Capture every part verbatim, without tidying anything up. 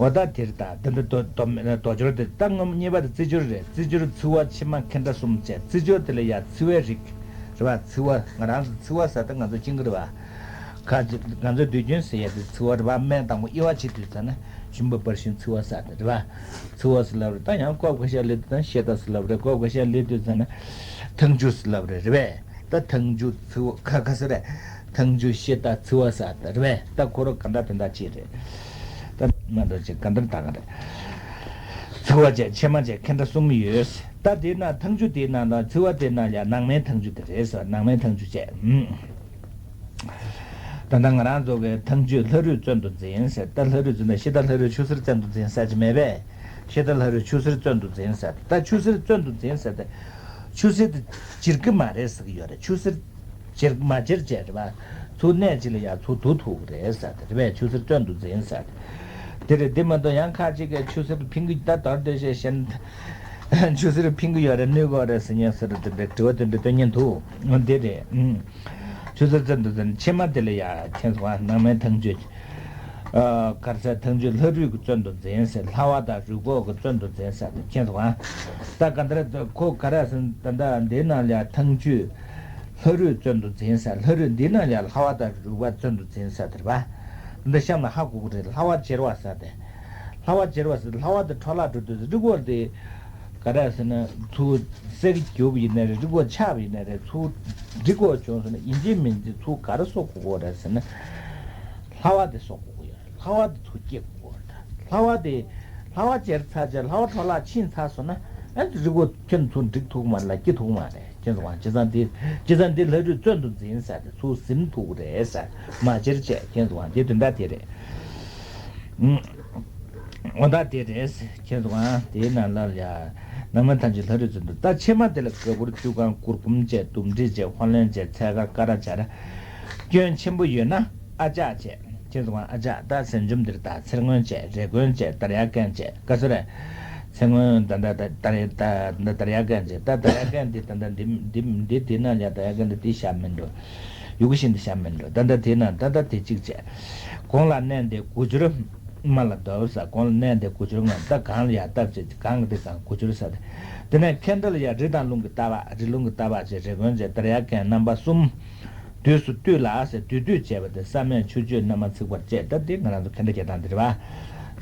འོ་ད་དེར་ད་འདི་འདི་རྡོ་རྡོ་རྡོ་སྦྱོར་དེ་ད་ངོ་མ་གཉིས་པ་དེ་རྩི་སྦྱོར་རེད། རྩི་སྦྱོར་ཚིག་བ་ཕྱེ་མ་ཁེ་འདྲ་གསུམ་བྱས། རྩི་སྦྱོར་དེ་ལ་ཡ་ཚིག་བའི་རིགས་རེད་བ། ཚིག་བ་ང་རང་ཚོ་ཚིག་བ་ཟེར་ད་ང་ཚོ་ཅིང་གི་རེད་བ། ཁ་ཅིག་ང་ཚོའི་དུས་རྒྱུན་ཟེར་ཡ་དེ་ཚིག་བ་རེད་བ། སྨན་དང་པོ་དབྱེ་བ་ཕྱེ་དུས་ཙ་ན་ཞུམ་པ་པར་ཤིང་ཚིག་བ་ཟེར་དེ་རེད་བ། ཚིག་བ་ཟེར་ལབ་རེད། ད་ཡང་སྐབས་ཁ་ཤས་ལས་དུས་ཙ་ན་ཤེ་ད་ཟེར་ལབ་རེད། སྐབས་ཁ་ཤས་ལས་དུས་ཙ་ན་ཐང་ཆུ་ཟེར་ལབ་རེད། རེད་བས། ད་ཐང་ཆུ་ཚིག་བ་ཁ་ཁ་ཟེར་རེད། ཐང་ཆུ་ཤེ་ད་ཚིག་བ་ཟེར་དེ་རེད་བས། ད་ཁོ་རང་ག་འདྲ་དོན་དག་ཅིག་རེད། ད་མ་འགྲོ་ཅིག་ག་འདྲ་ད་ག་རེད། ཚིག་བ་བྱས་ཕྱེ་མ་བྱས་ཁེ་འདྲ་གསུམ་ཡོད། ད་དེའི་ནང་ཐང་ཆུ་དེའི་ནང་དང་ཚིག་བ་དེའི་ནང་ལ་ནང་མའི་ཐང་ཆུ་དེ་རེད་ཟེར། ནང་མའི་ཐང་ཆུ་བྱས། ཨུམ། ད་ལྟ་ང་རང་ཚོ་གི་ཐང་ཆུ་ལྷ་རུས་བཙོན་དུ་འཛིན་ཟེར། ད་ལྷ་རུས་འཛིན་ན་ཤེ་ད་ལྷ་རུས་ཆུ་སེར་བཙོན་དུ་འཛིན་ཟེར་གྱི་མེད་པས། ཤེ་ད་ལྷ་རུས་ཆུ་སེར་བཙོན་དུ་འཛིན་ཟེར། ད་ཆུ་སེར་བཙོན་དུ་འཛིན་ཟེར་ཏེ། ཆུ་སེར་དེ་བྱེར་གི་མ་རེད་ཟེར་གི་ཡོད་རེད། ཆུ་སེར་བྱེར་མ་བྱེར་བྱས་རེད་པ། ཚུར་གནས་གཅིག་ལ་ཡ་ཚུར་དུ་ཐུག་གི་རེད་ཟེར་ཏེ་རེད་པས། ཆུ་སེར་བཙོན་དུ་འཛིན་ཟེར་ཏེ། དེ་རེད། དེ་མ་གཏོགས་ཡང་ཁ་ཅིག་གིས་ཆུ་སེར་ཕིང་གི་ད་དོར་དེ་བཤད་གཞན། ཆུ་སེར་ཕིང་གི་ཡོད་རེད། གནོད་གི་ཡོད་རེད་ཟེར་མཁན་ཟེར་དེ་འདྲ་དྲི་བ་དེ་འདྲ་འདོན་མཁན་འདུག་འོ་དེ་རེད། ཨུམ། ཆུ་སེར་བཙོན་དུ་འཛིན། ཕྱེ་མ་དེ་ལ་ཡ་མཁྱེན་སོང་ང་། ནང་མའི་ཐང་ཆུ། ཨ། ག་རེ་ཟེར། ཐང་ཆུ་ལྷ་རུས་ཀྱི་བཙོན་དུ་འཛིན་ཟེར། ལྷ་བ་དང་རུས་ཁོག་གི་བཙོན་དུ་འཛིན་ཟེར་དེ་མཁྱེན་སོང་ང་། ད་ག་འདྲ་ཁོ་ག་རེ་ཟེར། ད་ལྟ་འདིའི་ནང་ལ་ཡ་ཐང་ཆུ་ལྷ་རུས་བཙོན་དུ་འཛིན་ཟེར། ལྷ་རུས་འདིའི་ནང་ལ་ཡ་ལྷ་བ་དང་རུས་པ་བཙོན་དུ་འཛིན་ཟེར་དེ་རེད་པ། འདི་གཤམ་ལ་ཧ་གོ་གི་རེད། ལྷ་བ་བྱེར་བ་ཟེར་དེ། ལྷ་བ་བྱེར་བ་ཟེར། ལྷ་བ་དེ་འཕྲོ་བརླག་འགྲོ་དུས་རུས་ཁོག་དེ་ག་རེ་ཟེར་ན་ཚུར་གསེག་རྒྱུག་ཡིན་ནའི་རེད། རུས་ཁོག་ཆག་ཡིན་ནའི་རེད། ཚུར་འགྲིག་དགོས་བྱུང་སོང་ན་ཡིན་གཅིག་མིན་གཅིག་ཚུར་ག་རེ་གསོ་དགོས་ཀྱི་རེད་ཟེར་ན། ལྷ་བ་དེ་གསོ་དགོས་ཀྱི་ཡོད་རེད། ལྷ་བ་དེ་ཚུར་སྐྱེ་དགོས་ཀྱི་ཡོད་རེད། ད་ལྷ་བ་དེ་ལྷ་བ་བྱེར་ཚར་རྗེས་ལྷ་བ་འཕྲོ་བརླག་ཕྱིན་ཚར་སོང་ན། ཨ་ནི་རུས་ཁོག་ཁྱོན་ཚུར་འགྲིག་ཐུབ་མ་རེད་ལ་སྐྱེ་ཐུབ་མ་རེད། མཁྱེན་སོང་ང་། བྱས་ཙང་དེ། བྱས་ཙང་དེ་ལྷ་རུས་བཙོན་དུ་འཛིན་ཟེར་དེ། ཚུར་ཟིན་ཐུབ་ཀྱི་རེད་ཟེར། མ་བྱེར་བྱས། མཁྱེན་སོང་ང་། དེ་དོན་དག་དེ་རེད། ཨུམ། འོ་ད་དེ་རེད། མཁྱེན་སོང་ང་། དེའི་ནང་ལ་ཡ་ནང་མའི་ཐང་ཆུ་ལྷ་རུས་བཙོན་དུ། ད་ཕྱེ་མ་དེ་ལ་ག་བུར་ཆུ་སྒང་གུར་གུམ་བྱས། དུམ་གྲི་བྱས། ཧོ་ལན་བྱས། ཚལ་དཀར་དཀར་ར་སྦྱར། སྐྱོན་ཆེན་པོ་ཡོད་ན་ཨ་ལྕགས་བྱས། མཁྱེན་སོང་ང་། ཨ་ལྕགས། ད་ཟན་ཆུམ་འདིར་ད་ཚེར་སྔོན་བྱས། རས་གོན་བྱས། དར་ཡ་རྐན་བྱས། ག་ཚོད་རེད། ཚེར་སྔོན། ད་ད་ད་དར་ཡ་ད་ད་དར་ཡ་རྐན་བྱས། ད་དར་ཡ་རྐན་འདི་ད་ད་འདི་འདི་འདི་འདི་ན་ཡ་དར་ཡ་རྐན་འདི་འདི་བཞག་མིན་འགྲོ། ཡུ་གུ་ཤིན་འདི་བཞག་མིན་འགྲོ། ད་ད་དེ་ན་ད་ད་དེ་གཅིག་བྱས། གོང་ལ་གནས་འདི་དགུ་འགྱུར་མ་ལ་འདོབ་ཟེར། གོང་ལ་གནས་འདི་དགུ་འགྱུར་མ། ད་གང་ལ་ཡ་བཏབ་བྱས། གང་གི་འདི་གང་དགུ་འགྱུར་ཟེར། དེ་ནས་ཁེ་འདྲ་ལ་ཡ་རི་དང་རླུང་གི་རྟ་བ། རི་རླུང་གི་རྟ་བ་བྱས། རས་གོན་བྱས། དར་ཡ་རྐན་རྣམ་པ་གསུམ། དུས་སུ་བཏུད་ལ་ཟེར། དུས་བཏུད་བྱས་པ་དེ་ས་སྨད་ཆུ་སྤྱོད་རྣམ་པར་ཚིག་པར་བཅད། ད་དེ་ང་རང་ཚོ་ཁེ་འདྲ་རྒྱག་སྟངས་དེ་རེད་བ།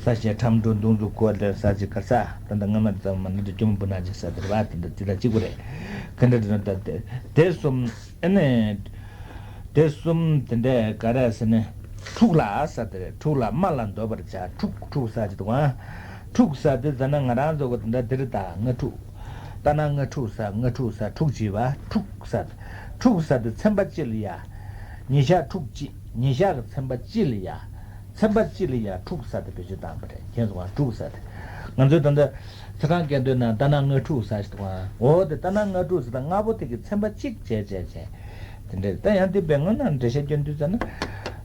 ས་ཞེས་ཁྲམ་འགྲོ་མདུང་རྩུབ་གོ་ལེར་ས་ཅིག་གར་ས། ད་ལྟ་སྔ་མ་ཙམ་མ་ནི་དུ་སྐྱོ་མོ་བུ་ན་ཅིག་ས་དེ་རེད་བ། དེ་འདྲ་དེ་འདྲ་གཅིག་པུ་རེད། ཁེ་འདྲ་དེ་འདྲ་ད་དེ་དེ་གསུམ། ཨ་ནི་དེ་གསུམ་དེ་འདྲ་ག་རེ་ཟེར་ནས་འཁྲུགས་ལ་ཟེར་དེ་རེད། འཁྲུགས་ལ་རྨ་ལ་འདོར་བར་བྱ། འཁྲུགས་འཁྲུགས་ས་ཅིག་འདུག་ཨ། འཁྲུགས་ས་དེ་ཟེར་ན་ང་རང་ཚོ་གི་དེ་འདྲ་དེ་རེད། ད་ང་འཁྲུགས། ད་ན་ང་འཁྲུགས་ས། ང་འཁྲུགས་ས། འཁྲུགས་བྱས་པ། འཁྲུགས་ས། འཁྲུགས་ས་དེ་ཚན་པ་གཅིག་ལ་ཡ། ཉིན་ཞག་འཁྲུགས་གཅིག་ཉིན་ཞག་གི་ཚན་པ་གཅིག་ལ་ཡ། ཚན་པ་གཅིག་ལ་ཡ་འཁྲུགས་ས་དེ་བེད་སྤྱོད་བཏང་བ་རེད། མཁྱེན་སོང་ང་། འཁྲུགས་ས་དེ། ང་ཚོའི་ད་ལྟ་ཚ་ཁང་སྐད་འདོན་ན་ད་ན་ང་འཁྲུགས་ས་ཞིག་འདུག་ཨ། འོ་དེ་ད་ན་ང་འཁྲུགས་ས་དང་ལྔ་པོ་དེ་གི་ཚན་པ་གཅིག་བྱས་བྱས་བྱས། དེ་འདྲ་ད་ཡང་དེ་བེད་སྔོན་ན་འགྲེལ་བཤད་སྐྱོན་དུས་ཙ་ན།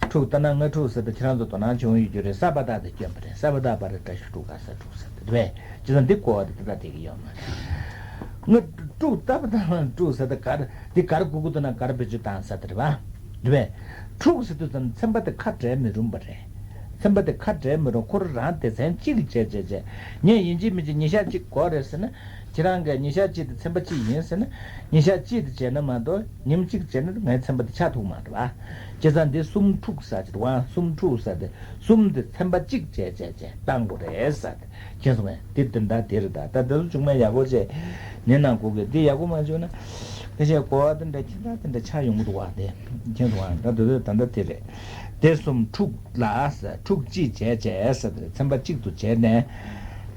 འཁྲུགས། ད་ན་ང་འཁྲུགས་ས་དེ་ཁྱེད་རང་ཚོ་དོ་སྣང་བྱུང་ཡོད་རྒྱུ་རེད། ས་པ་ད་དེ་སྐྱོན་པ་རེད། ས་པ་ད་པ་རེད། བཀྲ་ཤིས་འཁྲུགས་ག་ས་འཁྲུགས་ས་དེ་རེད། བྱས་ཙང་འདི་གོ་བ་དེ་དེ་འདྲ་དེ་གི་ཡོད་མ་རེད། ང་འཁྲུགས། ད་པ་ད་འཁྲུགས་ས་དེ་ག་རེ། འདི་ག་རེ་གོ་གི་འདུག་ན་ག་རེ་བེད་སྤྱོད་བཏང་ས་དེ་རེད་བ། རེད་པས། འཁྲུགས་ཟེར་དུས་ཙམ་ཚན་པ་དེ་ཁ་བྲལ་མི་རུང་བ་རེད། ཚན་པ་དེ་ཁ་བྲལ་མི་རུང་། ཁོ་རང་སྡེ་ཚན་གཅིག་ལ་བྱས་བྱས་བྱས། ངས་ཡིན་གཅིག་མིན་གཅིག་ཉིན་ཞག་གཅིག་དགོས་རེད་ཟེར་ན། ཁྱེད་རང་གིས་ཉིན་ཞག་གཅིག་དེ་ཚན་པ་གཅིག་ཡིན་ཟེར་ན། ཉིན་ཞག་གཅིག་དེ་བྱས་ན་མ་གཏོགས་ཉིན་གཅིག་བྱས་ན་ངའི་ཚན་པ་དེ་ཆགས་ཐུབ་མ་རེད་བ། བྱས་ཙང་འདི་གསུམ་འཁྲུགས་ས་ཅིག་འདུག་ཨ། གསུམ་འཁྲུགས་ས་དེ་གསུམ་དེ་ཚན་པ་གཅིག་བྱས་བྱས་བྱས་བཏང་དགོས་རེད་ཟེར། མཁྱེན་སོང་ངས། འདི་དེ་འདྲ་དེ་རེད། ད་ད་དེ་ཚོ་བྱུང་མེད་ཡག་པོ་བྱས་ཉན་ན་གོ་གི། འདི་ཡག་པོ་མ་བྱུང་ན་ཁ་ཤས་གོ་བ་དེ་འདྲ་ཁྱེད་འདྲ་དེ་འདྲ་ཆགས་ཡོང་གི་འདུག་བ། དེ་མཁྱེན་སོང་ང་། ད་དེ་ཚོ་ད་ལྟ་དེ་རེད། དེ་གསུམ་འཁྲུགས་ལ་ཟེར། འཁྲུགས་གཅིག་བྱས་བྱས་ཟེར་དེ་རེད། ཚན་པ་གཅིག་ཏུ་བྱས་ནས།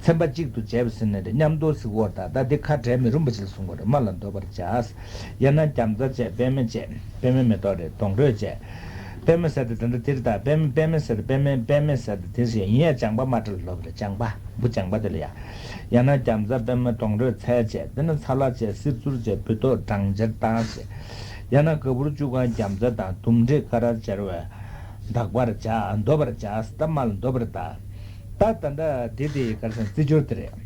ཚན་པ་གཅིག་ཏུ་བྱས་པ་ཟེར་ནས་དེ་མཉམ་དུ་ཟེར་བོར། ད་ད་དེ་ཁ་བྲལ་མི་རུང་བ་ཞིག་ལ་གསུང་དགོས་རེད། རྨ་ལ་འདོར་བར་བྱ། ཡང་ན་རྒྱ་མཚོ་བྱས། པདྨ་བྱས། པདྨ་མེ་ཏོག་རེད། སྡོང་གྲོགས་བྱས། པདྨ་ཟེར་དེ་ད་ལྟ་དེ་རེད། ད་པདྨ་པདྨ་ཟེར་དེ་པདྨ་པདྨ་ཟེར་དེ་དེ་ཟེར་ཡིན་ཡ། ལྗང་པ་མ་བྲལ་ལོབ་རེད། ལྗང་པ་འབུ་ལྗང་པ་དེ་ལ་ཡ། ཡང་ན་རྒྱ་མཚོ་པདྨ་སྡོང་གྲོགས་ཚལ་བྱས། དེ་ནས་ཚ་ལ་བྱས། བསིལ་ཚུལ་བྱས། འབུ་ཏོག་སྦྲང་ཆར་བཏང་བྱས། ཡང་ན་ག་བུར་ཆུ་སྒང་རྒྱ་མཚོ་དང་། དུམ་གྲི་དཀར་སྦྱར་བས། འདག་པར་བྱ། འདོར་བར་བྱ། ད་རྨ་ལ་འདོར་བར་ད། ད་ད་ད་འདི་དེ་ག་རེ་ཟེར་ན་རྩི་སྦྱོར་དེ་རེད།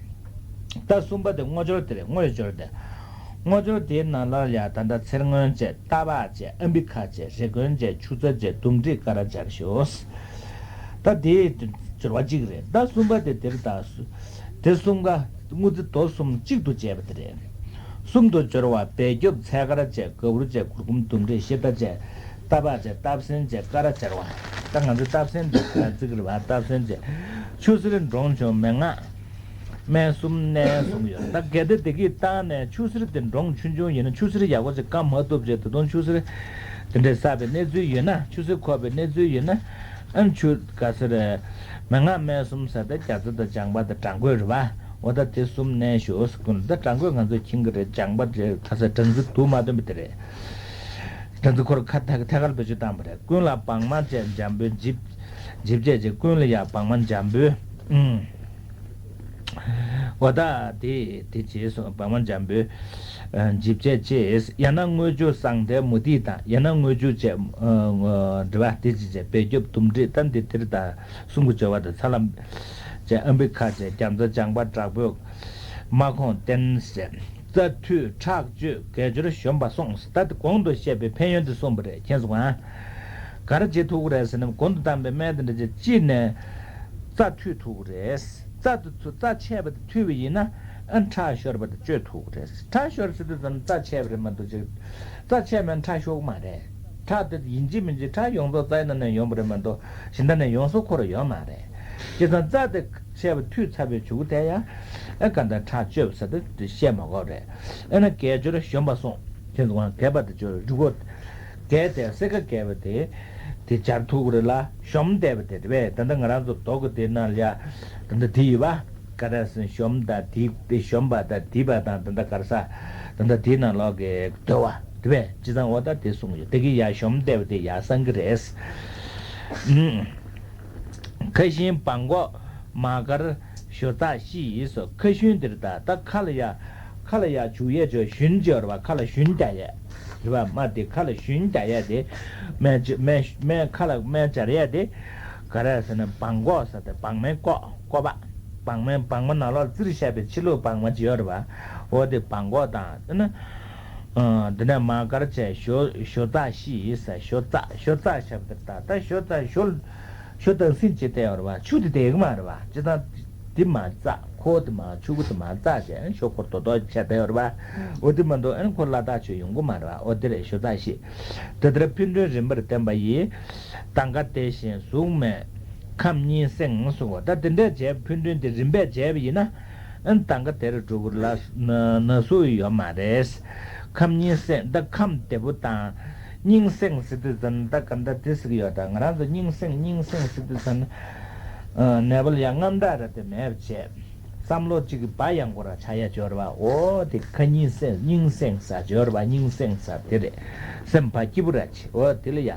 ད་གསུམ་པ་དེ་བསྔོ་སྦྱོར་དེ་རེད། བསྔོ་བའི་སྦྱོར་དེ། བསྔོ་སྦྱོར་དེའི་ནང་ལ་ཡ་ད་ལྟ་ཚེར་སྔོན་བྱས། རྟ་ཕག་བྱས། ཨམ་བི་ཁ་བྱས། རས་གོན་བྱས། ཆུ་རྩྭ་བྱས། དུམ་གྲི་དཀར་སྦྱར་ཞོག། ད་དེ་ སྦྱོར་བ་གཅིག་རེད། ཟླ་གསུམ་པ་དེ་དེར་ད་སུ་དེ་གསུམ་ཀ་དངུལ་རྩིས་རྡོ་གསུམ་གཅིག་ཏུ་བྱས་པ་དེ་རེད། གསུམ་དུ་སྦྱོར་བ་སྦས་སྐྱོབ་ཚལ་དཀར་བཅས་ག་བུར་བཅས་གུར་གུམ་ལྡུམ་རའི་ཤེལ་རྟ་བཅས་རྟ་པགས་བཅས་རྟ་སྲན་བཅས་ཀ་ར་སྦྱར་བ། ད་ང་ཚོའི་རྟ་སྲན་དེ་ག་རྩིས་ཀྱི་རེད་བ། རྟ་སྲན་བཅས་ཆུ་སེར་འབྲོང་ཆུང་མན་ངག་སྨན་གསུམ་མནན་གསུམ་ཡོད། ད་གལ་ཏེ་དེ་གི་བཏང་ནས་ཆུ་སེར་དེ་འབྲོང་ཆུང་ཆུང་ཡིན་ན། ཆུ་སེར་ཡག་པོ་ཅིག་བཀབ་མ་ཐུབ་བྱས་ད་དུང་ཆུ་སེར་དེ་འདྲས་བསགས་པའི་གནས་ཚུལ་ཡོད་ན། ཆུ་སེར་འཁོར་བའི་གནས་ཚུལ་ཡོད་ན། ཨ་ཆུ་ག་ཟེར་མན་ངག་སྨན་གསུམ་ཟེར་ཏེ་རྒྱ་རྩ་དང་སྦྱངས་པ་དང་གྲང་གོས་རེད་བ། འོ་ད་དེ་གསུམ་མནན་ཞུ་ཟེར་གི་འདུག་ད་གྲང་གོས་ང་ཚོས་མཁྱེན་གི་རེད། སྦྱངས་པ་རེད། ག་ཟེར་སྦྲང་རྩི་དུག་མ་འདོན་པ་དེ་རེད། སྦྲང་རྩི་འཁོར་ཁ་ཐད་ཐད་ཀར་བེད་སྤྱོད་བཏང་བ་རེད། ཀུན་ལ་བང་མ་བཅས་འཇམ་པོའི་འཇིབ་འཇིབ་བཅས་ཀྱི། ཀུན་ལ་ཡང་བང་མ་འཇམ་པོའི་ཨུམ། འོ་ད་དེ་དེ་བྱས་སོང་། བང་མ་འཇམ་པོའི་ཨ་འཇིབ་བཅས་བཅས། ཡང་ན་དངུལ་ཆུ་བསང་དེ་མུ་ཏིག་དང་། ཡང་ན་དངུལ་ཆུ་བཅས་ཨ་ཨ་འབྲི་བ་དེ་བཅས་བཅས་སྦས་སྐྱོབ་ལྡུམ་རའི། ད་འདི་དེར་ད་གསུང་གི་སྦྱོར་བ་དང་ཚ་ལམ་བཅས་ཨམ་བི་ཁ་བཅས་རྒྱ་མཚོ་ལྗང་པ་དྲག་པོས་དམག་ཁོང་བསྟན་ཟེར། རྩ་མཐུད་ཁྲག་གཅོད་དགེ་སྦྱོར་གཞོམ་པ་སོང་། ད་དེ་གོང་དུ་བཤད་པའི་ཕན་ཡོན་དེ་གསུངས་པ་རེད། མཁྱེན་སོང་ང་། ག་རེ་བྱེད་ཐུབ་ཀྱི་རེད་ཟེར་ན། གོང་དུ་བཏང་པའི་སྨན་དེ་འདྲ་ཅིག་གཅིག་ནས་རྩ་མཐུད་ཐུབ་ཀྱི་རེད། རྩ་དེ་ཚོ་རྩ་ཆད་པ་དེ་མཐུད་པ་ཡིན་ན། ཨ་ཁྲག་ཤོར་བ་དེ་གཅོད་ཐུབ་ཀྱི་རེད། ཁྲག་ཤོར་ཟེར་དུས་ཙམ་རྩ་ཆད་པ་རེད་མ་གཏོགས་ཅིག་རྩ་ཆད་མེད་ན་ཁྲག་ཤོར་གི་མ་རེད། ཁྲག་དེ་ཡིན་གཅིག་མིན་གཅིག་ཁྲག་ཡོངས་རྫོགས་རྩའི་ནང་ནས་ཡོང་བ་རེད་མ་གཏོགས་གཞན་དག་ནས་ཡོང་ས་ཁོ་རང་ཡོད་མ་རེད། བྱས་ཙང་རྩ་དེ་ཆད་པ་མཐུད་ཚར་བའི་མཇུག་དེ་ཡང་ཨ་ག་འདྲ་ཁྲག་གཅོད་པ་ཟེར་དེ་བཤད་མ་དགོས་རེད། ཨ་ན་དགེ་སྦྱོར་གཞོམ་པ་སོང་། ཁྱེད་ཚོ་གང་རྒས་པ་དེ་ཚོ་རི་མགོ་རྒས་ཏེ་སེར་ཁ་རྒས་པ་དེ་དེ་སྦྱར་ཐུབ་ཀྱི་རེད་ལ། གཞོམ་བསྡད་པ་དེ་རེད་པས། ད་ལྟ་ང་རང་ཚོ་མདོ་གི་དེ་ནང་ལ་ཡ་ད་ལྟ་དེ་ཡོད་པ། ག་རེ་ཟེར་ན་གཞོམ་དང་དེ་དེ་གཞོམ་པ་དང་དེ་པ་དང་ད་ལྟ་ག་རེ་ཟ་ད་ལྟ་དེ་ནང་ལོག་གི་འདོད་པ་རེད་པས། སྤྱི་བཏང་འོ་ད་དེ་གསུངས་ཡོད། དེ་གི་ཡ་གཞོམ་བསྡད་པ་དེ་ཡ་གསང་གི་རེད། ཨུམ། ཁ་ཤིང་བང་གོག་མ་དཀར་ཞོ་ཚགས་ཤི་ཡིས་སོ། ཁ་ཤུན་འདིར་ད་ད་ཁ་ལ་ཡ་ཁ་ལ་ཡ་བྱུག་ཡས་ཅོ་ཞུན་ཅོ་ར་བ། ཁ་ལ་ཞུན་རྒྱག་ཡས་རེད་བ། མ་དེ་ཁ་ལ་ཞུན་རྒྱག་ཡས་དེ་སྨན་སྨན་སྨན་ཁ་ལ་སྨན་སྦྱར་ཡས་དེ་ག་རེ་ཟེར་ན་བང་གོག་ཟེར་ཏེ་བང་མའི་ཀོ་ཀོ་བ། བང་མའི་བང་མ་ནང་ལོགས་བཙིར་བཞག་པའི་ཕྱི་ལོགས་བང་མ་ཅིག་ཡོད་རེད་བ། འོ་དེ་བང་གོག་དང་དེ་ན་ཨ་དེ་ནས་མ་དཀར་བཅས་ཞོ་ཞོ་ཚགས་ཤི་ཡིས་ཟེར། ཞོ་ཚགས་ཞོ་ཚགས་བཞག་པ་དེ་ད་ད་ཞོ་ཚགས་ཞོ། ཞོ་དང་སྲིན་བྱེད་བསྡད་ཡོད་རེད་བ། ཆུ་དེ་བསྡད་ཀྱི་མ་རེད་བ། ཅི་ལྟར་འདི་མ་བཙགས། ཁོ་དེ་མ་ཆུ་ཁོ་དེ་མ་བཙགས་བྱས་ཞོ་ཁོར་རྡོ་རྡོ་བྱས་བསྡད་ཡོད་རེད་བ། འོ་དེ་མ་གཏོགས་ཨ་ནི་ཁོ་ལ་དྭགས་ཆོས་ཡོང་གི་མ་རེད་བ། འོ་དེ་རེད། ཞོ་ཚགས་ཤི། དེ་ལྟར་ཕུད་འདུན་རིམ་པར་བསྟེན་པ་ཡིས། དང་ག་དེ་བཞིན་གཟུགས་མེད་ཁམས་གཉིས་སེང་གསུངས་པ། ད་དེ་འདྲས་བྱས་ཕུད་འདུན་དེ་རིམ་པས་བྱས་པ་ཡིན་ན། ཨ་ནི་དང་ག་དེ་རུ་འགྲོ་གི་རེད་ལ་ན་ན་ཟུག་ཡོད་མ་རེད། ཁམས་གཉིས་སེང་། ད་ཁམས་བདེ་པོ་དང་། སྙིང་སེང་ཟེར་དུས་ཙམ་ད་ག་འདྲ་དེ་ཟེར་གི་ཡོད། ད་ང་རང་ཚོ་སྙིང་སེང་སྙིང་སེང་ཟེར་དུས་ཙམ་ཨ་ནད་པ་ལ་ཡང་དངངས་སྐྲག་ར་དེ་མེད་པ་བྱས། བསམ་བློ་གཅིག་གི་བ་ཡང་གོ་ར་ཆགས་ཡ་སྦྱོར་བ། འོ་དེ་ཁ་སྙིང་སེང་སྙིང་སེང་ཟེར་སྦྱོར་བ། སྙིང་སེང་ཟེར་དེ་རེད། སེམས་བ་སྐྱིད་པོ་ར་བྱེད། འོ་དེ་ལ་ཡ།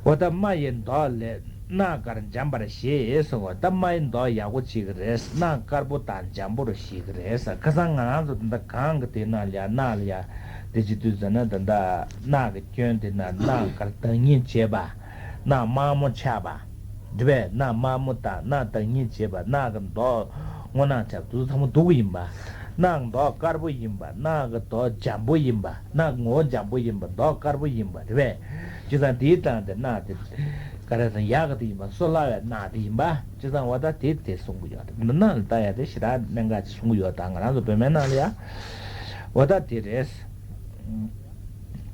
འོ་ད་རྨ་ཡི་མདོག་ལེགས་རྣག་དཀར་འཇམ་པར་བཞེས་སོ། འོ་ད་རྨ་ཡི་མདོག་ཡག་པོ་བྱེད་ཀྱི་རེད། རྣག་དཀར་པོ་དང་འཇམ་པོ་རུ་བཞེས་ཀྱི་རེད་ཟེར། ཁ་སང་ང་རང་ཚོ་ད་ལྟ་གངས་ཀྱི་དེ་ན་ལ་ཡ་རྣག་ལ་ཡ་དེ་བྱེད་དུས་ཟེར་ན་ད་ལྟ་རྣག་གི་སྐྱོན་དེ་ན་རྣག་དཀར་དྭངས་སྙིགས་བྱེད་པ། རྣག་དམར་མོ་ཆགས་པ། འདི་བས་རྣག་དམར་མོ་དང་རྣག་དྭངས་སྙིགས་བྱེད་པ། རྣག་གི་མདོག་སྔོ་ནག་ཆགས་པ་དེ་ཚོ་ཚང་མ་སྡུག་པོ་ཡིན་པ། རྣག་མདོག་དཀར་པོ་ཡིན་པ། རྣག་གི་མདོག་འཇམ་པོ་ཡིན་པ། རྣག་ངོ་བོ་འཇམ་པོ་ཡིན་པ། མདོག་དཀར་པོ་ཡིན་པ་རེད་པས། བྱས་ཙང་དེའི་སྟེང་དེ་རྣག་དེ་ག་རེ་ཟེར་ན་ཡག་གི་དེ་ཡིན་པ། གསོ་སླ་བའི་རྣག་དེ་ཡིན་པ། བྱས་ཙང་འོ་ད་དེ་དེ་གསུང་གི་ཡོད་རེད། འདི་རྣག་ལ་ལྟ་ཡ་དེ་ཞེ་དྲག་གནད་འགག་ཅིག་གསུང་གི་ཡོད། ད་ང་རང་ཚོ་བོད་སྨན་ནང་ལ་ཡ་འོ་ད་དེ་རེད།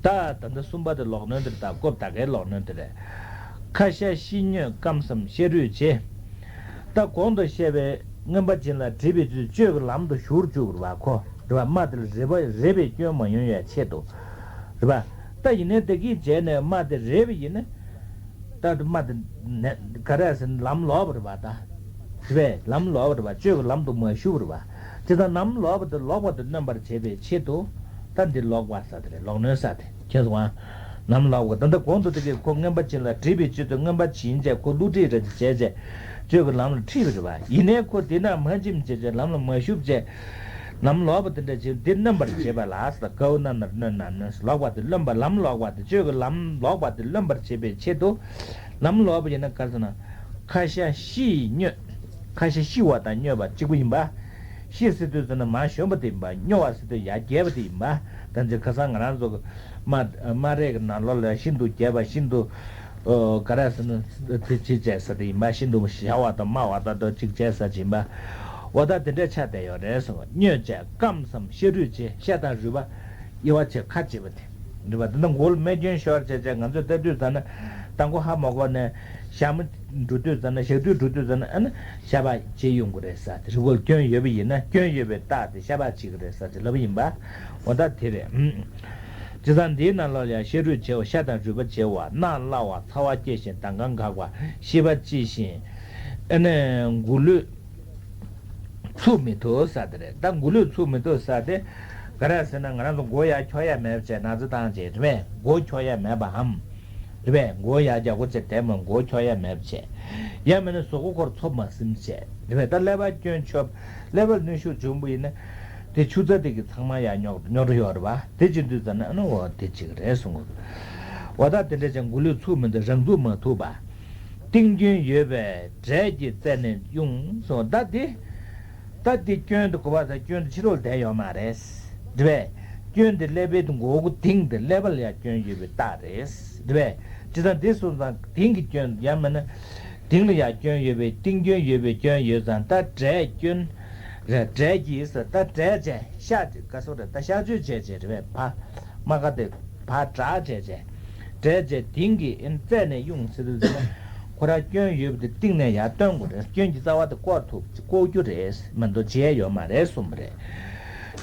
ད་ད་ལྟ་གསུམ་པ་དེ་ལོག་གནོན་དེ་རེད། ད་སྐབས་ད་གའི་ལོག་གནོན་དེ་རེད། ཁ་ཤ་ཤི་སྨྱོས་སྐམ་སམ་ཤ་རུས་བྱེད། ད་གོང་དུ་བཤད་པའི་རྔོན་པ་ཅིག་ལ་སྒྲིབ་པའི་ཚུལ་གཅོད་ཀྱི་ལམ་དུ་ཞུགས་བཅུག་པ་རེད་བ། ཁོ་རེད་བ། རྨ་དེ་ལ་རེག་པ་རེག་པའི་སྐྱོན་མ་ཡོང་བའི་ཆེད་དུ་རེད་བ། ད་ཡིན་ནའི་དེ་གིས་བྱས་ནས་རྨ་དེ་རེག་པ་ཡིན་ན། ད་རྨ་དེ་ནས་ག་རེ་ཟེར་ན་ལམ་ལོག་པ་རེད་བ། ད་རེད་པས། ལམ་ལོག་པ་རེད་བ། གཅོད་ཀྱི་ལམ་དུ་མ་ཞུགས་པ་རེད་བ། དེ་ལྟར་ལམ་ལོག་པ་དེ་ལོག་པ་དེ་གནོན་པར་བྱེད་པའི་ཆེད་དུ། ད་འདི་ལོག་པ་ཟེར་དེ་རེད། ལོག་གནོན་ཟེར་དེ། མཁྱེན་སོང་ང་། ལམ་ལོག་པ། ད་ལྟ་གོང་དུ་དེ་གའི་ཁོ་རྔོན་པ་ཅིག་ལ་སྒྲིབ་པའི་ཚུལ་དུ་རྔོན་པ་བྱིན་བྱས་ཁོ་བསླུ་བྲིད་རེ་བྱས་བྱས་གཅོད་ཀྱི་ལམ་ལ་ཁྲིད་པ་རེད་བ། ཡིན་ནའི་ཁོ་དེ་ན་མ་ཕྱིན་བྱས་བྱས་ལམ་ལ་མ་ཞུགས་བྱས། ལམ་ལོག་པ་དེ་འདྲ་བྱས་འདི་གནོན་པར་བྱེད་པ་ལ་ཟེར། དགའ་བོ་རྣམས་ནར་གནོན་ན་གནོན། ལོག་པ་དེ་གནོན་པ། ལམ་ལོག་པ་དེ་གཅོད་ཀྱི་ལམ་ལོག་པ་དེ་གནོན་པར་བྱེད་པའི་ཆེད་དུ། ལམ་ལོག་པ་ཡིན་ན་ག་རེ་ཟེར་ན། ཁ་ཤ་ཤི་ཡིས་སྨྱོས། ཁ་ཤ་ཤི་བ་དང་སྨྱོས་པ་གཅིག་པ་ཡིན་པ། ཤི་ཟེར་དུས་ཟེར་ན་མ་ཞོན་པ་དེ་ཡིན་པ། སྨྱོ་བ་ཟེར་དུས་ཡར་རྒྱས་པ་དེ་ཡིན་པ། ད་ཅི་ཁ་སང་ང་རང་ཚོ་རྨ་རྨ་རས་ཀྱི་ནང་ལོགས་ལ་ཤིན་ཏུ་རྒྱས་པ། ཤིན་ཏུ་ ཨོ་ག་རེ་ཟེར་ན་དེ་ཅི་བྱས་ཟེར་དེ་ཡིན་པ་ཤིན་ཏུ་བྱ་བ་དང་སྨྲ་བ་དང་དོ་གཅིག་བྱས་ཟེར་གྱི་ཡིན་པ། འོ་ད་དེ་འདྲའི་ཆ་དེ་ཡོད་རེད་ཟེར་བ། སྨྱོས་བྱས་སྐམ་སམ་ཤ་རུས་བྱས། ཤ་དང་རུས་པ་དབྱེ་བ་ཕྱེ་ཁ་ཕྱེ་བ་དེ་རེད་པ། དེ་ནི་མགོ་ལ་རྨས་སྐྱོན་ཤོར་བྱས་བྱས་ང་ཚོས་ལྟ་དུས་ཙ་ན་དང་པོ་ཧ་མ་གོ་ནས་ཞྭ་མོ་འགྲོ་དུས་ཙ་ན་ཞག་དུས་འགྲོ་དུས་ཙ་ན་ཨ་ནི་ཤ་པགས་བྱས་ཡོང་གི་རེད་ཟེར་དེ། རུས་པ་ལ་སྐྱོན་ཡོད་པ་ཡིན་ན་སྐྱོན་ཡོད་པའི་རྟགས་དེ་ཤ་པགས་བྱེད་ཀྱི་རེད་ཟེར་དེ་ལབ་པ་ཡིན་པ། འོ་ད་དེ་རེད། ཨུམ། བྱས་ཙང་འདིའི་ནང་ལོགས་ལ་ཡང་ཤ་རུས་བྱས་པ། ཤ་དང་རུས་པ་བྱས་པ། རྣག་སླ་བ། ཚ་བ་སྐྱེ་ཞིང་དང་ཁ་འགག་པ། ཤི་བ་ལྕི་ཞིང་། ཨ་ནི་མགོ་ལུས་ཚུགས་མི་ཐུབ་ཟེར་དེ་རེད། ད་མགོ་ལུས་ཚུགས་མི་ཐུབ་ཟེར་དེ་ག་རེ་ཟེར་ན་ང་རང་ཚོ་མགོ་ཡར་འཁྱོག་ཡ་མེད་བྱས་ན་ཚ་བཏང་བྱས་རེད་པས། མགོ་འཁྱོག་ཡ་མེད་པའམ། རེད་པས། མགོ་ཡར་རྒྱག་སྒོ་བྱས་དེ་མ་མགོ་འཁྱོག་ཡ་མེད་བྱས། ཡང་མིན་ན་གཟུགས་པོ་ཁོར་ཚོ་མ་ཟིན་བྱས་རེད་པས། ད་ཀླད་པ་སྐྱོན་ཆོག་ཀླད་པར་གནོན་ཤུགས་བྱུང་བ་ཡིན་ན། དེ་ཆུ་ཚ་དེ་གི་ཚང་མ་ཡང་རྙོག་རྙོག་དྲ་ཡོད་རེད་པ། དེ་བྱེད་དུས་ཙམ་ན་ཨ་ནི་འོ་དེ་གཅིག་རེད་གསུང་གི། འོ་ད་དེ་འདྲ་ཅན་མགོ་ལུས་ཚུགས་མི་འདུག་རང་ཚུགས་མ་ཐུབ་པ། གཏིང་སྐྱོན་ཡོད་པས་འབྲས་ཀྱི་རྩད་ནས་དབྱུང་གསུངས། ད་དེ་ད་དེ་སྐྱོན་དེ་གོ་བ་ས་སྐྱོན་དེ་ཕྱི་ལོགས་བསྡད་ཡོད་མ་རེད། རེད་པས། སྐྱོན་དེ་ཀླད་པའི་མགོ་བོ་གཏིང་དེ་ཀླད་པ་ལ་ཡང་སྐྱོན་ཡོད་པའི་རྟགས་རེད། རེད་པས། ཇི་ལྟར་འདི་གསུངས་ཙང་གཏིང་གི་སྐྱོན་ཡང་མིན་ན། གཏིང་ལ་ཡང་སྐྱོན་ཡོད་པའི་གཏིང་སྐྱོན་ཡོད་པའི་སྐྱོན་ཡོད་ཙང་ད་འབྲས་སྐྱོན། རེད་འབྲས་ཀྱིས་ཟེར་ད་འབྲས་བྱས་ཤ་དེ་ག་སོ་རེད། ད་གཤག་བཅོས་བྱས་བྱས་རེད་པས། ཕ་མ་ག་དེ་ཕ་དྲག་བྱས་བྱས། འབྲས་བྱས་གཏིང་གི་ཨིན་རྩད་ནས་དབྱུང་ཟེར་དུས་ཙམ་ན་ཁོ་རང་སྐྱོན་ཡོད་པ་དེ་གཏིང་ནས་ཡར་བཏོན་དགོས་རེད། སྐྱོན་གྱི་རྩ་བ་དེ་བཀོག་ཐུབ་བཀོག་རྒྱུ་རེད་མ་གཏོགས་བྱས་ཡོད་མ་རེད་གསུངས་པ་རེད།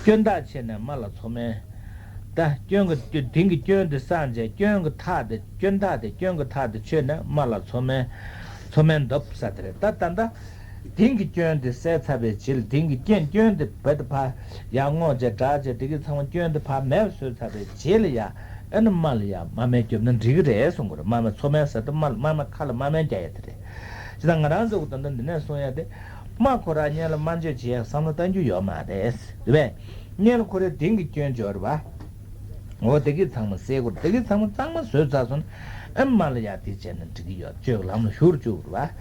སྐྱོན་བརྟག་ཕྱེ་ནས་རྨ་ལ་མཚོ་སྨན། ད་སྐྱོན་གྱི་གཏིང་གི་སྐྱོན་དེ་སངས་རྒྱས་སྐྱོན་གྱི་མཐའ་དེ་སྐྱོན་མཐའ་དེ་སྐྱོན་གྱི་མཐའ་དེ་ཆོད་ནས་རྨ་ལ་མཚོ་སྨན། མཚོ་སྨན་འདོབ་ཟེར་དེ་རེད། ད་ད་ལྟ་གཏིང་གི་སྐྱོན་དེ་བསལ་ཚར་བའི་རྗེས་ལ་གཏིང་གི་སྐྱོན་སྐྱོན་དེ་བེད་དེ་ཕར་ཡར་སྔོག་བྱས་དྲག་བྱས་དེ་གི་ཚང་མ་སྐྱོན་དེ་ཕར་མེད་པ་བཟོས་ཚར་བའི་རྗེས་ལ་ཡ་ཨ་ནི་རྨ་ལ་ཡ་རྨ་སྨན་རྒྱོབ་ན་འགྲིག་གི་རེད་གསུང་གི་རེད། རྨ་སྨན་མཚོ་སྨན་ཟེར་དེ་རྨ་ལ་རྨ་སྨན་ཁ་ལ་རྨ་སྨན་རྒྱག་ཡ་དེ་རེད། ཅི་ད་ང་རང་ཚོ་གི་ད་ལྟ་འདི་ནས་གསུང་ཡ་དེ། རྨ་ཁོ་རང་སྔོན་ལ་རྨ་བཅོས་བྱེད་ཡག་བསམ་བློ་གཏང་རྒྱུ་ཡོད་མ་རེད། རེད་པས། སྔོན་ལ་ཁོ་རའི་གཏིང་གི་སྐྱོན་འབྱོར་བ། འོ་དེ་གི་ཚང་མ་སེལ་དགོས། དེ་གི་ཚང་མ་གཙང་མ་བཟོས་ཚར་སོང་ན་ཨེ་རྨ་ལ་ཡ་དེ་བྱས་ན་འགྲིག་གི་ཡོད། བཅོས་ལམ་ལ་ཞུགས་བཅུག་རེད་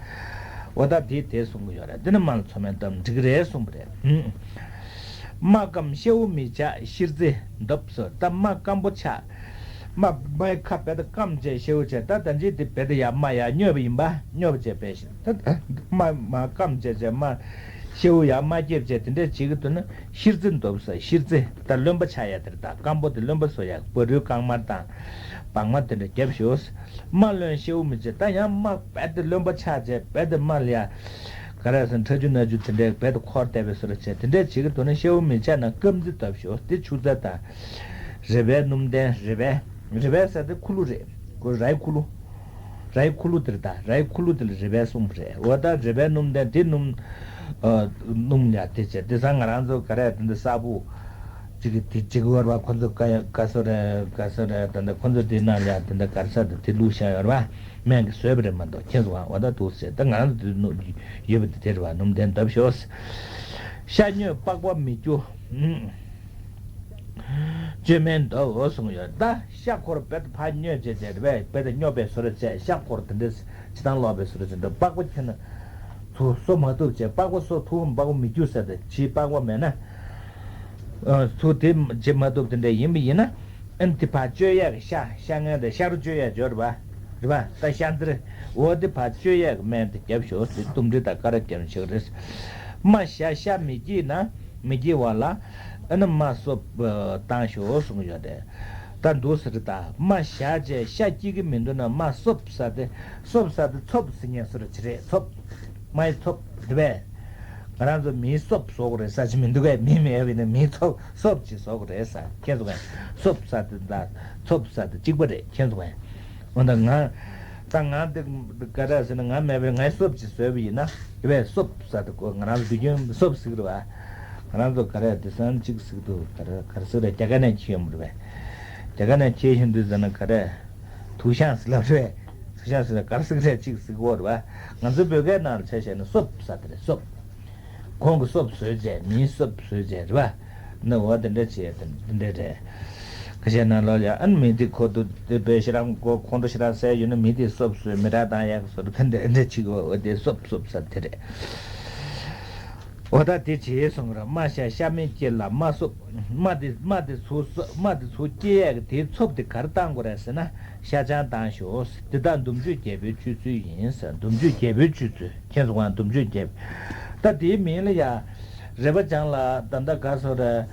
པ། འོ་ད་དེ་དེ་གསུང་གི་ཡོད་རེད། དེ་ནི་རྨ་ལ་མཚོ་སྨན་བཏབ་འགྲིག་གི་རེད་གསུངས་པ་རེད། རྨ་སྐམ་ཤ་བོ་མི་ཆགས་ཤིར་རྩི་འདོབ་སོ། ད་རྨ་སྐམ་པོ་ཆགས། རྨ་རྨའི་ཁ་བེད་དེ་སྐམ་བྱས་ཤ་བོ་བྱས། ད་ད་ཅི་དེ་བེད་དེ་ཡ་རྨ་ཡ་སྨྱོས་པ་ཡིན་པ། སྨྱོས་པ་བྱས་པས་ཤིང་ད་རྨ་རྨ་སྐམ་བྱས་བྱས་རྨ་ཤ་བོ་ཡ་རྨ་སྐྱེབ་བྱས་དེ་འདྲས་བྱེད་ཀྱི་འདུག་ན་ཤིར་རྩི་འདོབ་ས། ཤིར་རྩི་ད་རློན་པ་ཆགས་ཡ་དེ་རེད། ད་སྐམ་པོ་དེ་རློན་པ་བཟོ་ཡ་བ་རུའི་རྐང་དམར་དང་བག་མ་དེ་འདྲ་རྒྱབ་ཤོག་རྨ་རློན་ཤ་བོ་མི་བྱེད། ད་ཡང་རྨ་བེད་དེ་རློན་པ་ཆགས་བྱས་བེད་དེ་རྨ་ལ་ཡ་ག་རེ་ཟེར་ཁྲ་ཆུ་སྣ་ཆུ་དེ་འདྲས་བེད་དེ་འཁོར་བསྡད་པའི་བཟོ་འདྲ་བྱས་དེ་འདྲས་བྱེད་ཀྱི་འདུག་ན་ཤ་བོ་མི་ཆགས་ན་སྐམ་རྩི་བཏབ་ཤོག་དེ་ཆུ་རྩ་དང་། རེ་བའི་སྣུམ་ལྡན། རེ་བའི་རེ་བའི་ཟེར་དེ་ཁུ་ལུ་རེད། ཁོ་རའི་ཁུ་ལུ། རའི་ཁུ་ལུ་དེར་ད་རའི་ཁུ་ལུ་དེ་ལ་རེ་བའི་གསུངས་པ་རེད། འོ་ད་རེ་བའི་སྣུམ་ལྡན་དེ་སྣུམ། ཨ། སྣུམ་ཡ་དེ་བྱས་དེ་སང་ང་རང་ཚོ་ག་རེ་དེ་འདི་གསར་བུ། ཅིག་གི་དེ་ཅིག་ཡོད་རེད་པ། ཁོ་ཚོ་ག་ག་སོ་རེད་ག་སོ་རེད། ད་འདི་ཁོ་ཚོ་དེ་ནང་ལ་དེ་འདི་ག་རེ་ཟེར་དེ་དེ་བླུགས་བཞག་ཡོད་རེད་པ། སྨན་གྱིས་བཟོས་པ་རེད་མ་གཏོགས་ཁྱེད་ཚོ་ག་འོ་ད་འདུག་ཟེར། ད་ང་རང་ཚོ་དེ་སྣུམ་ཡོད་པ་དེ་དེ་རེད་པ། སྣུམ་ལྡན་འདབ་ཤོག་ཤ་སྨྱོས་པགས་པ་མི་སྐྱུ། བཅོས་མིན་འདོབ་འོ་གསུངས་ཡོད། ད་ཤ་ཁོར་བེད་ཕར་སྨྱོས་བྱས་བྱས་རེད་པས། བེད་སྨྱོ་བའི་བཟོ་འདྲ་བྱས། ཤ་ཁོར་དེ་འདྲས་ཅི་ཐང་ལོག་པའི་བཟོ་འདྲ་བྱས་འདུག་པགས་པ་ཁྱོན་ནས་ཚུར་གསོ་མ་ཐུབ་བྱས། པགས་པ་གསོ་ཐུབ་འམ། པགས་པ་མི་སྐྱུ་ཟེར་ཏེ་ཕྱིའི་པགས་པ་མེད་ན། ཨ། ཚུར་དེ་བྱེད་མ་ཐུབ་དེ་འདྲས་ཡིན་པ་ཡིན་ན། ཨ་ནི་དེ་ཕར་བཅོས་ཡས་ཀྱི་ཤ་ཤ་ངན་དེ་ཤ་རུ་བཅོས་ཡས་འབྱོར་བ། རེད་པ། ད་ཤ་འཛིར། འོ་དེ་ཕར་བཅོས་ཡས་ཀྱི་སྨན་དེ་རྒྱབ་ཤོག་དེ་ལྟུམ་འདྲི་དང་ཀ་ར་རྒྱབ་ཤོག་རེད། རྨ་བཞག་ཤ་མི་སྐྱེས་ན། མི་སྐྱེ་བ་ལ་ཨ་ནི་རྨ་སོབ་བཏང་ཤོག་གསུངས་ཡོད་དེ། ད་འདུག་ཟེར། ད་རྨ་བཞག་བྱས་ཤ་སྐྱེ་གི་མི་འདུག་ན་རྨ་སོབ་ཟེར་ཏེ། སོབ་ཟེར་ཏེ་ཚོབ་ཟེར་མཁན་སུ་རེད་ཅི་རེད། ཚོབ། རྨའི་ཚོབ་རེད་པས། ང་རང་ཚོ་མིའི་སོབ་བཟོ་གི་རེད་ཟེར་གྱི་མི་འདུག་གས། མི་མེད་པ་ཡིན་ན་མིའི་ཚོབ་སོབ་ཅིག་བཟོ་གི་རེད་ཟེར། ཁྱེད་ཚོ་གས་སོབ་ཟེར་ཏེ་ད་ཚོབ་ཟེར་ཏེ་གཅིག་པ་རེད། ཁྱེད་ཚོ་གས། འོ་ད་ང་། ད་ང་འདི་ག་རེ་ཟེར་ན་ང་མེད་པས་ངའི་སོབ་ཅིག་བཟོས་པ་ཡིན་ན། དེ་བས་སོབ་ཟེར་དུ་གོ། ང་རང་ཚོ་དུས་རྒྱུན་སོབ་ཟེར་གི་རེད་པ། ང་རང་ཚོ་ག་རེ་དེང་སང་གཅིག་ཟེར་གི་འདུག་ག་རེ་ག་རེ་ཟེར་རེད། རྒྱ་གར་ནས་ཁྱེར་ཡོང་གི་རེད་པས། རྒྱ་གར་ནས་ཁྱེར་ཡོང་དུས་ཟེར་ན་ག་རེ། ཐུའུ་ཤང་ཟེར་ལབ་རེད། ཐུའུ་ཤང་ཟེར་ན་ག་རེ་ཟེར་གི་རེད། གཅིག་ཟེར་གི་ཡོད་རེད་པ། ང་ཚོའི་བོད་སྐད་ནང་ལ་ཆ་བཞག་ན་སོབ་ཟེར་དེ་རེད། སོབ། གོང་གི་སོབ་བཟོས་བྱས། མིའི་སོབ་བཟོས་བྱས་རེད་པ། ནི་འོ་དེ་འདྲ་བྱས་དེ་འདྲ་རེད། ཁ་ཤས་ནང་ལོགས་ལ་ཨ་ནི་མི་དེ་ཁོ་ཚོ་དེ་བོད་ཤི་རང་ཁོ་ཁོང་ཁྲོ་ཤི་རང་ཟས་ཡོད་ན་མི་དེ་སོབ་བཟོས་མི་ར་བཏང་ཡག་བཟོ་འདྲ་དེ་འདྲ་བྱེད་གི་འོ་དེ་སོབ་སོབ་ཟེར་དེ་རེད། འོ་ད་དེ་བྱས་སོང་ར། རྨ་བྱས་ཤ་མེད་སྐྱེས་ལ་རྨ་སོབ། རྨ་དེ་རྨ་དེ་ཚོ་སོ་རྨ་དེ་ཚོ་སྐྱེ་ཡས་ཀྱི་དེའི་ཚོབ་དེ་ག་རེ་བཏང་དགོས་རེད་ཟེར་ན། ཤ་ཆང་བཏང་ཤོག། དེ་དག་འདོམ་ཆུ་རྒྱལ་པོའི་སྤྱོད་ཚུལ་ཡིན་ཟེར། འདོམ་ཆུ་རྒྱལ་པོའི་སྤྱོད་ཚུལ། ཁྱེད་ཚོ་གང་འདོམ་ཆུ་རྒྱལ་པོ། ད་དེའི་མིང་ལ་ཡ། རས་པ་བྱང་ལ་ད་ལྟ་ག་སོ་ར།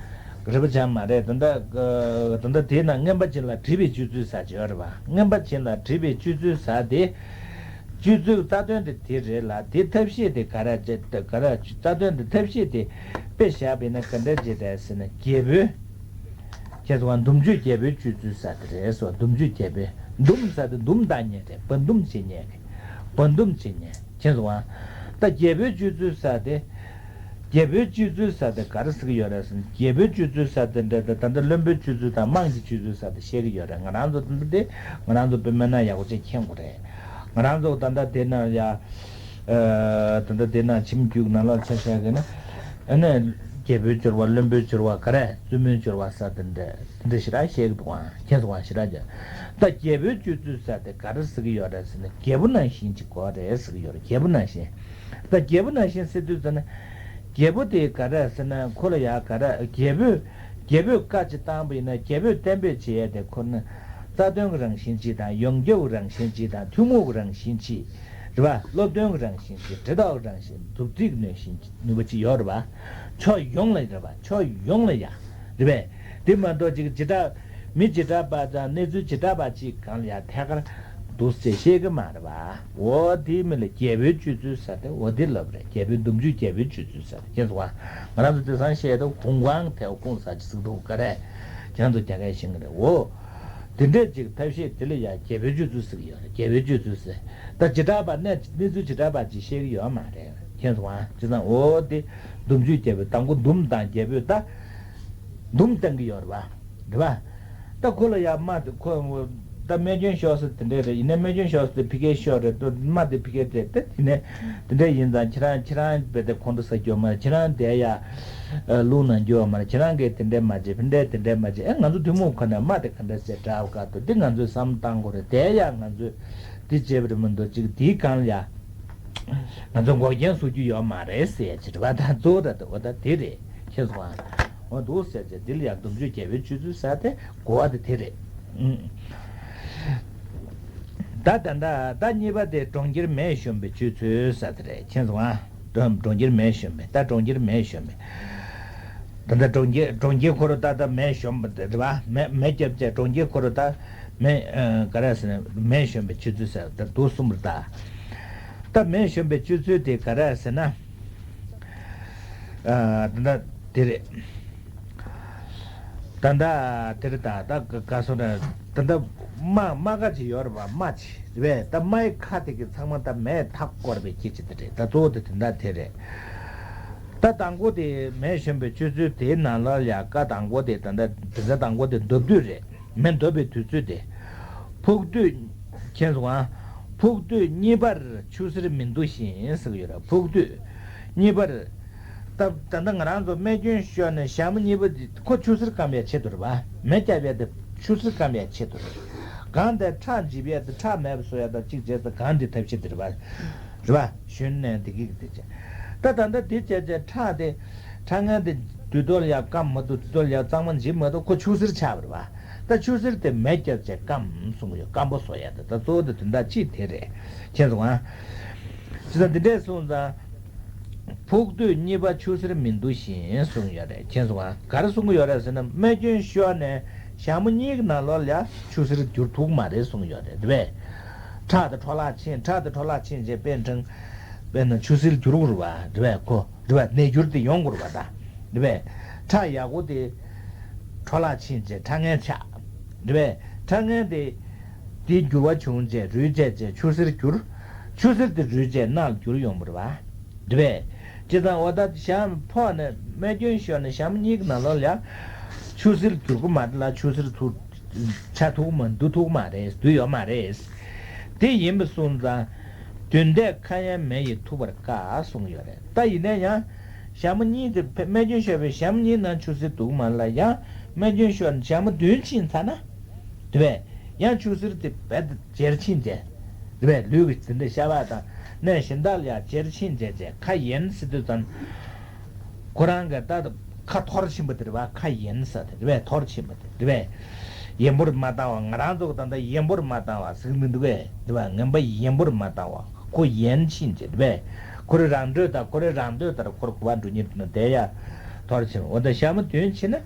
རས་པ་བྱང་མ་རེད། ད་ལྟ་ད་ལྟ་དེའི་ནང་རྔན་པ་ཅན་ལ་བྲིས་པའི་སྤྱོད་ཚུལ་ཟེར་ཅིག་ཡོད་རེད་པ། རྔན་པ་ཅན་ལ་བྲིས་པའི་སྤྱོད་ཚུལ་ཟེར་དེ། སྤྱོད་ཚུལ་རྩ་དོན་དེ་དེ་རེད་ལ། དེ་ཐབས་ཤེས་དེ་ག་རེ་བྱེད་ག་རེ་རྩ་དོན་དེ་ཐབས་ཤེས་དེ་དཔེ་བཞག་པ་ཡིན་ན་ག་འདྲ་བྱེད་རེད་ཟེར་ན། རྒྱལ་པོའི། ཁྱེད་ཚོ་བ་འདོམ་ཆུ་རྒྱལ་པོའི་སྤྱོད་ཚུལ་ཟེར་དེ་རེད་སོ། འདོམ་ཆུ་རྒྱལ་པོའི་འདོམ་ཟེར་དེ་འདོམ་བཏང་མཁན་རེད། བ་འདོམ་བྱེད་མཁན་རེད། བ་འདོམ་བྱེད་མཁན། ཁྱེད་ཚོ་བ། ད་རྒྱལ་པོའི་སྤྱོད་ཚུལ་ཟེར་དེ། རྒྱལ་པོའི་སྤྱོད་ཚུལ་ཟེར་དེ་ག་རེ་ཟེར་གྱི་ཡོད་རེད་ཟེར་ན། རྒྱལ་པོའི་སྤྱོད་ཚུལ་ཟེར་དེ་འདྲ་དེ་ད་ལྟ་བློན་པོའི་སྤྱོད་ཚུལ་དང་དམངས་ཀྱི་སྤྱོད་ཚུལ་ཟེར་དེ་བཤད་ཀྱི་ཡོད་རེད། ང་རང་ཚོ་དེ་འདྲ་དེ་ང་རང་ཚོ་བོད་སྨན་ན་ཡག་པོ་ཅིག་མཁྱེན་དགོས་རེད། ང་རང་ཚོ་ད་ལྟ་དེ་ན་ཡ། ཨ། ད་ལྟ་དེ་ན་ཁྱིམ་རྒྱུད་ནང་ལོགས་ཆ་བཞག་གི་ན། ཨ་ནི་རྒྱལ་པོའི་སྦྱོར་བ། བློན་པོའི་སྦྱོར་བ། ག་རེ་བཙུན་མོའི་སྦྱོར་བ་ཟེར་དེ་འདྲ་དེ་འདྲ་ཞེ་དྲག་བཤད་ཀྱི་འདུག་ཨང་། ཁྱེད་ཚོ་བ་ཞེ་དྲག་ཀྱང་། ད་རྒྱལ་པོའི་སྤྱོད་ཚུལ་ཟེར་དེ་ག་རེ་ཟེར་གྱི་ཡོད་རེད་ཟེར་ན། རྒྱལ་པོ་ནང་བཞིན་ཅིག་དགོས་རེད་ཟེར་གྱི་ཡོད་རེད། རྒྱལ་པོ་ནང་བཞིན། ད་རྒྱལ་པོ་ནང་བཞིན་ཟེར་དུས་ཙམ་ན། རྒྱལ་པོ་དེ་ག་རེ་ཟེར་ན། ཁོ་ལ་ཡ་ག་རེ་རྒྱལ་པོས་རྒྱལ་པོས་བཀའ་ཅིག་བཏང་པ་ཡིན་ན། རྒྱལ་པོས་གཏན་འབེབས་བྱེད་ཡས་དེ་ཁོ་ན་རྩ་དོན་གྱི་རང་བཞིན་ཅིག་དང་། ཡོངས་ཁྱབ་ཀྱི་རང་བཞིན་ཅིག་དང་། ཐུན་མོང་གི་རང་བཞིན་ཅིག་རེད་པ། སློབ་སྟོན་གྱི་རང་བཞིན་ཅིག་འབྲེལ་ཐག་གི་རང་བཞིན། མཛུབ་ཐེལ་གྱི་ནུས་བཞིན་ནུས་པ་ཅིག་ཡོད་རེད་པ། ཕྱོགས་ཡོངས་ལ་རེད་པ། ཕྱོགས་ཡོངས་ལ་ཡ་རེད་པས། དེ་མ་གཏོགས་ཅིག་བྱེ་བྲག་མི་བྱེ་བྲག་པ་དང་གནས་ཚུལ་བྱེ་བྲག་པ་གཅིག་སྒང་ལ་ཡ་ཐད་ཀར་འདུག་ཟེར་བཤད་གི་མ་རེད་པ། འོ་དེའི་མིང་ལ་རྒྱལ་པོའི་སྤྱོད་ཚུལ་ཟེར་ཏེ་འོ་དེ་ལབ་རེད། རྒྱལ་པོའི་འདོམ་ཆུ་རྒྱལ་པོའི་སྤྱོད་ཚུལ་ཟེར་ཏེ། ཁྱེད་ཚོ་བ། ང་རང་ཚོ་དེང་སང་བཤད་དུས་གུང་ཁང་ཐལ་ཁུངས་ཟེར་ཅིག་ཟེར་འདུག་ག་རེད། ཁྱེད་ཚོ་རྒྱ་སྐད་ཤེས་ཀྱི་རེད། འོ་དེ་འདྲས་ཅིག་ཐབས་ཤེས་དེ་ལ་ཡ་རྒྱལ་པོའི་སྤྱོད་ཚུལ་ཟེར་གི་ཡོད་རེད། རྒྱལ་པོའི་སྤྱོད་ཚུལ་ཟེར། ད་བྱེ་བྲག་པ་གནས་གནས་ཚུལ་བྱེ་བྲག་པ་ཅིག་བཤད་གི་ཡོད་མ་རེད། ཁྱེད་ཚོ་བ། བྱས་ཙང་འོ་དེ་འདོམ་ཆུ་རྒྱལ་པོས་དང་པོ་འདོམ་དང་། རྒྱལ་པོས་ད་འདོམ་བཏང་གི་ཡོད་རེད་པ། རེད་པ། ད་ཁོ་ལ་ཡ་རྨ་དེ་ཁོ་ད་རྨས་སྐྱོན་ཤོར་ས་དེ་འདྲས་རེད། ཡིན་ནའི་རྨས་སྐྱོན་ཤོར་ས་དེ་ཕ་གིར་ཤོར་རེད། ད་རྨ་དེ་ཕ་གིར་སྤྲད་དེ། དེ་ནས་དེ་འདྲས་ཡིན་ཙང་ཁྱེད་རང་ཁྱེད་རང་རྦད་དེ་ཁོང་ཁྲོ་ཟ་རྒྱུ་ཡོད་མ་རེད། ཁྱེད་རང་དེ་ཡ་རླུང་ན་རྒྱུ་ཡོད་མ་རེད། ཁྱེད་རང་གིས་དེ་འདྲས་མ་བྱེད། ཕ་འདྲས་དེ་འདྲས་མ་བྱེད། ཨེ་ང་ཚོ་ཐུན་མོང་ཁོ་ནས་རྨ་དེ་ག་འདྲས་ཟེར་དྲག་ག་འདུག་འདི་ང་ཚོས་བསམ་བཏང་དགོས་རེད། དེ་ཡ་ང་ཚོས་འདི་བྱས་པ་རེད་མི་འདུག་ཅིག་དེའི་སྒང་ལ་ཡ་ང་ཚོ་འགོག་རྐྱེན་བཟོ་རྒྱུ་ཡོད་མ་རེད་ཟེར་ཡ་ཅིག་རེད་པ། ད་གཙོ་བོ་ད་འོ་ད་དེ་རེད། ཁྱེད་ཚོ་ཨ། འོ་འདུག་ཟེར་བྱས་འདི་ལ་ཡང་འདོམ་ཆུ་རྒྱལ་པོའི་སྤྱོད་ཚུལ་ཟེར་དེ་གོ་བ་དེ་དེ་རེད། ཨུམ། ད་ད་ད་ད་གཉིས་པ་དེ་གྲོང་ཁྱེར་མེ་གཞོམ་པའི་སྤྱོད་ཚུལ་ཟེར་དེ་རེད། ཁྱེད་ཚོ་ཨ། གྲོང་གྲོང་ཁྱེར་མེ་གཞོམ་པའི། ད་གྲོང་ཁྱེར་མེ་གཞོམ་པའི། ད་ད་གྲོང་ཁྱེར་གྲོང་ཁྱེར་ཁོ་རང་ད་ད་མེ་གཞོམ་པ་དེ་རེད་པ། མེ་མེ་བརྒྱབ་བྱས་གྲོང་ཁྱེར་ཁོ་རང་ད་མེ་ཨ་ག་རེ་ཟེར་ན་མེ་གཞོམ་པའི་སྤྱོད་ཚུལ་ཟེར་ད་འདུག་གསུམ་རེད་ད། ད་མེ་གཞོམ་པའི་སྤྱོད་ཚུལ་དེ་ག་རེ་ཟེར་ན། ཨ་ད་ད་དེ་རེད། ད་ད་དེ་རེད་ད། ད་ག་ག་སོང་ན་ད་ད་རྨ་རྨ་ཁ་ཅིག་ཡོད་རེད་པ། རྨ་ཅིག་རེད་པས། ད་རྨའི་ཁ་དེ་གི་ཚང་མ་ད་མེས་མཐའ་བསྐོར་བའི་སྐད་ཆ་དེ་རེད། ད་གཙོ་བོ་དེ་དེ་འདྲ་དེ་རེད། ད་དང་པོ་དེ་མེ་གཞོམ་པའི་སྤྱོད་ཚུལ་དེའི་ནང་ལོགས་ལ་ཡ་བཀའ་དང་པོ་དེ་ད་ད་དེ་ཚ་དང་པོ་དེ་འདབ་དུས་རེད། མེ་འདབ་པའི་དུས་ཚོད་དེ། ཕོག་དུས། མཁྱེན་སོང་ཨ། ཕོག་དུས་གཉིས་པར་ཆུ་སེར་མི་འདུ་ཞིང་ཟེར་གྱི་ཡོད་རེད། ཕོག་དུས་གཉིས་པར། ད་ད་ལྟ་ང་རང་ཚོ་རྨས་སྐྱོན་ཤོར་ནས་ཞག་མ་གཉིས་པ་དེ་ཁོ་ཆུ་སེར་སྐམ་ཡ་ཆེད་དུ་རེད་པ། མེ་བརྒྱབ་ཡ་དེ་ཆུ་སེར་སྐམ་ཡ་ཆེད་དུ་རེད། གང་དེ་ཁྲག་འཇིབ་ཡ་དེ་ཁྲག་མེད་པ་བཟོ་ཡ་དང་གཅིག་བྱས་ཙང་གང་དེ་ཐབས་ཤེས་དེ་རེད་པ། རེད་པ། གཞོན་ནས་འདི་གིས་དེ་བྱས། ད་ད་ལྟ་དེ་བྱས་བྱས་ཁྲག་དེ་ཁྲག་ངན་དེ་དུས་ཐོག་ལ་ཡ་སྐམ་མ་ཐུབ། དུས་ཐོག་ལ་ཡ་གཙང་མ་འཇིབ་མ་ཐུབ། ཁོ་ཆུ་སེར་ཆགས་པ་རེད་པ། ད་ཆུ་སེར་དེ་མེ་བརྒྱབ་བྱས་སྐམ་གསུང་གི་ཡོད། སྐམ་པོ་བཟོ་ཡ་དེ། ད་གཙོ་བོ་དེ་དོན་དག་གཅིག་དེ་རེད། མཁྱེན་སོང་ཨ། བྱས་ཙང་འདི་འདྲས་གསུངས་ཙང་། ཕོག་དུས་གཉིས་པ་ཆུ་སེར་མི་འདུ་ཞིང་གསུངས་ཡོད་རེད། མཁྱེན་སོང་ཨ། ག་རེ་གསུང་གི་ཡོད་རེད་ཟེར་ན། རྨས་སྐྱོན་ཤོར་ནས་ཞག་མ་གཉིས་ཀྱི་ནང་ལོགས་ལ་ཡ་ཆུ་སེར་འགྱུར་ཐུབ་མ་རེད་གསུངས་ཡོད་རེད། དེ་བས་ཁྲག་དེ་འཕྲོ་བརླག་ཕྱིན། ཁྲག་དེ་འཕྲོ་བརླག་ཕྱིན་རྗེས་དཔེར་ན་དཔེར་ན་ཆུ་སེར་འགྱུར་དགོས་རེད་པ། དེ་བས་ཁོ་རེད་པ། ནད་འགྱུར་དེ་ཡོང་དགོས་རེད་པ། ད་རེད་པས། ཁྲག་ཡག་པོ་དེ་འཕྲོ་བརླག་ཕྱིན་རྗེས་ཁྲག་ངན་ཆགས། རེད་པས། ཁྲག་ངན་དེ་དེ་འགྱུར་བ་བྱུང་རྗེས་རུལ་བྱས་རྗེས་ཆུ་སེར་འགྱུར། ཆུ་སེར་དེ་རུལ་རྗེས་རྣག་འགྱུར་ཡོང་བ་རེད་པ། རེད་པས། བྱས་ཙང་འོ་ད་ཞག་ཕོག་ནས་རྨས་སྐྱོན་ཤོར་ནས་ཞག་མ་གཉིས་ཀྱི་ནང་ལོགས་ལ་ཡ་ཆུ་སེར་འགྱུར་གི་མ་རེད་ལ། ཆུ་སེར་ཚུར་ཆགས་ཐུབ་མ་འདུ་ཐུབ་མ་རེད། འདུ་ཡོད་མ་རེད། དེ་ཡིན་པ་སོང་ཙང་བདུན་ཟླས་ཁ་ཡན་མེ་ཡིས་ཐུབ་པར་དཀའ་གསུངས་ཡོད་རེད། ད་ཡིན་ན་ཡང་ཞག་མ་གཉིས་དེ་རྨས་སྐྱོན་ཤོར་བའི་ཞག་མ་གཉིས་ནང་ཆུ་སེར་འདུག་མ་ལ་ཡང་རྨས་སྐྱོན་ཤོར་ནས་ཞག་མ་བདུན་ཕྱིན་ཚར་ན། དེ་བས་ཡང་ཆུ་སེར་དེ་རྦད་དེ་ཇེར་ཕྱིན་ཏེ། དེ་བས་ལུས་ཀྱི་དེ་འདྲ་ཤ་བག་དང་གནས་གཞན་དག་ལ་ཡང་ཇེར་ཕྱིན་ཏེ་ཅེས་ཁ་ཡན་ཟེར་དུས་ཙམ། ཁོ་རང་གི་ད་ཁ་འཐོར་ཕྱིན་པ་དེ་རེད་བ། ཁ་ཡེན་ས་དེ་རེད་བས། འཐོར་ཕྱིན་པ་དེ་རེད་བས། ཡེན་པོར་མ་བཏང་བ། ང་རང་ཚོ་གི་ད་ལྟ་ཡེན་པོར་མ་བཏང་བ་ཟེར་གི་མི་འདུག་གས། རེད་བ། ངན་པ་ཡེན་པོར་མ་བཏང་བ། ཁོ་ཡེན་ཕྱིན་ཅི་རེད་བས། ཁོ་རེ་རང་འདོད་དང་ཁོ་རེ་རང་འདོད་ལྟར་ཁོར་གོ་བ་འགྲོ་ཉེན་དུ་ན་དེ་ཡ་འཐོར་ཕྱིན། འོ་ད་ཞྭ་མོ་བདུན་ཕྱིན་ན་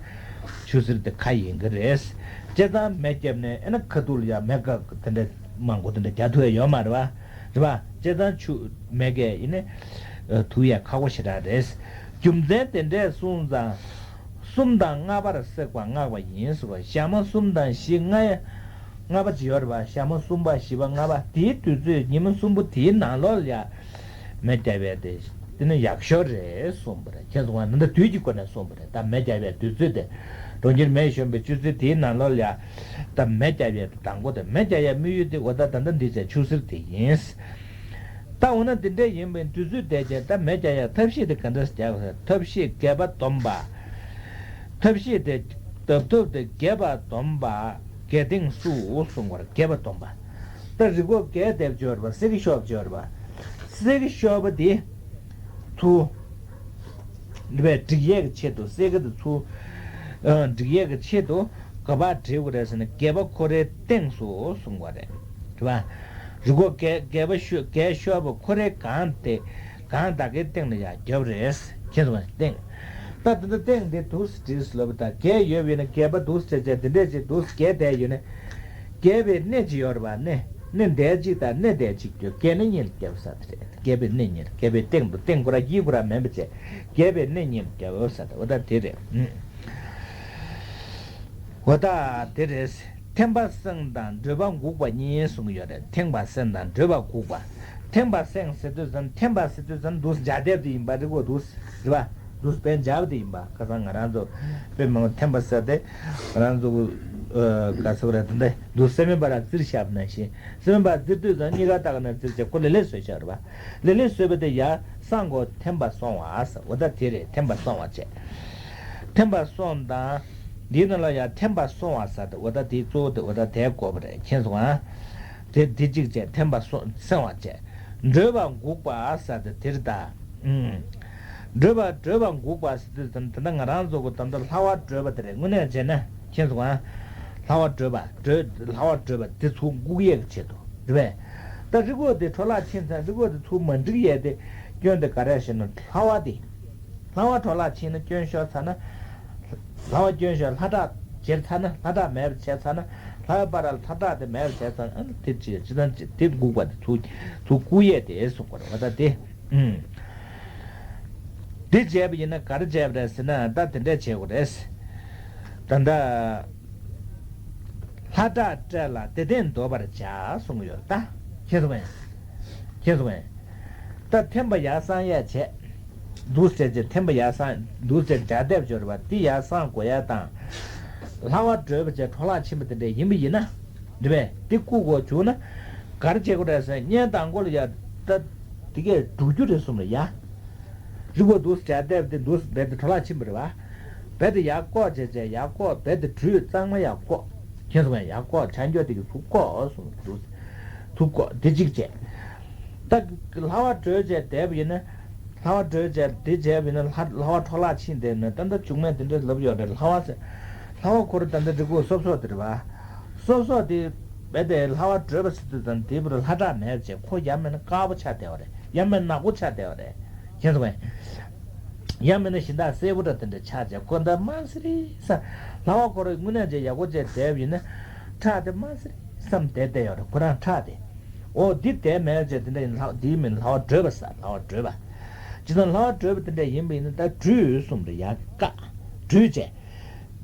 ཆུ་སེར་དེ་ཁ་ཡེན་གི་རེད། བྱས་ཙང་མེ་བརྒྱབ་ནས་ཨེ་ན་ཁ་ཐུག་ལ་ཡ་མེ་ཁ་དེ་འདྲ་མང་པོ་དེ་འདྲ་རྒྱག་ཐུབ་ཡ་ཡོད་མ་རེད་བ། རེད་བ། བྱས་ཙང་ཆུ་མེ་ཁ་ཡིན་ནས་ཐུག་ཡ་ཁག་པོ་ཞེ་དྲག་རེད། རྒྱུ་མཚན་དེ་འདྲས་གསུངས་ཙང་། གསུམ་དང་ལྔ་པར་བསྲེག་པ་བསྔགས་པ་ཡིན་ཟེར་བ། ཞྭ་མོ་གསུམ་དང་བཞི་ལྔ་ཡ། ལྔ་པ་ཅིག་ཡོད་རེད་བ། ཞྭ་མོ་གསུམ་པ་བཞི་པ་ལྔ་པ་དེའི་དུས་ཚོད་ཉིན་མོ་གསུམ་པོ་དེའི་ནང་ལོགས་ལ་ཡ། མེ་བརྒྱབ་ཡས་དེ་དེ་ནི་ཡག་ཤོས་རེད་གསུངས་པ་རེད། ཁྱེད་ཚོ་ང་ནི་ད་དུས་ཀྱི་སྒོ་ནས་གསུངས་པ་རེད། ད་མེ་བརྒྱབ་ཡས་དུས་ཚོད་དེ། གྲོང་ཁྱེར་མེ་གཞོན་པའི་ཆུ་ཚོད་དེའི་ནང་ལོགས་ལ་ཡ། ད་མེ་བརྒྱབ་ཡས་དེ་དང་པོ་དེ། མེ་བརྒྱབ་ཡས་དམིགས་ཡུལ་དེ་འོ་ད་ད་ལྟ་འདི་བྱས་ཆུ་སེར་དེ་ཡིན། ད་འོ་ན་འདི་འདྲ་ཡིན་པའི་དུས་ཚོད་དེ་བྱས་ད་མེ་བརྒྱབ་ཡས་ཐབས་ཤེས་དེ་ག་འདྲ་རྒྱག་དགོས། ཐབས་ཤེས་བརྒྱད་པ་སྡོམ་པ། ཐབས་ཤེས་དེ་བརྒྱད་པ་སྡོམ་པ། བརྒྱད་སྟེང་སུ་གསུངས་པར་བརྒྱད་པ་སྡོམ་པ། ད་རི་མགོ་བརྒྱད་བརྒྱབ་ཡོད་རེད་པ། སེ་གེ་ཤོར་ཡོད་རེད་པ། སེ་གེ་ཤོར་བ་དེ་ཚུར་འདི་བས་སྒྲིག་ཡས་ཀྱི་ཆེད་དུ། སེ་གེ་དེ་ཚུར་ཨ་སྒྲིག་ཡས་ཀྱི་ཆེད་དུ་ག་པར་སྒྲིག་དགོས་རེད་ཟེར་ན་བརྒྱད་པ་ཁོ་རའི་སྟེང་སུ་གསུངས་པ་རེད། རེད་པ། རི་མགོ་བརྒྱད་བརྒྱད་པ་ཤོ་བརྒྱད་ཤོར་བ་ཁོ་རའི་སྒང་དེ་སྒང་དེ་གའི་སྟེང་ལ་ཡར་བརྒྱབ་རེད། ཁྱེད་ཚོ་སྟེང་། ད་དེ་འདྲ་སྟེང་དེ་འདུག་སེ་བྲིས་ལབ། ད་བརྒྱད་ཡོད་པ་ཡིན་ན་བརྒྱད་པ་འདུག་སེ་བྲིས་བྱས་དེ་འདྲས་ཅིག་འདུག་སེ་བརྒྱད་བསྡད་ཡོད་ན། བརྒྱད་པའི་སྣེ་གཅིག་ཡོད་རེད་པ། སྣེ། སྣེ་འདས་གཅིག་དང་སྣེ་འདས་གཅིག་བརྒྱབ། བརྒྱད་སྣེ་གཉིས་ལ་བརྒྱབ་ས་དེ་རེད། བརྒྱད་པའི་སྣེ་གཉིས་ལ། བརྒྱད་པའི་སྟེང་དུ་སྟེང་ཁོ་ར་དཀྱིལ་ཁོ་ར་མིན་པ་བྱས། བརྒྱད་པའི་སྣེ་གཉིས་ལ་བརྒྱབ་ས་དེ། འོ་ད་དེ་རེད། ཨུམ། འོ་ད་དེ་རེད། ཐེམ་པ་སེང་དང་འགྲོས་པ་འགུགས་པ་གཉིས་གསུངས་ཡོད་རེད། ཐེམ་པ་སེང་དང་འགྲོས་པ་འགུགས་པ། ཐེམ་པ་སེང་ཟེར་དུས་ཙམ། ཐེམ་པ་ཟེར་དུས་ཙམ་འདུག་སེ་འཇའ་དེབ་དེ་ཡིན་པ། རི་མགོ་འདུག་སེ་རེད་པ། འདུག་སེ་དཔེ་འཇའ་དེ་ཡིན་པ། ཁ་སང་ང་རང་ཚོ་དཔེ་མང་པོ་ཐེམ་པ་ཟེར་དེ་ང་རང་ཚོ་ཨ་ག་ཟེར་བ་རེད། དེ་འདྲ་འདུག་སེ་སེམས་པ་ར་བཙིར་བཞག་པ་ནང་བཞིན། སེམས་པ་བཙིར་དུས་ཙམ་གཉིས་ཀ་ལྟ་ག་ན་བཙིར་བྱས་ཁོ་ལེ་ལེ་བཟོས་བཞག་རེད་པ། ལེ་ལེ་བཟོས་པ་དེ་ཡར་སེང་གོ། ཐེམ་པ་སོང་བ་ཟེར། འོ་ད་དེ་རེད། ཐེམ་པ་སོང་བ་བྱས། ཐེམ་པ་སོང་དང་། འདིའི་ནང་ལ་ཡང་ཐེམ་པ་སོང་བ་ཟེར་ཏེ། འོ་ད་དེའི་གཙོ་བོ་དེ་འོ་ད་དེ་དགོས་པ་རེད། མཁྱེན་སོང་ཨ། དེ་དེ་གཅིག་བྱས། ཐེམ་པ་སོང་སེང་བ་བྱས། འགྲོས་པ་འགུགས་པ་ཟེར་ཏེ་དེ་རེད་ད། ཨུམ། འགྲོས་པ་འགྲོས་པ་འགུགས་པ་ཟེར་དུས་ད་ལྟ་ང་རང་ཚོ་གི་ད་ལྟ་ལྷ་བ་འགྲོས་པ་དེ་རེད། དངོས་གནས་བྱས་ན། མཁྱེན་སོང་ཨ། ལྷ་བ་འགྲོས་པ། འགྲོས། ལྷ་བ་འགྲོས་པ་དེ་ཚུར་འགུགས་ཡས་ཀྱི་ཆེད་དུ་རེད་པས། ད་རི་མགོ་དེ་འཕྲོ་བརླག་ཕྱིན་ཚར། རི་མགོ་དེ་ཚུར་མ་འགྲིག་ཡས་དེ་སྐྱོན་དེ་ག་རེ་ཞེ་ན་ལྷ་བ་དེ། ལྷ་བ་འཕྲོ་བརླག་ཕྱིན་ན་སྐྱོན་ཤོར་ཚར་ན། ལྷ་བ་སྐྱོན་ཤོར། ལྷ་བྲག་བརྗེད་ཚར་ན། ལྷ་བྲག་མེད་པ་བྱས་ཚར་ན། ལྷ་བ་པ་ར་ལྷ་བྲག་དེ་མེད་པ་བྱས་ཚར་ན། ཨ་ནི་དེ་ཅི་ཅི་ཙམ་ཅི་དེ་འགུགས་པ་དེ་ཚུར་ཚུར་བཀུག་ཡས་དེ་གསུངས་པ་རེད་པ། ད་དེ། ཨུམ། དེ་བྱས་པ་ཡིན་ན་ག་རེ་བྱས་པ་རེད་ཟེར་ན། ད་དེ་འདྲས་བྱེད་དགོས་རེད། ད་ལྟ། ལྷ་བྲག་བསྐྲད་ལ་དེ་སྟེང་སྡོད་པར་བྱ་གསུངས་ཡོད་ད། མཁྱེན་སོང་ངས། མཁྱེན་སོང་ངས། ད་ཐེམ་པ་ཡར་སེང་ཡས་བྱས། འདུག་སེ་བྱས། ཐེམ་པ་ཡར་སེང་འདུག་སེ་འཇའ་དེབ་འབྱོར་བ་དེ་ཡར་སེང་དགོས་ཡ་དང་། ལྷ་བ་འགྲོས་པ་བྱས་འཕྲོ་བརླག་ཕྱིན་པ་དེ་འདྲས་ཡིན་པ་ཡིན་ན། འདི་བས་དེ་བཀུག་དགོས་བྱུང་ན། ག་རེ་བྱེད་དགོས་རེད་ཟེར། བརྙན་དང་པོ་ལ་ཡ་ད་དེ་གས་འགྲོ་རྒྱུ་རེད་གསུངས་རེད་ཡ། རི་མགོ་འདུག་སེ་འཇའ་དེབ་དེ་འདུག་སེ་རྦད་དེ་འཕྲོ་བརླག་ཕྱིན་པ་རེད་བ། རྦད་དེ་ཡར་བཀོག་བྱས་བྱས། ཡར་བཀོག་རྦད་དེ་བྲུས། གཙང་མ་ཡར་བཀོག་མཁྱེན་སོང་ངས། ཡར་བཀོག་ཆ་འཇོག་དེ་གི་ཚུར་བཀོག་གསུངས། འདུག་སེ་ཚུར་བཀོག་དེ་གཅིག་བྱས། ད་ལྷ་བ་འགྲོས་བྱས་བསྡད་པ་ཡིན་ན། ལྷ་བ་འགྲོས་བྱས་དེ་བྱས་པ་ཡིན་ན། ལྷ་ལྷ་བ་འཕྲོ་བརླག་ཕྱིན་བསྡད་ན། ད་ལྟ་མཇུག་མས་དེ་འདྲ་ལབ་ཡོད་རེད། ལྷ་བ་ཟེར། ལྷ་བ་ཁོ་རང་ད་ལྟ་རི་མགོ་སོབ་སོབ་དེ་རེད་བ། སོབ་སོབ་དེ་རྦད་དེ་ལྷ་བ་འགྲོས་པ་ཟེར་དུས་ཙམ་དེའི་བར་ལྷ་བྲག་མེད་བྱས། ཁོ་ཡང་མིན་ན་དཀར་པོ་ཆགས་བསྡད་པ་རེད། ཡང་མིན་ན་ནག་པོ་ཆགས་བསྡད་པ་རེད། མཁྱེན་སོང་ངས། ཡང་མིན་ན་གཞན་དག་སེར་པོ་འདྲ་དེ་འདྲ་ཆགས་བྱས། ཁོ་འདྲ་མ་སེ་རི་ས། ལྷ་བ་ཁོ་རང་དངོས་གནས་བྱས་ཡག་པོ་བྱས་བསྡད་པ་ཡིན་ན། ཁྲག་དེ་མ་སེ་རི་བསམ་བསྡད་བསྡད་ཡོད་རེད། ཁོ་རང་ཁྲག་དེ། འོ་འདི་བསྡད་མེད་བྱས། དེ་འདྲ་ཡིན་ན་ལྷ་འདིའི་མིང་ལྷ་བ་འགྲོས་པ་ཟེར། ལྷ་བ་འགྲོས་པ། ཇི་ལྟར་ལྷ་བ་འགྲོས་པ་དེ་འདྲ་ཡིན་པ་ཡིན་ན། ད་བྲུས་གསུངས་རེད་ཡ། བཀག་བྲུས་བྱས།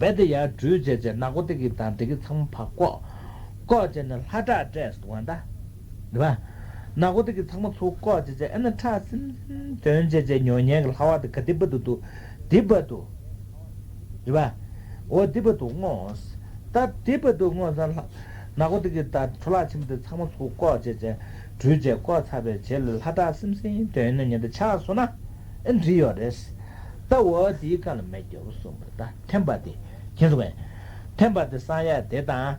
རྦད་དེ་ཡར་བྲུས་བྱས་བྱས། ནག་པོ་དེ་གི་དང་དེ་གི་ཚང་མ་ཕར་བཀོག་བཀོག་བྱས་ནས་ལྷ་བྲག་བསྐྲད་སོང་བ་ད། རེད་པ། ནག་པོ་དེ་གི་ཚང་མ་ཚུར་བཀོག་བྱས་བྱས། ཨ་ནི་ཁྲག་སིམ་སིམ་དོན་བྱས་བྱས། ཉོ་མཁན་གྱི་ལྷ་བ་དེ་ག་དེ་བར་དུ་འདུག་དེ་བར་དུ། རེད་པ། འོ་དེ་བར་དུ་བསྔོ། ད་དེ་བར་དུ་བསྔོ་ཙང་ལྷ་ནག་པོ་དེ་གི་ད་འཕྲོ་བརླག་ཕྱིན་པ་དེ་ཚང་མ་ཚུར་བཀོག་བྱས་བྱས། བྲུས་བྱས་བཀོག་ཚར་བའི་རྗེས་ལ་ལྷ་བྲག་སིམ་སིམ་དོན་ནས་ཉེ་འདི་ཆགས་སོང་ན། ཨེ་འགྲིག་ཡོད་རེད། ད་འོ་དེའི་སྒང་ལ་མེ་བརྒྱབ་གསུངས་པ་རེད། ད་ཐེམ་པ་དེ། མཁྱེན་སོང་ངས། ཐེམ་པ་དེ་སེང་ཡས་དེ་དང་།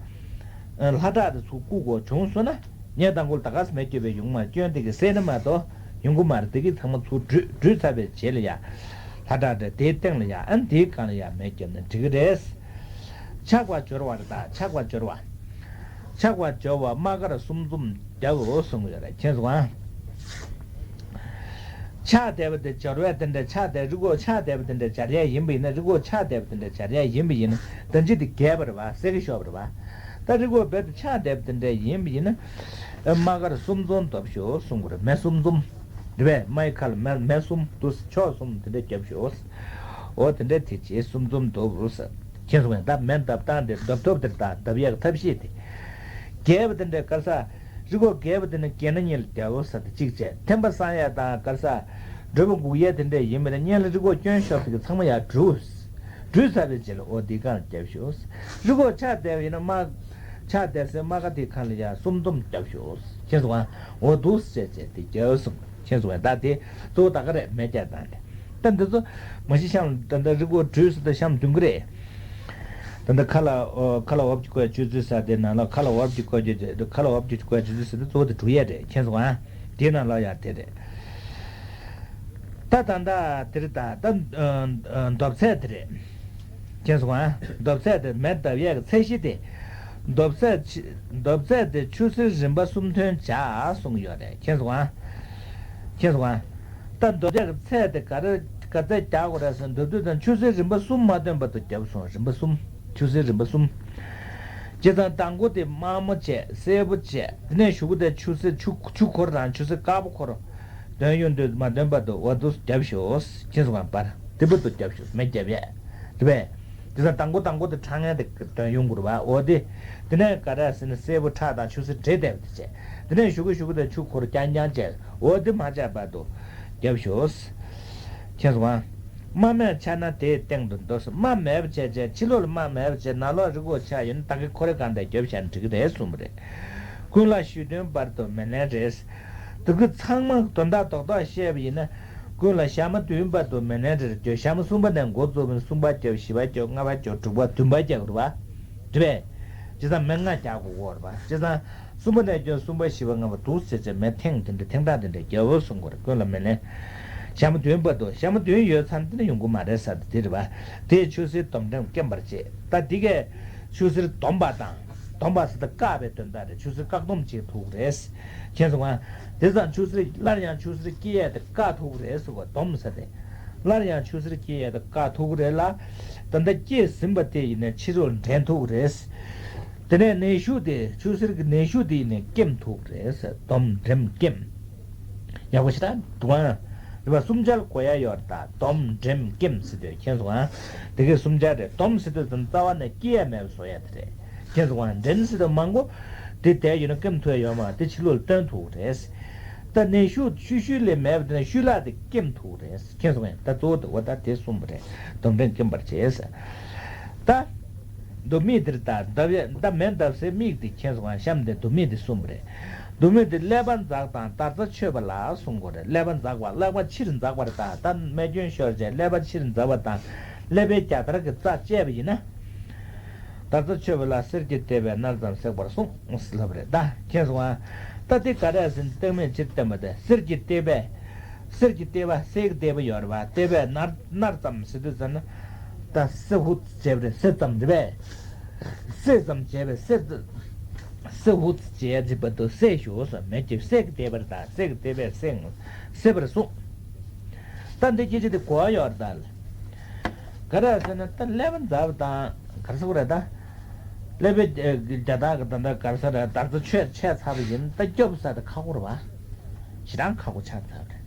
ལྷ་བྲག་དེ་ཚུར་བཀུག་དགོས་བྱུང་སོང་ན། ངས་དང་པོ་ལ་ད་ག་སེ་མེ་བརྒྱབ་པའི་ཡོང་མ། སྐྱོན་དེ་གི་སེལ་ན་མ་གཏོགས་ཡོང་གི་མ་རེད། དེ་གི་ཚང་མ་ཚུར་བྲུས་བྲུས་ཚར་བའི་རྗེས་ལ་ཡ། ལྷ་བྲག་རེད། དེའི་སྟེང་ལ་ཡ་ཨ་ནི་དེའི་སྒང་ལ་ཡ་མེ་བརྒྱབ་ན་འགྲིག་གི་རེད། ཆགས་པ་སྦྱོར་བ་རེད། ད་ཆགས་པ་སྦྱོར་བ། ཆགས་པ་སྦྱོར་བ་དམག་སྒར་གསུམ་འཛོམས་རྒྱབ་འོ་གསུང་གི་ཡོད་རེད། མཁྱེན་སོང་ཨ། ཆགས་བསྡད་པ་དེ་སྦྱོར་བས་དེ་འདྲ་ཆགས་བསྡད། རི་སྒོ་ཆགས་བསྡད་པ་དེ་འདྲ་སྦྱར་ཡས་ཡིན་པ་ཡིན་ན། རི་སྒོ་ཆགས་བསྡད་པ་དེ་འདྲ་སྦྱར་ཡས་ཡིན་པ་ཡིན་ན། ད་ཅི་དེ་རྒྱས་པ་རེད་བ། གསལ་གི་ཤོར་བ་རེད་བ། ད་རི་སྒོ་རྦད་དེ་ཆགས་བསྡད་པ་དེ་འདྲ་ཡིན་པ་ཡིན་ན། དམག་སྒར་གསུམ་འཛོམས་རྒྱབ་ཤོག་གསུང་གི་རེད། མེ་གསུམ་འཛོམས། རེད་པས། དམག་གི་ཁ་ལ་མེ་མེ་གསུམ་འདུག་ཕྱོགས་གསུམ་དེ་འདྲ་རྒྱབ་ཤོག་འོ་དེ་འདྲ་དེ་རྗེས་གསུམ་འཛོམས་འདུག་ཟེར། མཁྱེན་སོང་ངས། ད་མེ་བརྡབ་སྟངས་དེ་བརྡབ་ཐབས་དེ་དང་བརྡབ་ཡག་ཐབས་ཤེས་དེ། རྒྱས་པ་དེ་འདྲ་དཀར་ས། རི་སྒོ་རྒྱས་པ་དེ་ནི་རྒྱས་ན་སྔོན་ལ་རྒྱབ་ཟེར་དེ་གཅིག་བྱས། ཐེམ་པ་སྲང་ཡས་དང་དཀར་ས། འགྲོས་པོ་འགུག་ཡས་དེ་འདྲ་ཡིན་པ་ན་སྔོན་ལ་རི་སྒོ་སྐྱོན་ཤོར་ཟེར་གི་ཚང་མ་ཡར་བྲུས། བྲུས་ཚར་བའི་རྗེས་ལ་འོ་དེའི་སྒང་ལ་རྒྱབ་ཤོག་རི་སྒོ་ཆགས་བསྡད་པ་ཡིན་ན་དམག་ཆགས་བསྡད་སའི་དམག་སྒར་དེའི་སྒང་ལ་ཡར་གསུམ་འཛོམས་རྒྱབ་ཤོག་མཁྱེན་སོང་ཨ། འོ་འདུག་ཟེར་བྱས་དེ་རྒྱབ་སོང་། མཁྱེན་སོང་ངས། ད་དེ་གཙོ་བོ་ད་ག་རེད། མེ་བརྒྱབ་སྟངས་དེ། ད་འདི་ཚོ་མ་གཞི་གཤམ་ད་ལྟ་རི་སྒོ་བྲུས་ཟེར་ད་གཤམ་འདོན་གི་རེད། ད་ལྟ་ཁ་ལ་ཨོ་ཁ་ལ་འོབས་ཀྱི་བཀོད་སྤྱོད་ཚུལ་ཟེར་དེ་ནང་ལ། ཁ་ལ་འོབས་ཀྱི་བཀོད་སྤྱོད་ཁ་ལ་འོབས་ཀྱི་བཀོད་སྤྱོད་ཚུལ་ཟེར་དེ་གཙོ་བོ་དེ་འགྲོ་ཡས་རེད། མཁྱེན་སོང་ཨ། དེའི་ནང་ལ་ཡང་དེ་རེད། ད་ད་ད་དེ་རེད། ད་ད་ཨ་ཨ་འདོབ་ཚད་དེ་རེད། མཁྱེན་སོང་ཨ། འདོབ་ཚད་དེ་མེ་བརྡབ་ཡས་ཀྱི་ཚད་གཞི་དེ། འདོབ་ཚད་ཆུ་འདོབ་ཚད་དེ་ཆུ་སེར་རིམ་པ་གསུམ་ཐོན་བྱ་གསུངས་ཡོད་རེད། མཁྱེན་སོང་ཨ། མཁྱེན་སོང་ཨ། ད་འདོབ་ཚད་ཀྱི་ཚད་དེ་ག་རེ་ག་ཚད་རྒྱག་དགོས་རེད་ཟེར། འདོབ་ཚད་དང་ཆུ་སེར་རིམ་པ་གསུམ་མ་ཐོན་བར་དུ་རྒྱབ་སོང་། རིམ་པ་གསུམ། ཆུ་སེར་རིམ་པ་གསུམ། བྱས་ཙང་དང་པོ་དེ་དམར་མོ་བྱས། སེར་པོ་བྱས། དེ་ནས་གཞུག་གུ་དེ་ཆུ་སེར་ཆུ་ཆུ་འཁོར་དང་ཆུ་སེར་དཀར་པོ་འཁོར། དོན་ཡོང་དུས་མ་ཐོན་བར་དུ་འོ་འདུག་རྒྱབ་ཤོག་མཁྱེན་སོང་ཨ། བར་དེ་བར་དུ་རྒྱབ་ཤོག་མེ་བརྒྱབ་ཡས། རེད་པས། དེ་ཚོ་དང་པོ་དང་པོ་དེ་ཁྲང་ངེ་དེ་དོན་ཡོང་དགོས་རེད་བ། འོ་དེ། དེ་ནས་ག་རེ་ཟེར་ན་སེར་པོ་ཁྲག་དང་ཆུ་སེར་འདྲེས་བསྡད་པ་དེ་བྱས། དེ་ནས་གཞུག་གུ་གཞུག་གུ་དེ་ཆུ་འཁོར་རྐྱང་རྐྱང་བྱས། འོ་དེ་མ་བྱས་བར་དུ་རྒྱབ་ཤོག་མཁྱེན་སོང་ཨ། དམག་མེད་ཆགས་ན་དེའི་སྟེང་དུ་འདོབས། དམག་མེད་པ་བྱས་བྱས་ཕྱི་ལོགས་ལ་དམག་མེད་པ་བྱས། ནང་ལོགས་རི་སྒོ་ཆགས་ཡོད་ན་ད་གིན་ཁོ་རའི་སྒང་དེ་རྒྱབ་བཞག་ན་འགྲིག་གི་རེད་གསུངས་པ་རེད། ཀུན་ལ་ཞུས་དོན་བར་དུ་མེ་ལེན་རེད། དེ་ཚོ་ཚང་མ་དོན་དག་རྡོག་རྡོག་བཤད་པ་ཡིན་ན། ཀུན་ལ་ཞག་མ་བདུན་བར་དུ་མེ་ལེན་རེ་རེ་རྒྱབ། ཞག་མ་གསུམ་པ་ནས་འགོ་བཙུགས་པ་ཡིན་ན་གསུམ་པ་རྒྱབ། བཞི་པ་རྒྱབ། ལྔ་པ་རྒྱབ། དྲུག་པ། བདུན་པ་རྒྱབ་རེད་བ། རེད་པས། བྱས་ཙང་མེ་ལྔ་རྒྱག་དགོས་ཀྱི་ཡོད་རེད་བ། བྱས་ཙང་གསུམ་པ་ནས་རྒྱབ། གསུམ་པ། བཞི་པ། ལྔ་པ་འདུག་ཟེར་བྱས་མེ་ཐེངས་དེ་འདྲ་ཐེངས་གྲངས་དེ་འདྲ་རྒྱབ་འོ་གསུང་གི་རེད། ཀུན་ལ་མེ་ལེན། ཞག་མ་བདུན་བར་དུ། ཞག་མ་བདུན་ཡོལ་ཚར་ན་འདི་ནི་ཡོང་གི་མ་རེད་ཟེར་དེ་རེད་བ། དེས་ཆུ་སེར་སྡོམ་འགྲེམས་སྐེམ་པར་བྱེད། ད་འདི་གས་ཆུ་སེར་སྡོམ་པ་དང་། སྡོམ་པ་ཟེར་ད་བཀག་པའི་དོན་དག་རེད། ཆུ་སེར་བཀག་སྡོམ་བྱེད་ཐུབ་ཀྱི་རེད། མཁྱེན་སོང་ང་། དེ་ཙང་ཆུ་སེར་སླར་ཡང་ཆུ་སེར་སྐྱེ་ཡས་དེ་བཀག་ཐུབ་ཀྱི་རེད་ཟེར་བ། སྡོམ་ཟེར་ཏེ། སླར་ཡང་ཆུ་སེར་སྐྱེ་ཡས་དེ་བཀག་ཐུབ་ཀྱི་རེད་ལ། ད་ལྟ་སྐྱེས་ཟིན་པ་དེ་ཡིན་ནའི་ཕྱི་རོལ་འདྲེན་ཐུབ་ཀྱི་རེད། དེ་ནས་ནད་ཤུགས་དེ། ཆུ་སེར་གྱི་ནད་ཤུགས་དེ་ཡིན་ནའི་སྐེམ་ཐུབ་ཀྱི་རེད་ཟེར། སྡོམ་འགྲེམས་སྐེམ། ཡག་པོ་ཞེ་དྲག་འདུག་ཨང་། རེད་པ། གསུམ་ཆར་གོ་ཡ་ཡོད་རེད་ད། སྡོམ་འགྲེམས་སྐེམ་ཟེར་དུས་མཁྱེན་སོང་ཨང་། དེ་གའི་གསུམ་ཆར་རེད། སྡོམ་ཟེར་དུས་ཙམ་རྩ་བ་ནས་སྐྱེ་ཡ་མེད་པ་བཟོ་ཡ་དེ་རེད། མཁྱེན་སོང་ཨང་། འགྲེམས་ཟེར་དུས་མང་པོ་དེ་བསྡད་ཡོད་ན་སྐེམ་ཐུབ་ཡ་ཡོད་མ་རེད། དེ་ཕྱི་ལོགས་ལ་བཏོན་ཐུབ་ཀྱི་རེད། ད་ནད་ཤུགས་ཤུལ་ཤུལ་ལས་མེད་པ་དེ་ནས་ཤུལ་ལྷག་དེ་སྐེམ་ཐུབ་ཀྱི་རེད། མཁྱེན་སོང་ངས། ད་གཙོ་བོ་དེ་འོ་ད་དེ་གསུངས་པ་རེད། སྡོམ་འགྲེམས་སྐེམ་པར་བྱེད་ཟེར། ད། འདོབ་མེ་དེར་ད་འདབ་ཡ་ད་མེ་འདབ་སའི་མིག་དེ་མཁྱེན་སོང་ང་། གཤམ་དེ་འདོབ་མེ་དེ་གསུངས་པ་རེད། འདོབ་མེ་དེ་ཀླད་པ་འཛག་དང་འདར་རྩ་ཆོད་པ་ལ་གསུང་དགོས་རེད། ཀླད་པ་འཛག་པ། ཀླད་པ་ཕྱིར་འཛག་པ་རེད། ད་ད་རྨས་སྐྱོན་ཤོར་བྱས་ཀླད་པ་ཕྱིར་འཛག་པ་དང་། ཀླད་པའི་རྒྱ་དར་གྱི་རྩ་བཅད་པ་ཡིན་ན། འདར་རྩ་ཆོད་པ་ལ་གསེར་གྱི་ལྟེ་བས་ནར་ཙམ་བསྲེགས་པར་གསུངས་ལབ་རེད། ད་མཁྱེན་སོང་ང་། ད་དེ་ག་རེད་ཟེར་ན་སྟེང་མེད་ཕྱིར་བསྟན་པ་དེ། གསེར་གྱི་ལྟེ་བས། གསེར་གྱི་ལྟེ་བ། གསེར་གྱི་ལྟེ་བ་ཡོད་རེད་བ། ལྟེ་བས་ནར་ནར་ཙམ་ཟེར་དུས་ཙམ་ན། ད་སེ་ཧུད་བྱས་པ་རེད། སེ་ཙམ་རེད་པས། སེ་ཙམ་བྱས་པས་སེ། སེ་ཧུད་བྱས་ཅི་བར་དུ་སེ་ཞུ་སོ་མེད་ཀྱི། གསེར་གྱི་ལྟེ་བར་དང་གསེར་གྱི་ལྟེ་བས་སེ། སེ་བར་གསུངས། ད་འདི་སྐད་ཆ་དེ་གོ་བ་ཡོད་རེད་ད། ག་རེ་ཟེར་ན་ད་ཀླད་པ་འཛག་པ་དང་ག་རེ་ཟེར་དགོས་རེད་ད། ཀླད་པའི་རྒྱ་དར་གྱི་ད་ད་ག་རེ་ཟེར་རེད། འདར་རྩ་ཆོད་ཆད་ཚར་བ་ཡིན་ད་སྐྱོབ་ས་དེ་ཁག་པོ་རེད་བ། ཞེ་དྲག་ཁག་པོ་ཆགས་ཚར་རེད།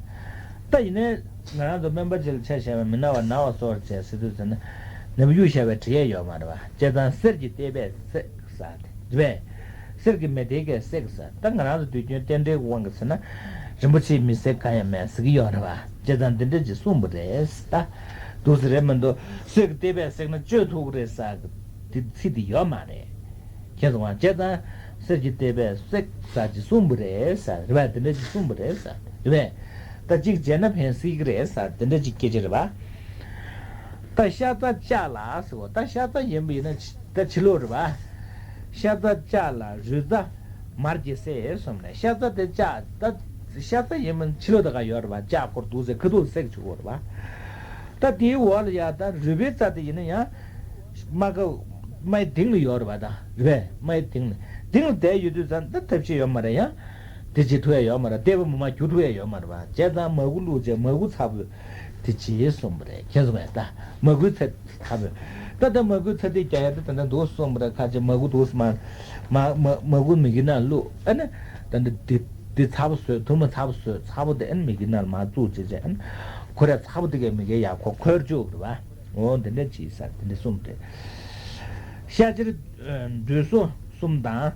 ད་ཡིན་ནའི་ང་རང་ཚོ་སྨན་པ་ཅིག་ལ་ཆ་བཞག་པ་མི་ན་བ་ན་བ་གསོ་བར་བྱས་ཟེར་དུས་ཟེར་ན། ནད་པ་གཡུག་བཞག་པའི་འབྲི་ཡས་ཡོད་མ་རེད་བ། བྱས་ཙང་གསེར་གྱི་ལྟེ་བས་བསྲེགས་ཟེར་དེ་རེད་པས། གསེར་གྱི་མེ་ལྟེ་གས་བསྲེགས་ཟེར། ད་ང་རང་ཚོ་དུས་རྒྱུན་རྟེན་འབྲེལ་གྱི་དབང་གིས་ཟེར་ན། རིན་པོ་ཆེའི་མི་བསྲེག་གང་ཡང་མེད་ཟེར་གྱི་ཡོད་རེད་བ། བྱས་ཙང་འདི་འདྲ་ཅིག་གསུངས་པ་རེད་ད། འདུག་ཟེར་རེད་མི་འདུག་གསེར་གྱི་ལྟེ་བས་བསྲེགས་ན་གཅོད་ཐུབ་ཀྱི་རེད་ཟེར་གྱི་དེ་ཚིག་དེ་ཡོད་མ་རེད། མཁྱེན་སོང་ང་། བྱས་ཙང་གསེར་གྱི་ལྟེ་བས་བསྲེགས་ཟེར་ཅིག་གསུངས་པ་རེད་ཟེར། རེད་པས། དེ་འདྲ་ཅིག་གསུངས་པ་རེད་ཟེར། རེད་པས། ད་གཅིག་བྱས་ན་ཕན་སྲིད་ཀྱི་རེད་ཟེར། དེ་འདྲ་ཅིག་སྐད་ཆ་རེད་པ། ད་ཤ་ཚ་ལྕགས་ལ་ཟེར་བ། ད་ཤ་ཚ་ཡིན་པ་ཡིན་ན་ཕྱི་ད་ཕྱི་ལོགས་རེད་པ། ཤ་ཚ་ལྕགས་ལ་རུས་ཚ་མར་གྱིས་བསྲེགས་གསུངས་ནས། ཤ་ཚ་དེ་ལྕགས་ད་ཤ་ཚ་ཡིན་པ་ཕྱི་ལོགས་ད་ག་ཡོད་རེད་པ། ལྕགས་ཁོར་འདུག་ཟེར་ཁ་ཐུག་བསྲེགས་ཆོག་གི་རེད་པ། ད་དེའི་འོག་ལ་ཡ་ད་རུས་པའི་རྩ་དེ་ཡིན་ན་ཡང་། རྨ་ཁ། རྨའི་གཏིང་ལ་ཡོད་རེད་པ། ད་རེད་པས། རྨའི་གཏིང་ལ། གཏིང་ལ་བསྡད་ཡོད་དུས་ཙང་ད་ཐབས་ཤེས་ཡོད་མ་རེད། ཡང་། དེ་བྱེད་ཐུབ་ཡ་ཡོད་མ་རེད། ལྟེ་བ་མུ་མ་རྒྱུ་ཐུབ་ཡ་ཡོད་མ་རེད་པ། བྱས་ཙང་མ་གུ་བླུགས་བྱས་མ་གུ་ཚ་པོ། དེ་བྱེད་གསུངས་པ་རེད། མཁྱེན་སོང་ངས། ད་མ་གུའི་ཚ། ཚ་པོ། ད་ད་མ་གུའི་ཚ་དེ་རྒྱག་ཡ་དེ་ད་ད་འདུག་གསུངས་པ་རེད། ཁ་ཅིག་མ་གུ་འདུག་མ། མ་མ་མ་གུ་མི་གི་ནང་བླུགས། ཨ་ནི། ད་འདི་འདི་འདི་ཚ་པོ་བཟོས། ཐུར་མ་ཚ་པོ་བཟོས། ཚ་པོ་དེ་ཨ་ནི་མི་གི་ནང་ལ་མར་བཙུགས་བྱས་བྱས། ཨ་ནི། ཁོ་ར་ཚ་པོ་དེ་གས་མི་གའི་ཡ་ཁོ་ཁོལ་བཅུག་རེད་པ། འོ་དེ་འདྲ་བྱས་ས་དེ་འདྲ་གསུངས་ཏེ། ཤ་སྦྱར། འདོད་སོ་གསུམ་དང་།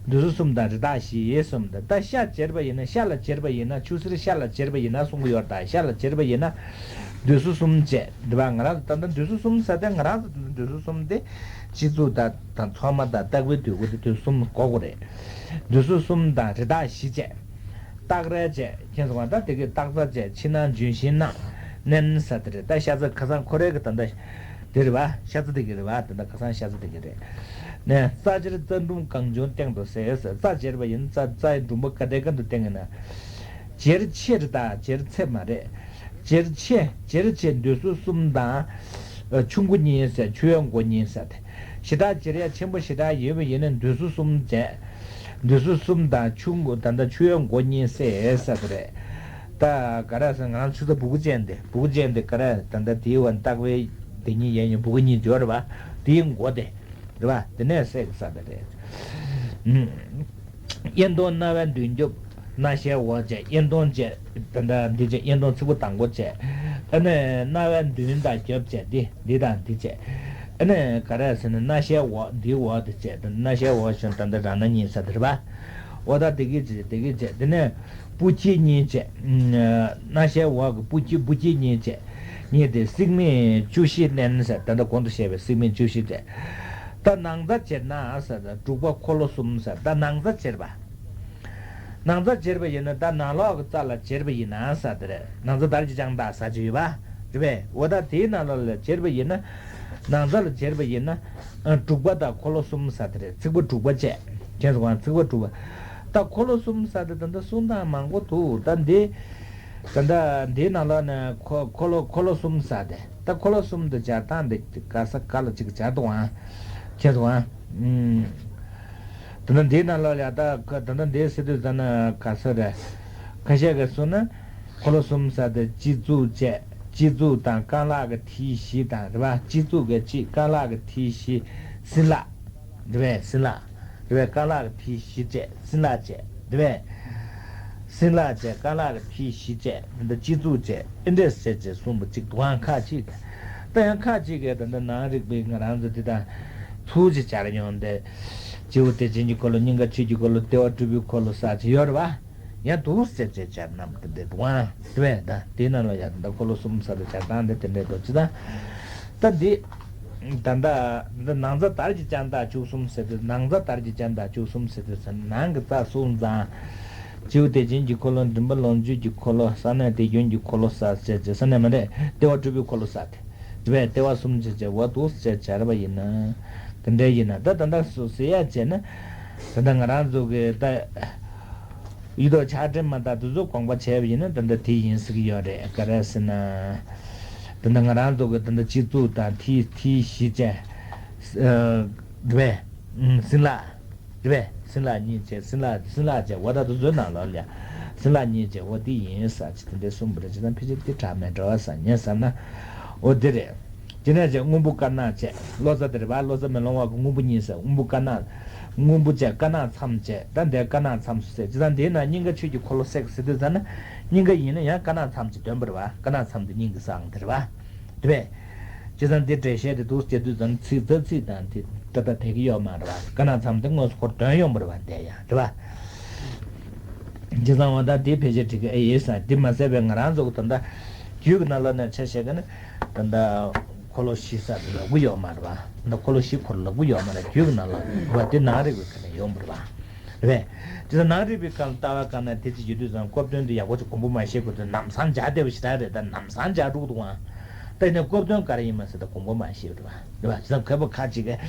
འདོད་སོ་གསུམ་དང་རི་དྭགས་བཞི་གསུངས་ཏེ། ད་ཤ་སྦྱར་བ་ཡིན་ན། ཤ་ལ་སྦྱར་བ་ཡིན་ན། ཆུ་སེར་ཤ་ལ་སྦྱར་བ་ཡིན་ན་གསུང་གི་ཡོད། ད་ཤ་ལ་སྦྱར་བ་ཡིན་ན། འདོད་སོ་གསུམ་བྱས། འདི་བ་ང་རང་ད་ལྟ་འདོད་སོ་གསུམ་ཟེར་ཏེ། ང་རང་ཚོ་འདོད་སོ་གསུམ་དེ་སྤྱི་གཙུག་དང་དང་ཐོག་མ་དང་ལྟག་པའི་དུས་གུ་དེ་དུས་གསུམ་གོ་དགོས་རེད། འདོད་སོ་གསུམ་དང་རི་དྭགས་བཞི་བྱས། སྟག་རལ་བྱས། མཁྱེན་སོང་ང་། ད་དེ་གི་སྟག་རྩ་བྱས། ཕྱི་ནང་ལྗོན་ཤིང་ནང་མནན་ས་དེ་རེད། ད་ཤ་ཚ་ཁ་སང་ཁོ་རའི་གི་ད་ལྟ་དེ་རེད་པ། ཤ་ཚ་དེ་གི་རེད་པ། ད་ལྟ་ཁ་སང་ཤ་ཚ་དེ་གི་རེད། ནས་རྩ་སྦྱར་རྩ་འབྲུམ་གང་བྱུང་སྟེང་དུ་བསྲེགས། རྩ་སྦྱར་བ་ཡིན། རྩ་རྩའི་འབྲུམ་པ་ག་འདྲའི་སྐབས་སུ་བསྟེན་གྱི་ན། སྦྱར་ཆེ་རེད། ད་སྦྱར་ཚད་མ་རེད། སྦྱར་ཆེ། སྦྱར་ཆེ་འདོད་སོ་གསུམ་དང་། ཨ། ཆུང་ཀུ་གཉིས་ཟེར། ཆུ་ཡང་མགོ་གཉིས་ཟེར་ཏེ། ཞེ་དྲག་སྦྱར་ཡ་ཆེན་པོ་ཞེ་དྲག་ཡོད་པ་ཡིན་ན་འདོད་སོ་གསུམ་བྱས། འདོད་སོ་གསུམ་དང་ཆུ་མགོ། ད་ལྟ་ཆུ་ཡང་མགོ་གཉིས་ཟེར་ཟེར་གི་རེད། ད་ག་རེ་ཟེར། ང་རང་ཆུ་ཚ་སྦུ་གུ་ཅན་དེ། སྦུ་གུ་ཅན་དེ་ག་རེ། ད་ལྟ་དེའི་བ་ལྟག་པའི་དེ་གཉིས་ཡན་ཡོད། སྦུ་གུ་གཉིས་སྦྱོར་བ། དེའི་མགོ་དེ། རེད་པ། དེ་ནས་བསྲེགས་ས་དེ་རེད། ཨུམ། གཡས་གདོང་རྣ་བའི་མདུན་རྒྱབ། རྣ་ཤལ་འོག་བྱས། གཡས་གདོང་བྱས། ད་ལྟ་འདི་བྱས། གཡས་གདོང་ཚིགས་པ་དང་པོ་བྱས། ཨ་ནི་རྣ་བའི་མདུན་དང་རྒྱབ་བྱས། འདི་འདི་དང་འདི་བྱས། ཨ་ནི་ག་རེ་ཟེར་ན། རྣ་ཤལ་འོག་འདིའི་འོག་དེ་བྱས། ད་རྣ་ཤལ་འོག་བྱས། ད་ལྟ་རང་རྣ་གཉིས་ས་དེ་རེད་པ། འོ་ད་དེ་གི་བྱས། དེ་གི་བྱས། དེ་ནས་སྤུ་སྐྱེས་གཉིས་བྱས། རྣ་ཤལ་འོག་གི་སྤུ་སྐྱེས། སྤུ་སྐྱེས་གཉིས་བྱས། གཉིས་དེ་སྲེག་མིག་བཅུ་བཞི་མནན་ཟེར། ད་ལྟ་གོང་དུ་བཤད་པའི་སྲེག་མིག་བཅུ་བཞི་བྱས། ད་ནང་རྩ་སྦྱར་ན་ཟེར། ད་འབྲུག་པ་འཁོར་ལོ་གསུམ་ཟེར། ད་ནང་རྩ་སྦྱར་བ། ནང་རྩ་སྦྱར་བ་ཡིན་ན། ད་ནང་ལོགས་ཀྱི་རྩ་ལ་སྦྱར་བ་ཡིན་ན་ཟེར་དེ་རེད། ནང་རྩ་དར་གྱི་དཔྱངས་རྟགས་ཟེར་གྱི་ཡོད་པ། རེད་པས། འོ་ད་དེའི་ནང་ལོགས་ལ་སྦྱར་བ་ཡིན་ན། ནང་རྩ་ལ་སྦྱར་བ་ཡིན་ན། ཨ། འབྲུག་པ་དང་འཁོར་ལོ་གསུམ་ཟེར་དེ་རེད། ཚིགས་པ་འབྲུག་པ་བྱས། མཁྱེན་སོང་ང་། ཚིགས་པ་འབྲུག་པ། ད་འཁོར་ལོ་གསུམ་ཟེར་དེ་ད་ལྟ་གསུང་སྟངས་མང་པོ་འདུག་ད་འདི། ད་ལྟ་འདིའི་ནང་ལོགས་ནས་འཁོར་འཁོར་ལོ་འཁོར་ལོ་གསུམ་ཟེར་དེ། ད་འཁོར་ལོ་གསུམ་དུ་སྦྱར་སྟངས་དེ་ག་ས་ག་ལ་ཅིག་སྦྱར་འདུག་ཨང་། མཁྱེན་སོང་ཨང་། ཨུམ། ད་ལྟ་འདིའི་ནང་ལོགས་ལ་ད་ད་ལྟ་འདི་ཟེར་དུས་ཙ་ན་ག་ས་རེད། ཁ་ཤས་ཀྱིས་གསུངས་ན། འཁོར་ལོ་གསུམ་ཟེར་དེ་སྤྱི་གཙུག་བྱས། སྤྱི་གཙུག་དང་རྐང་ལག་གི་མཐིལ་བཞི་དང་། རེད་པ། སྤྱི་གཙུག་གི་གཅིག་རྐང་ལག་གི་མཐིལ་བཞི། སྲིན་ལག་རེད་པས། སྲིན་ལག་རེད་པས། རྐང་ལག་གི་མཐིལ་བཞི་བྱས། སྲིན་ལག་བྱས། རེད་པས། སྲིན་ལག་བྱས། རྐང་ལག་གི་མཐིལ་བཞི་བྱས། འདི་སྤྱི་གཙུག་བྱས། ཨེ་འདྲས་བྱས་བྱས་གསུངས་པ་གཅིག་འདུག་ཨང་། ཁ་ཅིག་ད་ཡང་ཁ་ཅིག་གིས་ད་ལྟ་ནང་རིག་པའི་ང་རང་ཚོ་འདི་དང་ཚུལ་ཅིག་སྦྱར་ཡོང་སྟེ། སྤྱི་བོ་བདེ་ཆེན་གྱི་འཁོར་ལོ། སྙིང་ག་ཆོས་ཀྱི་འཁོར་ལོ། ལྟེ་བ་སྤྲུལ་པའི་འཁོར་ལོ་ཟེར་ཅིག་ཡོད་རེད་པ། ཡང་འདུག་ཟེར་བྱས་སྦྱར་རྣམས་དེ་འདྲས་འདུག་ཨང་། དེ་བས་ད་དེའི་ནང་ལ་ཡང་ད་འཁོར་ལོ་གསུམ་ཟེར་དེ་སྦྱར་སྟངས་དེ་དེ་འདྲས་འདུག་ཅི་ད། ད་འདི། ད་ད་འདི་ནང་རྩ་དར་གྱི་དཔྱངས་རྟགས་བཅུ་གསུམ་ཟེར་དུས། ནང་རྩ་དར་གྱི་དཔྱངས་རྟགས་བཅུ་གསུམ་ཟེར་དུས་ཟེར། ནང་གི་རྩ་གསུངས་ཙང་། སྤྱི་བོ་བདེ་ཆེན་གྱི་འཁོར་ལོ། མགྲིན་པ་ལོངས་སྤྱོད་ཀྱི་འཁོར་ལོ། གསང་གནས་བདེ་མགོན་གྱི་འཁོར་ལོ་ཟེར་བྱས་བྱས། གསང་གནས་མ་རེད། ལྟེ་བ་སྤྲུལ་པའི་འཁོར་ལོ་ཟེར་དེ། དེ་བས་ལྟེ་བ་གསུམ་བྱས་བྱས་འོ་འདུག་ཟེར་བྱས་སྦྱར་བ་ཡིན་ན། དེ་འདྲས་ཡིན་ན། ད་ད་ལྟ་སུ་ཟེར་ཡ་བྱས་ན། ད་ལྟ་ང་རང་ཚོ་གི་ད། གཡུ་ཐོག་ཕྱག་བྲིས་མ་དང་དེ་ཚོ་དགོངས་པ་བྱས་པ་ཡིན་ན་ད་ལྟ་དེ་ཡིན་ཟེར་གྱི་ཡོད་རེད། ག་རེ་ཟེར་ན། ད་ལྟ་ང་རང་ཚོ་གི་ད་ལྟ་སྤྱི་གཙུག་དང་མཐིལ་མཐིལ་བཞི་བྱས། ཨ། རེད་པས། ཨུམ། སྲིན་ལག་རེད་པས། སྲིན་ལག་གཉིས་བྱས། སྲིན་ལག་སྲིན་ལག་བྱས། འོ་ད་དེ་ཚོའི་ནང་ལོགས་ལ་ཡ། སྲིན་ལག་གཉིས་བྱས། འོ་དེ་ཡིན་ཟེར་ཅིག་དེ་འདྲས་གསུངས་པ་རེད། ཅི་ཙམ་ཕལ་ཆེར་དེ་དྲག་མེད་འགྲོ་བ་ཟེར་ངས་བསམ་ན། འོ་དེ་རེད། དེ་ནས་བྱས་སྔོན་པོ་དཀར་ནག་བྱས། ལོ་ཙཱ་དེ་རེད་པ། ལོ་ཙཱ་མེ་ལོང་བ་གི་སྔོན་པོ་གཉིས་ཟེར། སྔོན་པོ་དཀར་ནག་སྔོན་པོ་བྱས། དཀར་ནག་མཚམས་བྱས། ད་འདིར་དཀར་ནག་མཚམས་སུ་ཟེར། ཅི་ཙམ་འདིའི་ནང་སྙིང་ག་ཆོས་ཀྱི་འཁོར་ལོ་བསྲེགས་ཟེར་དུས་ཙམ་ན། སྙིང་ག་ཡིན་ན་ཡང་དཀར་ནག་མཚམས་ཀྱི་འདོན་པ་རེད་པ། དཀར་ནག་མཚམས་དེ་སྙིང་གི་སའང་དེ་རེད་པ། དེ་བས། བྱས་ཙང་འདི་འགྲེལ་བཤད་དེ་འདུག་སེ་བྱེད་དུས་ཙམ་ཚིག་རྩ་ཚིག་དང་དེ་ཏག་ཏག་བསྡད་ཀྱི་ཡོད་མ་རེད་པ། དཀར་ནག་མཚམས་དེ་དངོས་སུ་ཁོ་རང་འདོན་ཡོང་པ་རེད་པ། འདས་ཡ་རེད་པ། བྱས་ཙང་འོ་ད་དེ་ཕལ་ཆེར་འགྲིག་གི་ཨེ་ཡིན་ས། དེ་མ་ཟད་པའི་ང་རང་ཚོ་གི་ད་ལྟ་རྒྱུད་ཀྱི་ནང་ལོགས་ནས་ཆ་བཞག་གི་ན། ད་ལྟ་འཁོར་ལོ་བཞི་ཟེར་དེ་ལབ་ཀྱི་ཡོད་མ་རེད་པ། ད་ལྟ་འཁོར་ལོ་བཞི་ཁོ་རང་ལབ་ཀྱི་ཡོད་མ་རེད། རྒྱུད་ཀྱི་ནང་ལོགས་རེད་པ། དེ་ནང་རིག་པའི་ཁ་ནས་ཡོང་པ་རེད་པ། རེད། དེ་ནང་རིག་པའི་སྐབས་ལྟ་བ་སྒང་ནས་དེ་ཅིག་ཡོད་དུས་ཙང་སྐབས་དོན་དེ་ཡག་པོ་ཅིག་དགོངས་པ་མ་བཞེས་དགོས་དུས་ནམ་སང་སྦྱར་བསྡད་པ་ཞིག་རང་རེད། ད་ནམ་སང་སྦྱར་འགྲོ་གི་འདུག་ཨང་། ད་ཡིན་ན་སྐབས་དོན་ག་རེ་ཡིན་མ་ཟེར་ད་དགོངས་པ་མ་བཞེས་པ་རེད་པ། རེད་པ། བྱས་ཙང་མཁས་པ་ཁ་ཅིག་གིས་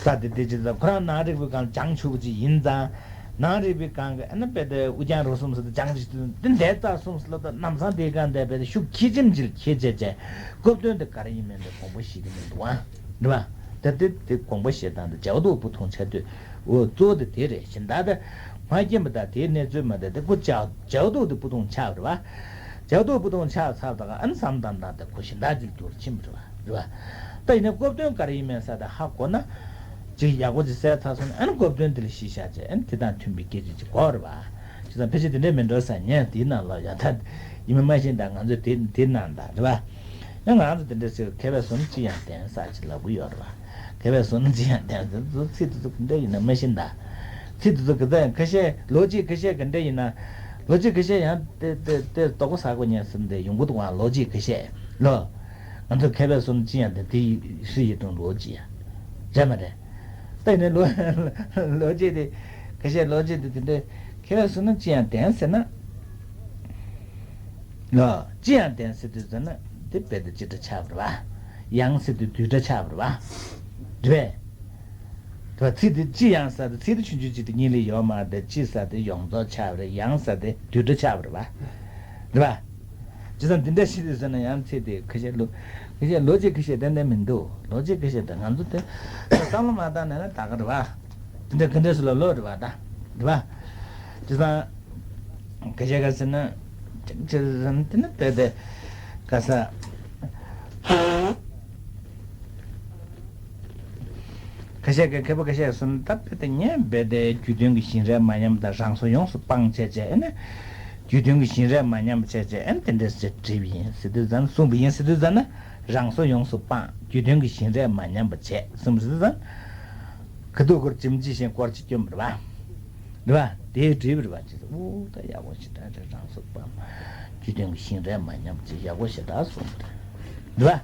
ད་དེ་དེ་ཅིག་ད་ཁོ་རང་ནང་རིག་པའི་སྒང་སྦྱང་ཆོག་པ་ཅིག་ཡིན་ཙང་། ནང་རིག་པའི་སྒང་གི་ཨ་ནི་རྦད་དེ་དབུ་རྒྱང་རོ་གསུམ་ཟེར་དུ་སྦྱང་ཅིག་དུ་འདི་འདས་རྩ་གསུམ་ཟེར་ལ་ད་ལམ་སང་དེའི་སྒང་འདས་རྦད་དེ་ཤུགས་ཁྱི་ཅིམ་ཅིལ་ཁྱི་བྱས་བྱས་སྐབས་དོན་དེ་ག་རེ་ཡིན་མིན་དེ་དགོངས་པ་ཞིག་གི་མི་འདུག་ཨ། རེད་བ། ད་དེ་དེ་དགོངས་པ་བཞེས་སྟངས་དེ་བྱ་བ་ཐོག་བུ་ཐོང་ཆ་དུས་འོ་གཙོ་བོ་དེ་དེ་རེད་ཤིང་ད་ད་མ་སྐྱེས་པ་ད་དེའི་གནས་ཚུལ་མ་ད་དེ་ཀུ་བྱ་བྱ་བ་ཐོག་དེ་བུ་ཐོང་ཆ་རེད་བ། བྱ་བ་ཐོག་བུ་ཐོང་ཆ་ཚར་ད་ག་ཨ་ནི་བསམ་སྟངས་དང་དེ་ཁོ་ཤིང་ད་ཅིག་དུར་ཕྱིན་པ་རེད་བ། རེད་བ། ད་ཡིན་ན་སྐབས་དོན་ག་རེ་ཡིན་མིན་ས་དེ་ཧ་གོ་ན། ཅིག་ཡག་པོ་ཅིག་གསལ་ཚར་སོང་ན་ཨ་ནི་སྐབས་དོན་དེ་ལ་གཞི་བཞག་བྱས་ཨ་ནི་དེ་དང་མཐུན་པའི་སྐད་ཆ་ཅིག་གོ་རེད་བ། བྱས་ཙང་ཕལ་ཆེར་དེ་འདྲས་མི་འགྲོ་ས་ཉན་དེའི་ནང་ལོགས་ཡང་ད་ཡིན་མིན་མ་ཤེས་ད་ང་ཚོས་དེ་དེ་ནང་ད་རེད་བ། ཡང་ང་ཚོ་དེ་འདྲས་ཟེར་མཁས་པའི་བཟོ་ན་ཅི་ཡང་བདེན་ས་ཅིག་ལབ་གི་ཡོད་རེད་བ། མཁས་པའི་བཟོ་ན་ཅི་ཡང་བདེན་ཟེར་ཚོ་ཚིག་དེ་ཚོ་ག་འདྲས་ཡིན་ན་མ་ཤེས་ད། ཚིག་དེ་ཚོ་ག་ཚ་ཡང་ཁ་ཤས་ལོ་གཅིག་ཁ་ཤས་ག་འདྲས་ཡིན་ན། ལོ་གཅིག་ཁ་ཤས་ཡང་དེ་དེ་དེ་དོགས་པ་ཟ་དགོས་ཉན་ཟེར་འདི་ཡོང་གི་འདུག་ཨང་ལོ་གཅིག་ཁ་ཤས་ལོ། ང་ཚོ་མཁས་པའི་བཟོ་ན་ཅི་ཡང་བདེན་དེ་སུ་ཡིན་དང་ལོ་གཅིག་ཡང་། རེད་མ་རེད། ད་ཡིན་ན་ལོ་ལོ་གཅིག་དེ་ཁ་ཤས་ལོ་གཅིག་དེ་དེ་འདྲས་མཁས་པའི་བཟོ་ན་ཅི་ཡང་བདེན་ཟེར་ན། ལོ། ཅི་ཡང་བདེན་ཟེར་དུས་ཟེར་ན་འདི་རྦད་དེ་ཅི་འདྲ་ཆགས་པ་རེད་བ། ཡང་ཟེར་དུས་དུས་འདྲ་ཆགས་པ་རེད་བ། རེད་པས། དེ་བ་ཚིག་དེ་ཅི་ཡང་ཟེར་དུས་ཚིག་དེ་ཆུང་ཆུང་ཅིག་དེ་གཉིས་ལས་ཡོད་མ་རེད་དེ་ཅི་ཟེར་དེ་ཡོངས་རྫོགས་ཆགས་པ་རེད་ཡང་ཟེར་དེ་དུས་འདྲ་ཆགས་པ་རེད་བ། རེད་བ། ཅི་ཙམ་འདི་འདྲ་ཞིག་རེད་ཟེར་ན་ཡང་ཚིག་དེ་ཁ་ཤས་ལོ། ཁ་ཤས་ལོ་གཅིག་ཁ་ཤས་ཏན་ཏན་མི་འདུག་ལོ་གཅིག་ཁ་ཤས་དེ་ང་ཚོ་དེ་བསམ་བློ་མ་བཏང་ན་ན་ད་ག་རེད་བ། འདི་འདྲ་ག་འདྲ་སུ་ལ་ལོ་རེད་བ་ད། རེད་བ། ཅི་ཙམ། སྐད་ཆ་ག་ཟེར་ན། ཅིག་ཅིག་ཟེར་ན་དེ་ནི་དེ་དེ། ག་ས། ཁ་ཤས་ཀྱི་མཁས་པ་ཁ་ཤས་གསུངས་ད་དཔེ་དེ་ཉན་རྦད་དེ་རྒྱུད་དོན་གྱི་ཞིང་རལ་མ་ཉམས་དང་རང་སོ་ཡོངས་སུ་སྤངས་བྱས་བྱས་ཨེ་ནི། རྒྱུད་དོན་གྱི་ཞིང་རལ་མ་ཉམས་བྱས་བྱས་ཨེ་ནི་དེ་འདྲས་ཟེར་བྲིས་པ་ཡིན་ཟེར་དུས་ཙམ་གསུངས་པ་ཡིན་ཟེར་དུས་ཙམ་ན་རང་སོ་ཡོངས་སུ་སྤངས་རྒྱུད་དོན་གྱི་ཞིང་རལ་མ་ཉམས་པ་བྱས་གསུངས་ཟེར་དུས་ཙམ། ག་དུས་སྐོར་ཇི་མ་ཇི་བཞིན་སྐོར་གཅིག་སྐྱོན་པ་རེད་བ། རེད་བ། དེའི་འགྲིག་པ་རེད་བ་ཅེས་ཨུ་ད་ཡག་པོ་ཞེ་དྲག་རེད་རང་སོ་སྤངས། རྒྱུད་དོན་གྱི་ཞིང་རལ་མ་ཉམས་ཅེས་ཡག་པོ་ཞེ་དྲག་གསུངས་ཏེ། རེད་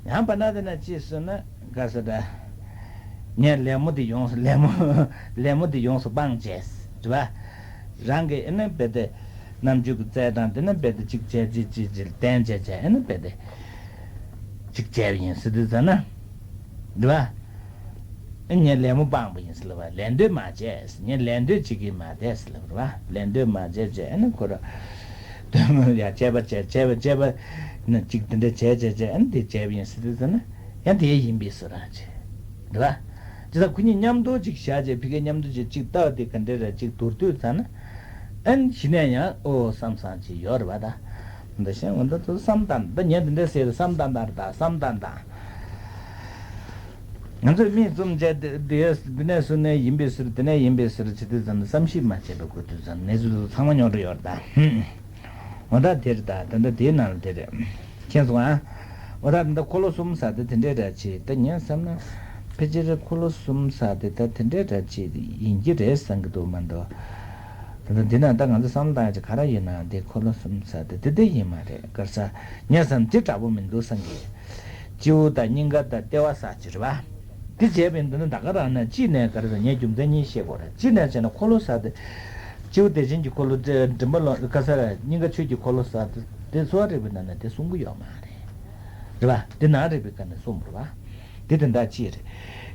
བ། ཡང་པ་ན་དེ་ན་ཅེས་གསུངས་ན་ག་ས་ད། ངས་ལད་མོ་འདི་ཡོངས་སུ་ལད་མོ་ལད་མོ་འདི་ཡོངས་སུ་སྤངས་བྱས། རེད་བ། རང་གི་ཨེ་ན་རྦད་དེ། རྣམ་འགྱུར་གྱི་རྩལ་དང་དེ་ན་རྦད་དེ་གཅིག་བྱས་གཅིག་གཅིག་གཅིག་བསྟན་བྱས་བྱས་ཨེ་ན་རྦད་དེ། གཅིག་བྱས་པ་ཡིན་ཟེར་དུས་ཙམ་ན། རེད་བ། ངས་ལད་མོ་སྤངས་པ་ཡིན་ཟེར་ལ་བ་ལད་འདོད་མ་བྱས་ངས་ལད་འདོད་བྱེད་ཀྱི་མ་བསྡད་ཟེར་ལ་བ་རེད་བ་ལད་འདོད་མ་བྱས་བྱས་ཨ་ནི་ཁོ་ར། དོན་དངོས་ཡ་དཔྱད་པ་བྱས་དཔྱད་པ་དཔྱད་པ་ན་གཅིག་དེ་འདྲ་བྱས་བྱས་བྱས་ཨ་ནི་དེ་བྱས་པ་ཡིན་ཟེར་དུས་ཙམ་ན་ཡང་དེ་ཡིན་པའི་བཟོ་རང་བྱས། རེད་བ། དེ་དང་ཁོ་གཉིས་མཉམ་དུ་གཅིག་བཞག་བྱས་ཕི་ཀའི་མཉམ་དུ་བྱས་གཅིག་ལྟ་བ་དེ་ག་འདྲ་ར་གཅིག་བསྡུར་དུས་ཙམ་ན། ཨན་གཞི་ནས་ཡང་ཨོ་བསམ་བསམ་ཅིག་ཡོད་རེད་བ་ད། འདི་ཤེས་འོ་ད་ཚོ་བསམ་དང་ད་ཉན་འདི་འདྲ་ཟེར་བསམ་དང་དང་རེད་ད་བསམ་དང་དང་། ང་ཚོས་མིག་བཙུམ་བྱས་དེ་དེ་འདི་ནས་སུ་ནས་ཡིན་པའི་ཟུར་དེ་ནས་ཡིན་པའི་ཟུར་བྱེད་དུས་ཙམ་ནས་བསམ་ཤེས་མ་བྱས་པའི་དགོས་དུས་ཙམ་ནས་ཚུལ་ཚང་མ་ཉོ་འགྲོ་ཡོད་རེད་ད། འོ་ད་དེ་རེད་ད་ད་ད་དེའི་ནང་ལ་དེ་རེད། མཁྱེན་སོང་ཨ། འོ་ད་ད་འཁོར་ལོ་གསུམ་ཟེར་དེ་དེ་འདྲའི་ར་ཆེ་ད་ངས་བསམ་ན། ཕལ་ཆེར་འཁོར་ལོ་གསུམ་ཟེར་དེ་ད་དེ་འདྲའི་ར་ཆེ་ཡིན་གྱི་རེད་བསམ་གྱི་འདུག་མ་འདུག་ད་ལྟ་འདི་ན་ད་ང་ཚོ་བསམ་བློ་བཏང་ཡ་ཅིག་ག་རེ་ཡོད་ན་འདི་འཁོར་ལོ་གསུམ་ཟེར་དེ་དེ་དེ་ཡིན་མ་རེད་ག་རེ་ཟ། ངས་བསམ་དེ་འདྲ་པོ་མི་འདུག་བསམ་གི། སྤྱི་བོ་དང་སྙིང་ག་དང་ལྟེ་བ་ཟེར་གྱི་རེད་བ། དེ་བྱས་པའི་མདུན་ན་ད་ག་རང་ན་གཅིག་ནས་ག་རེ་ཟ་ངས་རྒྱུ་མཚན་གཉིས་བཤད་དགོས་རེད་གཅིག་ནས་བྱས་ན་འཁོར་ལོ་ཟེར་དེ། སྤྱི་བོ་བདེ་ཆེན་གྱི་འཁོར་ལོ་དེ་མགྲིན་པ་ལ་ག་ས་ར་སྙིང་ག་ཆོས་ཀྱི་འཁོར་ལོ་ཟེར་དེ་དེ་གསོ་བ་རིག་པའི་ནང་ན་དེ་གསུང་གི་ཡོད་མ་རེད། རེད་བ། དེ་ནང་རིག་པའི་སྐབས་ནས་གསུངས་པ་རེད་བ། དེ་དོན་དག་གཅིག་རེད།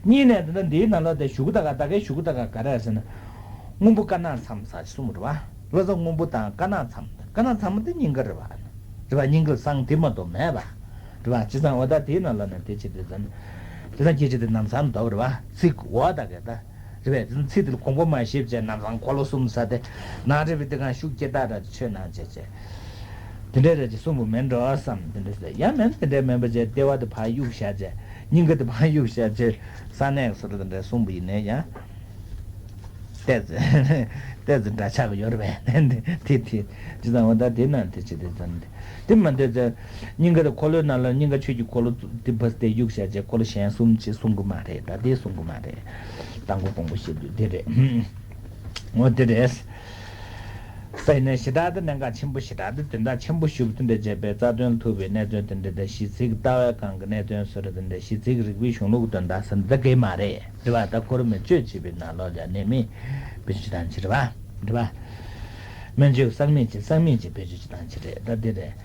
གཉིས་ནས་དེ་ལྟར་འདིའི་ནང་ལོགས་དེ་ཞུ་གི་ད་ག་ད་གའི་ཞུ་གི་ད་ག་ག་རེ་ཟེར་ན། སྔོན་པོ་དཀར་ནག་མཚམས་ཟེར་གསུངས་པ་རེད་བ། བློ་རྩ་སྔོན་པོ་དང་དཀར་ནག་མཚམས་དཀར་ནག་མཚམས་མོ་དེ་སྙིང་ག་རེད་བ། རེད་བ་སྙིང་ག་ལ་སང་དེ་མ་གཏོགས་མེད་པ། རེད་བ་བྱས་ཙང་འོ་ད་དེའི་ནང་ལོགས་ནས་དེ་བྱེད་དུས་ཙམ། དེ་ལ་སྐད་ཆ་དེ་ནམ་སང་འདོགས་རེད་བ་ཚིག་འོ་ད་ག་ད། རེད་པས། དེ་ཚོ་ཚིག་དེ་ལ་དགོངས་པ་མ་བཞེས་བྱས་ནམ་སང་འཁོར་ལོ་གསུམ་ཟེར་དེ་ནང་རེད་པས། དེ་གང་ཤུགས་སྐྱེ་ད་ར་ཆོས་ནང་བྱས་བྱས། དེ་འདྲའི་རེད་ཅེས་གསུངས་པ་མིན་འགྲོ་བསམ་དེ་འདྲ་ཟེར་ཡང་མིན་དེ་འདྲའི་མིན་པ་བྱས་ལྟེ་བ་དེ་ཕར་གཡུག་བཞག་བྱས་སྙིང་ག་དེ་ཕར་གཡུག་བཞག་བྱས་ས་གནས་སོ་ར་དེ་འདྲ་གསུངས་པ་ཡིན་ནའི་ཡང་། ཏོག་ཙམ་ཏོག་ཙམ་འདྲ་ཆགས་ཀྱི་ཡོད་རེད་པས། དེ་དེ་ཅི་ཙམ་འོ་ད་དེ་ནང་དེ་ཅི་དེ་ཙམ་དེ་མ་འདོད་ཙམ། སྙིང་ག་དེ་འཁོར་ལོའི་ནང་ལ་སྙིང་ག་ཆོས་ཀྱི་འཁོར་ལོ་དེ་བས་དེ་གཡུག་བཞག་བྱས་འཁོར་ལོ་གཞན་གསུམ་ཅེས་གསུང་གི་མ་རེད། ད་དེ་གསུང་གི་མ་རེད། དང་པོ་དགོངས་པ་བཞེས་རྒྱུ་དེ་རེད། འོ་དེ་རེད། ས་ཡིན་ནས་ཞེ་དྲག་ཏུ་གནད་འགག་ཆེན་པོ་ཞེ་དྲག་ཏུ་དོན་དག་ཆེན་པོ་ཞུ་བ་དེ་འདྲ་བྱས་པའི་རྩ་དོན་ཐུག་པའི་གནད་དོན་དེ་འདྲ་དང་གཞི་ཚིག་ལྟ་བའི་སྒང་གི་གནད་དོན་སོ་རེ་དེ་འདྲ་གཞི་ཚིག་རིགས་པའི་གཞུང་ལུགས་དོན་དག་ཟེར་འདི་གས་མ་རེད། རེད་བ། ད་ཁོ་རང་མི་སྤྱོད་བྱེད་པའི་ནང་ལོགས་ལ་གནས་མི་བེད་སྤྱོད་བཏང་ཕྱིར་བ། རེད་བ། སྨན་བཅོས་སང་མིན་གྱི་སང་མིན་གྱི་བེད་སྤྱོད་བཏང་ཕྱིར་རེད་ད་འདི་རེད།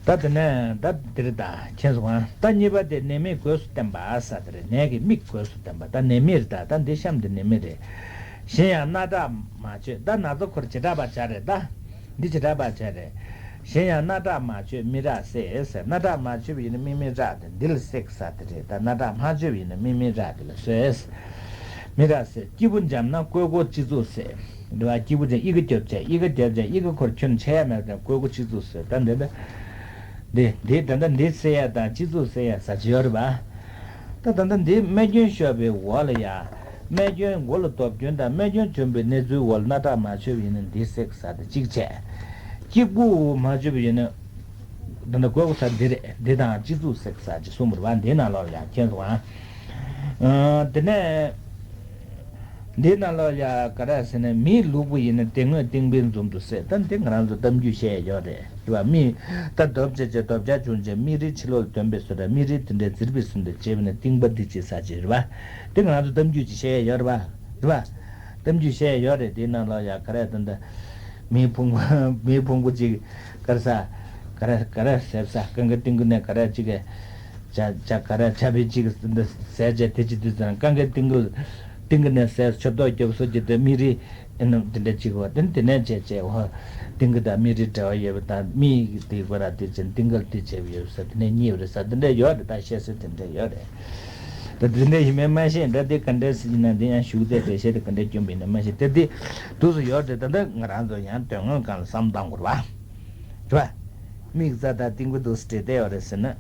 ད་དེ་ནས་ད་འདིར་ད་མཁྱེན་སོང་ང་། ད་གཉིས་པ་དེ་ནད་མེད་སྒོས་སུ་བསྟན་པ་ཟེར་དེ་རེད། ནད་ཀྱི་དམིགས་སྒོས་སུ་བསྟན་པ་ད་ནད་མེད་རེད། ད་ད་འདི་གཤམ་དེ་ནད་མེད་རེད། གཞན་ཡང་སྣ་དྲག་མ་བཅོས། ད་ན་ཚ་ཁོར་བྱེ་བྲག་པ་བྱ་རེད་ད། འདི་བྱེ་བྲག་པ་བྱ་རེད། གཞན་ཡང་སྣ་དྲག་མ་བཅོས་མི་རག་སེ་ཟེར། སྣ་དྲག་མ་བཅོས་པ་ཡིན་ན་མིག་མི་རག་སྟེ་འདི་ལ་སེག་ཟེར་དེ་རེད་ད། སྣ་དྲག་མ་བཅོས་པ་ཡིན་ན་མིག་མི་རག་དེ་ལ་སོས། མི་རག་སེ། སྐྱིགས་བུ་འཇམ་ན་ཀོས་ཀོ་སྤྱི་གཙུག་སེ། འདི་བ་སྐྱིགས་བུ་འཇམ་ཨི་ཁ་རྒྱབ་བྱས་ཨི་ཁ་རྒྱབ་བྱས་ཨི་ཁ་ཁོར་ཁྱོན་ཆེ་ཡ་མེད་དེ་ཀོས་ཀོ་སྤྱི་གཙུག་སེ་ད་འདི་འདི། འདི་འདི་ད་ལྟ་འདི་སེ་ཡ་དང་སྤྱི་གཙུག་སེ་ཡ་ཟ་ཅི་ཡོད་རེད་པ། ད་ད་ལྟ་འདི་རྨས་སྐྱོན་ཤོར་བའི་འོག་ལ་ཡ། རྨས་སྐྱོན་མགོ་ལ་སྟོབས་སྐྱོན་དང་རྨས་སྐྱོན་བྱུང་བའི་གནས་ཚུལ་འོག་ལ་སྣ་དྲག་མ་བཅོས་པ་ཡིན་ན་འདི་སེག་ཟ་དེ་གཅིག་བྱས། སྐྱིགས་བུ་མ་བཅོས་པ་ཡིན་ན། ད་ལྟ་ཀོས་ཀོ་ཟ་འདི་རེད། འདི་དང་སྤྱི་གཙུག་སེག་ཟ་ཅིག་གསུངས་པ་རེད་པ། འདིའི་ནང་ལོགས་ལ་ཡ་མཁྱེན་སོང་ཨ། ཨ། དེ་ནས། འདིའི་ནང་ལོགས་ལ་ཡ་ག་རེ་ཟེར་ན་མིའི་ལུས་པོ་ཡིན་ན་དེ་སྔོན་རྟིང་པའི་འཛུམ་དུ་སེ། ད་འདི་ང་རང་ཚོ་གཏམ་རྒྱུད་བཤད་ཡ་ཡོད་རེད་རེད་པ། མི་ད་རྡོབ་བྱས་བྱས་རྡོབ་ཆག་བྱུང་བྱས་མིག་རིལ་ཕྱི་ལོགས་ལ་འདོན་པའི་བཟོ་འདྲ་མིག་རིལ་དེ་འདྲའི་འཛིར་བའི་བཟོ་འདྲ་བྱས་པ་ན་རྟིང་པ་འདི་ཅིག་ཟ་ཅིག་རེད་པ། འདི་ང་རང་ཚོ་གཏམ་རྒྱུད་ཅིག་བཤད་ཡ་ཡོད་རེད་པ། རེད་པ། གཏམ་རྒྱུད་བཤད་ཡ་ཡོད་རེད། དེའི་ནང་ལོགས་ཡ་ག་རེ་ད་ལྟ། མིའི་ཕུང་པོ་མིའི་ཕུང་པོ་ཅིག་ག་རེ་ཟ། ག་རེ་ག་རེ་ཟེར་ཟ་ཀང་ཀའི་རྟིང་གུ་ནས་ག་རེ་ཅིག་གི་ཇ་ཇ་ག་རེ་ཇ་ཕིག་ཅིག་ཟས་བྱས་དེ་ཅིག་དུས་ཙང་ཀང་ཀའི་རྟིང་གུ་རྟིང་གུ་ནས་ཟས་ཆབ་ཏོག་རྒྱབ་སོ་ཅིག་དེ་མིག་རིལ་ཨེ་ནམ་དེ་འདྲ་ཅིག་བ་དེ་དེ་ནས་བྱས་བྱས་བ་རྟིང་གུ་དང་མིག་རིལ་འབྲེལ་བ་ཡོད་པ་དང་མིག་དེ་ག་རེ་དེ་ཅན་རྟིང་གུ་དེ་བྱས་པ་ཡོད་ས་དེ་ནས་རྙེད་པ་རེད་ས་དེ་འདྲ་ཡོད་རེད། ད་བཤད་སྲོལ་དེ་འདྲ་ཡོད་རེད། ད་དེ་འདྲ་ཡིན་མིན་མ་ཤེས། ད་དེ་ག་འདྲ་ཞིག་ཡིན་ན་དེ་ཡང་ཞུགས་ཚེ་འགྲེལ་བཤད་དེ་ག་འདྲ་སྐྱོན་པ་ཡིན་ན་མ་ཤེས། དེ་དེ་འདུག་སེ་ཡོད་དེ། ད་ལྟ་ང་རང་ཚོ་ཡང་དོན་དངོས་སྒང་ལ་བསམ་བློ་བཏང་དགོས་རེད་པ། རེད་པ། མིག་རྩ་དང་རྟིང་པ་འདུག་སེ་འབྲེལ་བསྡད་ཡོད་རེད་ཟེར་ན།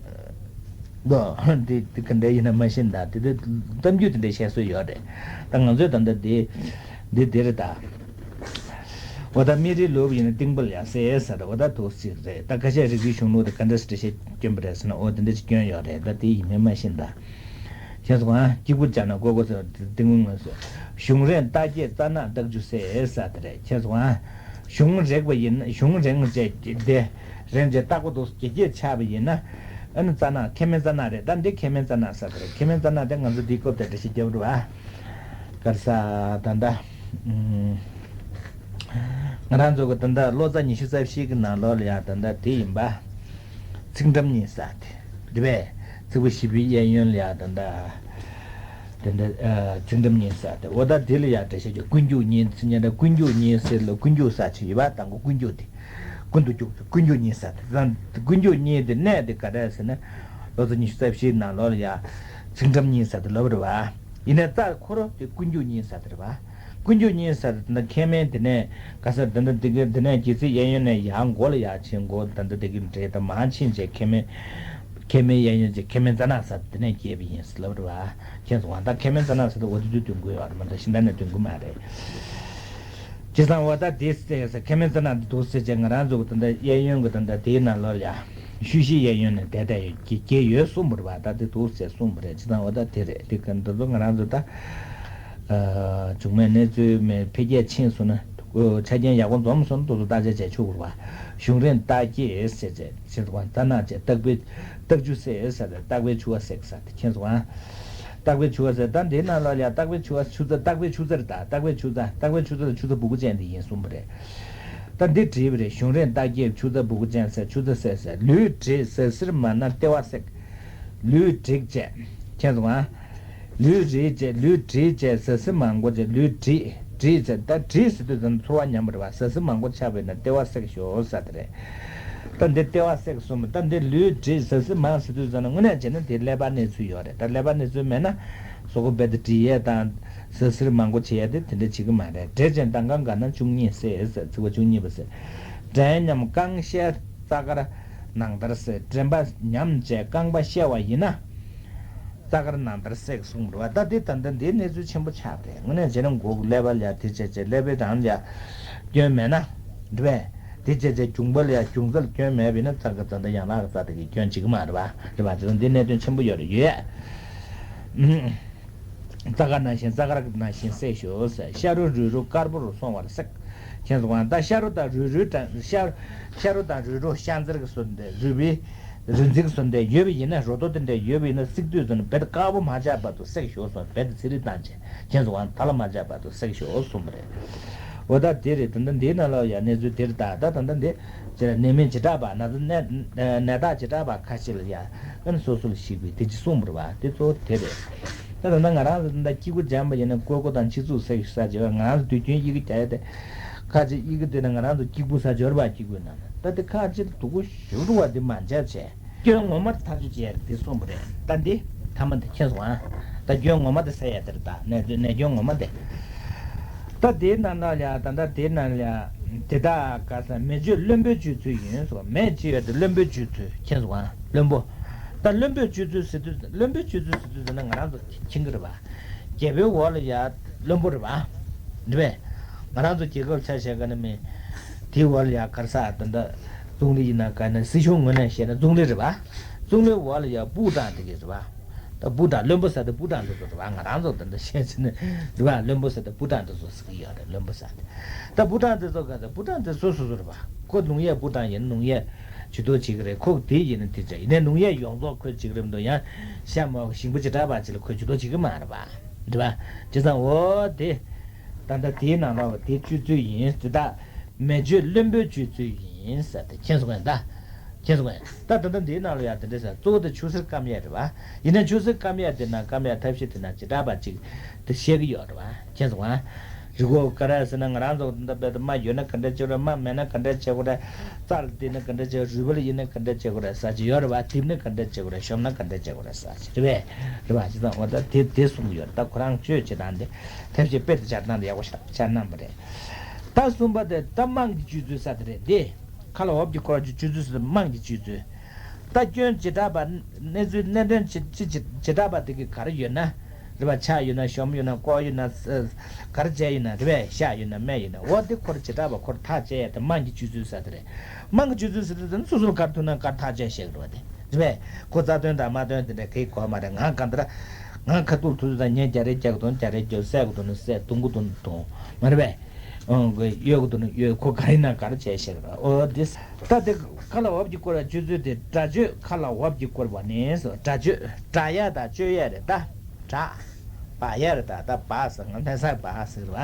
ལོ། དེ་དེ་ག་འདྲ་ཡིན་ན་མ་ཤེས། ད་དེ་དེ་གཏམ་རྒྱུད་དེ་འདྲ་བཤད་སྲོལ་ཡོད་རེད། ད་ང་ཚོས་ད་ལྟ་དེ་དེ་དེ་རེད་ད། འོ་ད་མིག་རིལ་ལུས་པ་ཡིན་ན་རྟིང་པ་ལ་ཡ་སེ་ཟེར་རེད། འོ་ད་འདུག་སེ་རེད། ད་ཁ་ཤས་རིག་པའི་གཞུང་ལུགས་དེ་ག་འདྲ་སེ་འགྲེལ་བཤད་སྐྱོན་པ་རེད་ཟེར་ན། འོ་དེ་འདྲ་ཅིག་སྐྱོན་ཡོད་རེད། ད་དེ་ཡིན་མིན་མ་ཤེས་ད། ཤེས་སོང་ཨ། སྐྱིགས་བུ་འཇམ་ན་ཀོས་ཀོ་ཟེར་བ་དེ་ཏིང་ངེ་ངོས་སུ། གཞུང་རིང་རྟ་སྐྱེས་རྩ་ནག་རྟགས་འཇུག་སེ་ཟེར་དེ་རེད། ཤེས་སོང་ཨ། གཞུང་རིང་བ་ཡིན་ན་གཞུང་རིང་བྱས་དེ་རིང་བྱས་རྟག་པ་འདུག་སེ་རྒྱ་སྐྱེད་ཆགས་པ་ཡིན་ན། ཨ་ནི་རྩ་ནག་ཁེ་མེན་རྩ་ནག་རེད། ད་འདི་ཁེ་མེན་རྩ་ནག་ཟེར་དེ་རེད། ཁེ་མེན་རྩ་ནག་དེ་ང་ཚོ་འདི་སྐབས་དེ་འགྲེལ་བཤད་རྒྱབ་རེད་བ། ག་རེ་ཟ་ད་ད། ང་རང་ཚོ་གི་ད་ལྟ་ལོ་ཙཱ་ཉི་ཤུ་རྩ་བཞི་གི་ནང་ལོགས་ལ་ཡ་ད་ལྟ་དེ་ཡིན་པ། ཚིག་འགྲམ་གཉིས་ཟེར་དེ། དེ་བས། ཚིགས་པ་བཞི་པའི་གཡས་གཡོན་ལ་ཡ་ད་ལྟ། དེ་འདྲ་ཨ་ཚིག་འགྲམ་གཉིས་ཟེར་དེ། འོ་ད་དེ་ལ་ཡ་འགྲེལ་བཤད་ཀྱི་ཀུན་རྒྱུ་གཉིས་ཚིག་ཉན་འདྲ་ཀུན་རྒྱུ་གཉིས་ཟེར་ལ་ཀུན་རྒྱུ་ཟེར་ཅིག་ཡོད་པ། དང་པོ་ཀུན་རྒྱུ་དེ། ཀུན་ཏུ་རྒྱུ་ཀུན་རྒྱུ་གཉིས་ཟེར་དེ། ད་ཀུན་རྒྱུ་གཉིས་དེ་གནས་དེ་ག་རེ་ཟེར་ན། ལོ་ཙཱ་ཉི་ཤུ་རྩ་བཞིའི་ནང་ལོགས་ལ་ཡ་ཚིག་འགྲམ་གཉིས་ཟེར་དེ་ལབ་རེད་བ། ཡིན་ནའི་རྩ་ཁོ་རང་དེ་ཀུན་རྒྱུ་གཉིས་ཟེར་དེ་རེད་བ། ཀུན་རྒྱུ་གཉིས་ཟེར་དེ་ད་ཁེ་མེན་དེ་ནས་ག་ཟེར་དེ་འདྲ་དེ་ག་དེ་ནས་སྒྱེད་ཚིག་གཡས་གཡོན་ནས་ཡར་མགོ་ལ་ཡར་ཕྱིན། མགོ་ད་འདི་དེ་གི་འདྲེ་ད་མར་ཕྱིན་བྱས་ཁེ་མེན་ཁེ་མེན་གཡས་གཡོན་བྱས་ཁེ་མེན་རྩ་ནག་ཟེར་དེ་ནས་སྐྱེས་པ་ཡིན་ཟེར་ལབ་རེད་བ། མཁྱེན་སོང་ང་། ད་ཁེ་མེན་རྩ་ནག་ཟེར་དེ་འོ་དེ་དུས་འདོན་གི་ཡོད་རེད་མ་གཏོགས་གཞན་དག་ནས་འདོན་གི་མ་རེད། བྱས་ཙང་འོ་ད་དེ་ཟེར་ཟེར་ཁེ་མེན་རྩ་ནག་འདི་འདུག་ཟེར་བྱས་ང་རང་ཚོ་གི་ད་ལྟ་གཡས་གཡོན་གི་ད་ལྟ་དེའི་ནང་ལོགས་ལ་ཡ། ཤུལ་བཞི་གཡས་གཡོན་ནས་དེ་ལྟ་ཡོད་ཀྱི་གྱེས་ཡོད་གསུངས་པ་རེད་བ། ད་དེ་འདུག་ཟེར་གསུངས་པ་རེད། བྱས་ཙང་འོ་ད་དེ་རེད། དེ་ག་འདི་ཚོ་ང་རང་ཚོ་ད། ཨ་བྱུང་མེད་གནས་ཚུལ་མེད་འཕེལ་རྒྱས་ཕྱིན་སོང་ན། ཨོ་ཆ་རྐྱེན་ཡག་པོ་འཛོམས་སོང་ན་དེ་ཚོ་བརྟག་དཔྱད་བྱས་ཆོག་གི་རེད་བ། གཞུང་རིང་རྟ་སྐྱེས་ཟེར་བྱས་ཕྱིན་སོང་བ། རྩ་ནག་བྱས་རྟག་པའི་རྟགས་འཇུག་སེ་ཟེར་ཏེ་རྟག་པའི་ཆུ་བ་སེག་ཟེར་ཏེ་མཁྱེན་སོང་བ། རྟག་པའི་ཆུ་བ་ཟེར། ད་འདིའི་ནང་ལོགས་ལ་ཡ་རྟག་པའི་ཆུ་བ་ཆུ་ཚ་རྟག་པའི་ཆུ་ཚ་རེད་ད། རྟག་པའི་ཆུ་ཚ་རྟག་པའི་ཆུ་ཚ་ཆུ་ཚ་སྦུ་གུ་ཅན་དེ་ཡིན་གསུངས་པ་རེད། ད་འདི་བྲིས་པ་རེད། གཞུང་རིང་རྟ་སྐྱེས་ཆུ་ཚ་སྦུ་གུ་ཅན་ཟེར་ཆུ་ཚ་སེ་ཟེར། ལུས་བྲིས་ཟ་ཟིར་མ་ན་ལྟེ་བ་སེག། ལུས་བྲིས་བྱས། མཁྱེན་སོང་ང་། ལུས་བྲིས་བྱས་ལུས་བྲིས་བྱས་ཟ་ཟིར་མང་པོ་བྱས་ལུས་བྲིས་བྲིས་ཟེར། ད་བྲིས་ཟེར་དུས་ཙམ་ཚོར་བ་ཉམས་པ་རེད་བ། ཟ་ཟིར་མང་པོ་ཆགས་པས་ན་ལྟེ་བ་སེག་ཤོག་ཟེར་དེ་རེད། ད་འདི་ལྟེ་བ་སེག་གསུངས་པ། ད་འདི་ལུས་བྲིས་ཟ་ཟིར་མང་ཟེར་དུས་ཙམ་ན་དངོས་གནས་བྱས་ན་དེ་ཀླད་པ་གནས་ཚུལ་ཡོད་རེད། ད་ཀླད་པ་གནས་ཚུལ་མེད་ན་སོ་ཁོ་རྦད་དེ་བྲིས་ཡས་དང་ཟ་ཟིར་མང་པོ་བྱེད་ཡས་དེ་དེ་འདྲ་བྱེད་ཀྱི་མ་རེད། བྲེད་ཅན་དང་རྐང་ག་ན་བཅུ་གཉིས་སེ་ཟེར། ཚིགས་པ་བཅུ་གཉིས་པ་སེ། བྲེད་ཉམས་རྐང་བཤལ་རྩ་དཀར་ནང་ལྟར་སེ། དྲན་པ་ཉམས་བྱས་རྐང་པ་བཤལ་བ་ཡིན་ན། རྩ་དཀར་ནང་ལྟར་སེག་གསུངས་འདུག་བ། ད་འདི་ད་ལྟ་འདིའི་གནས་ཚུལ་ཆེན་པོ་ཆགས་ཏེ་དངོས་གནས་བྱས་ན་མགོ་ཀླད་པ་ལ་ཡ་དེ་བྱས་བྱས་ཀླད་པའི་རང་ལ་ཡ་སྐྱོན་མེད་ན་འདི་བས་དེ་བྱས་བྱས་རྒྱུངས་པ་ལ་ཡ་རྒྱུངས་རྩ་ལ་སྐྱོན་མེད་པས་ན་རྩ་དཀར་རྩ་མདའ་ཡན་ལག་གི་རྩ་དེ་གི་སྐྱོན་བྱེད་ཀྱི་མ་རེད་བ། རེད་བ། དེ་ཚོ་འདི་གནད་དོན་ཆེན་པོ་ཡོད་རེད་ཡོད། རྩ་དཀར་ནང་བཞིན་རྩ་དཀར་ནང་བཞིན་སེག་ཤོག་ཟེར། ཤ་རུ་རུས་རུ་དཀར་པོ་རུ་སོང་བར་སེག། མཁྱེན་སོང་ང་། ད་ཤ་རུ་དང་རུས་རུས་དང་ཤ་ཤ་རུ་དང་རུས་རུ་ཤ་འཛེར་གྱི་བཟོ་འདྲ་རུས་པའི་རུས་འཛིན་གྱི་བཟོ་འདྲ་ཡོད་པ་ཡིན་ན་རུ་ཏོ་དེ་འདྲ་ཡོད་པ་ཡིན་ན་སེག་དུས་ཙམ་ན་རྦད་དཀར་པོ་མ་ཆགས་བར་དུ་སེག་ཤོག་གསུངས། རྦད་དེ་ཚིག་རིས་བཏང་བྱས། མཁྱེན་སོང་ང་། ད་ལ་མ་ཆགས་བར་དུ་སེག་ཤོག་གསུངས་པ་རེད། འོ་ད་དེ་རེད། ད་ལྟ་འདིའི་ནང་ལ་ཡང་གནས་ཚུལ་དེ་རེད། ད་ད་ད་ལྟ་འདི་ཅེ་ལ་ནད་མེད་བྱེ་བྲག་པ་ན་ཚ་ནད་ནད་རྟགས་བྱེ་བྲག་པ་ཁ་ཤས་ལ་ཡང་ཨ་ནི་སོ་སོ་ལ་ཞིག་པའི་དེ་ཅི་གསུངས་པ་རེད་བ། དེ་གཙོ་བོ་དེ་རེད། ད་ད་ལྟ་ང་རང་ཚོ་ད་ལྟ་སྐྱིད་པོ་སྦྱངས་པ་ཡིན་ན་ཀོ་ཀོ་དང་ཆི་ཚུགས་ཟ་ས་བྱེད་པ། ང་རང་ཚོ་དུས་རྒྱུན་ཡི་གེ་རྒྱག་ཡ་དེ་ཁ་ཅིག་ཡི་གེ་བལྟས་ན་ང་རང་ཚོ་སྐྱིད་པོ་ཟ་འབྱོར་བ་སྐྱིད་པོ་ན་ད་དེ་ཁ་ཅིག་སྡུག་པོ་ཞུགས་འགྲོ་བ་དེ་མ་འཇབ་བྱས། སྐྱོན་ངོ་མ་དེ་ཐག་གཅོད་བྱས་རེད་དེ་གསུངས་པ་རེད། ད་འདི་ཐ་མ་དེ་མཁྱེན་སོང་ཨ། ད་སྐྱོན་ངོ་མ་དེ་ཟེར་ཡ་དེ་རེད། ད་ནད་ནད་སྐྱོན་ངོ་མ་དེ། ད་དེའི་ནང་ལ་ཡ་ད་ལྟ་དེའི་ནང་ལ་ཡ་དེ་དག་ག་ས་མེ་སྤྱོད་བློན་པོའི་སྤྱོད་ཚུལ་ཡིན་སོ། མེ་ཅི་ཡོད་དེ་བློན་པོའི་སྤྱོད་ཚུལ་མཁྱེན་སོང་ཨ། བློན་པོ། ད་བློན་པོའི་སྤྱོད་ཚུལ་ཟེར་དུས་བློན་པོའི་སྤྱོད་ཚུལ་ཟེར་དུས་ཟེར་ན་ང་རང་ཚོ་མཁྱེན་གི་རེད་པ། རྒྱལ་པོའི་འོག་ལ་ཡ་བློན་པོ་རེད་པ། འདི་བས། ང་རང་ཚོ་རྒྱལ་ཁབ་ཆ་བཞག་ག་ནི་མིན། དེའི་འོག་ལ་ཡ་ག་རེ་ཟ་ད་ལྟ་ཙུང་ལི་ཡིན་ན་ག་ནི་སྲིད་གཞུང་ངོས་ནས་བཤད་ན་ཙུང་ལི་རེད་པ། ཙུང་ལིའི་འོག་ལ་ཡ་པུའུ་ཀྲང་དེ་གི་རེད་པ། ད་པུའུ་ཀྲང་བློན་པོ་ཟེར་དེ་པུའུ་ཀྲང་དེ་ཚོ་རེད་པ། ང་རང་ཚོ་ད་ལྟ་བཤད་ཟིན་ནི་རེད་པ། བློན་པོ་ཟེར་དེ་པུའུ་ཀྲང་དེ་ཚོ་ཟེར་གི་ཡོད་རེད། བློན་པོ་ཟེར་དེ། ད་པུའུ་ཀྲང་དེ་ཚོ་ག་ཚོད་པུའུ་ཀྲང་དེ་སོ་སོ་སོ་རེད་པ། ཁོ་ནུང་ཡས་པུའུ་ཀྲང་ཡིན་ནུང་ཡས་ཇུས་གཏོགས་བྱེད་གི་རེད། ཁོ་དེ་ཡིན་ན་དེ་བྱས་ཡིན་ནའི་ནུང་ཡས་ཡོངས་རྫོགས་ཁོས་བྱེད་གི་རེད་མི་འདུག་ཡང་ཤ་མོ་ཞིང་པ་བྱེ་བྲག་པ་ཅིག་ལ་ཁོས་ཇུས་གཏོགས་བྱེད་གི་མ་རེད་པ། རེད་པ། བྱས་ཙང་འོ་དེ། ད་ལྟ་དེའི་ནང་ལ་བ་དེ་སྤྱོད་ཚུལ་ཡིན་དེ་དག་མེ་སྤྱོད་བློན་པོའི་སྤྱོད་ཚུལ་ཡིན་ཟེར་ཏེ་མཁྱེན་སོང་ངས་ད། མཁྱེན་སོང་ངས་ད། ད་ལྟ་འདིའི་ནང་ལ་ཡ་དེ་འདྲ་ཟེར། གཙོ་བོ་དེ་ཆུ་སེར་སྐམ་ཡས་རེད་པ། ཡིན་ན་ཆུ་སེར་སྐམ་ཡས་དེ་ན་སྐམ་ཡས་ཐབས་ཤེས་དེ་ན་བྱེ་བྲག་པ་ཅིག་དེ་བཤད་གི་ཡོད་རེད་པ། མཁྱེན་སོང་ངས། རི་མགོ་ག་རེ་ཟེར་ན་ང་རང་ཚོ་འདི་དཔེ་དེ་རྨ་ཡོད་ན་ག་འདྲ་བྱེད་དགོས་རེད། རྨ་མེད་ན་ག་འདྲ་བྱེད་དགོས་རེད། རྩ་ལ་བསྡད་ན་ག་འདྲ་བྱེད་དགོས་རེད། རུས་སྦལ་ཡིན་ན་ག་འདྲ་བྱེད་དགོས་རེད་ཟེར་གྱི་ཡོད་རེད་པ། རྡིབ་ན་ག་འདྲ་བྱེད་དགོས་རེད། གཞོམ་ན་ག་འདྲ་བྱེད་དགོས་རེད་ཟེར་གྱི་རེད་པས། རེད་པ། བྱས་ཙང་འོ་ད་དེ་དེ་གསུང་གི་ཡོད་རེད། ད་ཁོ་རང་སྤྱོད་བྱེད་སྟངས་དེ་ཐབས་ཤེས་དཔེ་དེ་སྦྱར་སྟངས་དེ་ཡག་པོ་ཞེ་དྲག་སྦྱར་གནང་པ་རེད། ད་གསུམ་པ་དེ་ད་དམངས་ཀྱི་སྤྱོད་ཚུལ་ཟེར་དེ་རེད་འདི། ཁ་ལ་འོབས་ཀྱི་སྐོར་གྱི་སྤྱོད་ཚུལ་ཟེར་དེ་དམངས་ཀྱི་སྤྱོད་ཚུལ། ད་སྐྱོན་བྱེ་བྲག་པ་གནས་ཚུལ་གནད་དོན་བྱེ་བྱེ་བྱེ་བྱེ་བྲག་པ་དེ་གི་ག་རེ་ཡོད་ན། རེད་པ། ཆག་ཡོད་ན་གཞོམ་ཡོད་ན་བཀོག་ཡོད་ན་ས་ག་རེ་བྱས་ཡོད་ན་རེད་པས། བཤགས་ཡོད་ན་སྨད་ཡོད་ན་འོ་དེ་ཁོ་ར་བྱེ་བྲག་པ་ཁོ་ར་ཐག་བཅད་ཡ་དེ་དམངས་ཀྱི་སྤྱོད་ཚུལ་ཟེར་དེ་རེད། དམངས་ཀྱི་སྤྱོད་ཚུལ་ཟེར་དུས་ཙམ་སོ་སོར་ག་རེ་ཐུག་ན་ག་རེ་ཐག་བཅད་བཤད་དགོས་རེད་པ་དེ་རེད་པས། ཁོ་རྩ་དོན་དང་མ་དོན་དེ་འདྲ་གའི་གོ་མ་རེད། ང་ག་འདྲ་ང་ཁ་ཐུག་ཐུག་དང་ངས་རྒྱ་རེ་རྒྱག་གི་འདུག་རྒྱ་རེ་རྒྱག་བསད་གི་འདུག་ན་བསད་རྡུང་གི་འདུག་ན་རྡུང་མ་རེད་པས། ཨང་གི་གཡོལ་གི་འདུག་ན་གཡོལ། ཁོ་ག་ཡིན་ན་ག་རེ་བྱས་བཤད་དགོས་རེད། འོ་དེ་ད་དེ་ཁ་ལ་འོབས་ཀྱི་སྐོར་བ་སྤྱོད་ཚུལ་དེ་སྒྲ་སྤྱོད་ཁ་ལ་འོབས་ཀྱི་སྐོར་བ་ནི་སོ། སྒྲ་སྤྱོད་སྒྲ་ཡ་དང་སྤྱོད་ཡ་རེད་ད། སྒྲ། སྦ་ཡ་རེད་ད། ད་སྦ་ཟེར་ང་ལྷ་ས་སྦ་ཟེར་བ།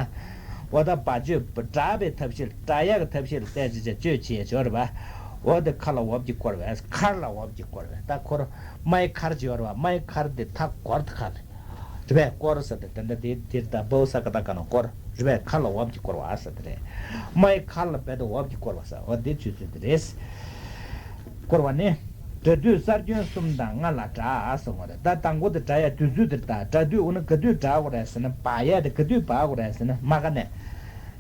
འོ་ད་སྦ་སྤྱོད་སྒྲ་པའི་ཐབས་ཤེས་སྒྲ་ཡ་གི་ཐབས་ཤེས་ལ་བལྟས་ཅི་བྱ་སྤྱོད་བྱེད་ཡ་ཅོ་རེད་བ། འོ་དེ་ཁ་ལ་འོབས་ཀྱི་སྐོར་བས་མཁར་ལ་འོབས་ཀྱི་སྐོར་བས་ད་ཁོར་རྨའི་མཁར་ཅི་ཡོད་རེད་བ། རྨའི་མཁར་དེ་མཐའ་སྐོར་དེ་ཁ་ལ། རེད་པས། སྐོར་ཟེར་ཏེ་དེ་འདྲ་དེ་དེར་ད་བོ་ས་ཀ་ད་ཀ་ན་སྐོར་རེད་པས། མཁར་ལ་འོབས་ཀྱི་སྐོར་བ་ཟེར་དེ་རེད། རྨའི་མཁར་ལ་རྦད་དེ་འོབས་ཀྱི་སྐོར་བ་ཟེར་འོ་དེ་ཆུ་ཚོད་དེ་རེད། སྐོར་བ་ནི། སྒྲ་སྡུད་གསར་སྐྱོན་གསུམ་དང་ལྔ་ལ་སྒྲ་ཟེར་བ་རེད། ད་དང་པོ་དེ་སྒྲ་ཡ་སྡུད་ཚུལ་དེར་ད་སྒྲ་སྡུད་འོ་ན་ག་དུས་སྒྲ་དགོས་རེད་ཟེར་ན་སྦ་ཡ་དེ་ག་དུས་སྦ་དགོས་རེད་ཟེར་ན་རྨ་ཁ་ནས་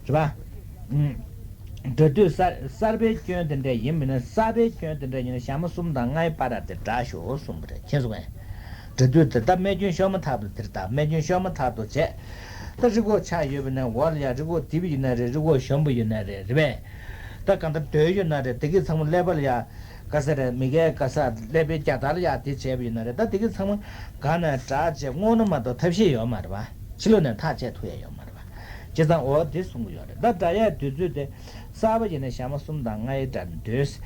རེད་པ། སྒྲ་སྡུད་གསར་གསར་པའི་སྐྱོན་དེ་འདྲ་ཡིན་མིན་ན་གསར་པའི་སྐྱོན་དེ་འདྲ་ཡིན་ན་ཞག་མ་གསུམ་དང་ལྔའི་བར་དེ་སྒྲ་ཞོག་གསུངས་པ་རེད། མཁྱེན་སོང་ངས། སྒྲ་སྡུད་དེ་ད་རྨས་སྐྱོན་ཤོར་མ་ཐག་ཏུ་དེར་ད་རྨས་སྐྱོན་ཤོར་མ་ཐག་ཏུ་བྱས། ད་རི་གོག་ཆག་ཡོད་པ་ན་འོག་ལ་ཡ་རི་གོག་རྡིབ་ཡོད་ན་རེད། རི་གོག་གཞོམ་པོ་ཡོད་ན་རེད་རེད་པས། ད་གང་ལྟར་རྡོལ་ཡོད་ན་རེད། དེ་གི་ཚང་མ་ཀླད་པ་ལ་ཡ་ག་ས་རེད་མི་གའི་ག་ས་ཀླད་པའི་རྒྱ་དར་ཡ་དེ་བྱས་པ་ཡོད་ན་རེད། ད་དེ་གི་ཚང་མ་གང་ན་དྲག་བྱས་སྔོག་ན་མ་གཏོགས་ཐབས་ཤེས་ཡོད་མ་རེད་པ། ཕྱི་ལོགས་ནས་ཐག་བཅད་ཐུབ་ཡ་ཡོད་མ་རེད་པ། བྱས་ཙང་འོ་དེ་གསུང་གི་ཡོད་རེད། ད་སྒྲ་ཡའི་སྡུད་ཚུལ་དེ་གསར་པ་ཡིན་ན་ཞག་མ་གསུམ་དང་ལྔའི་སྒྲ་སྡུད།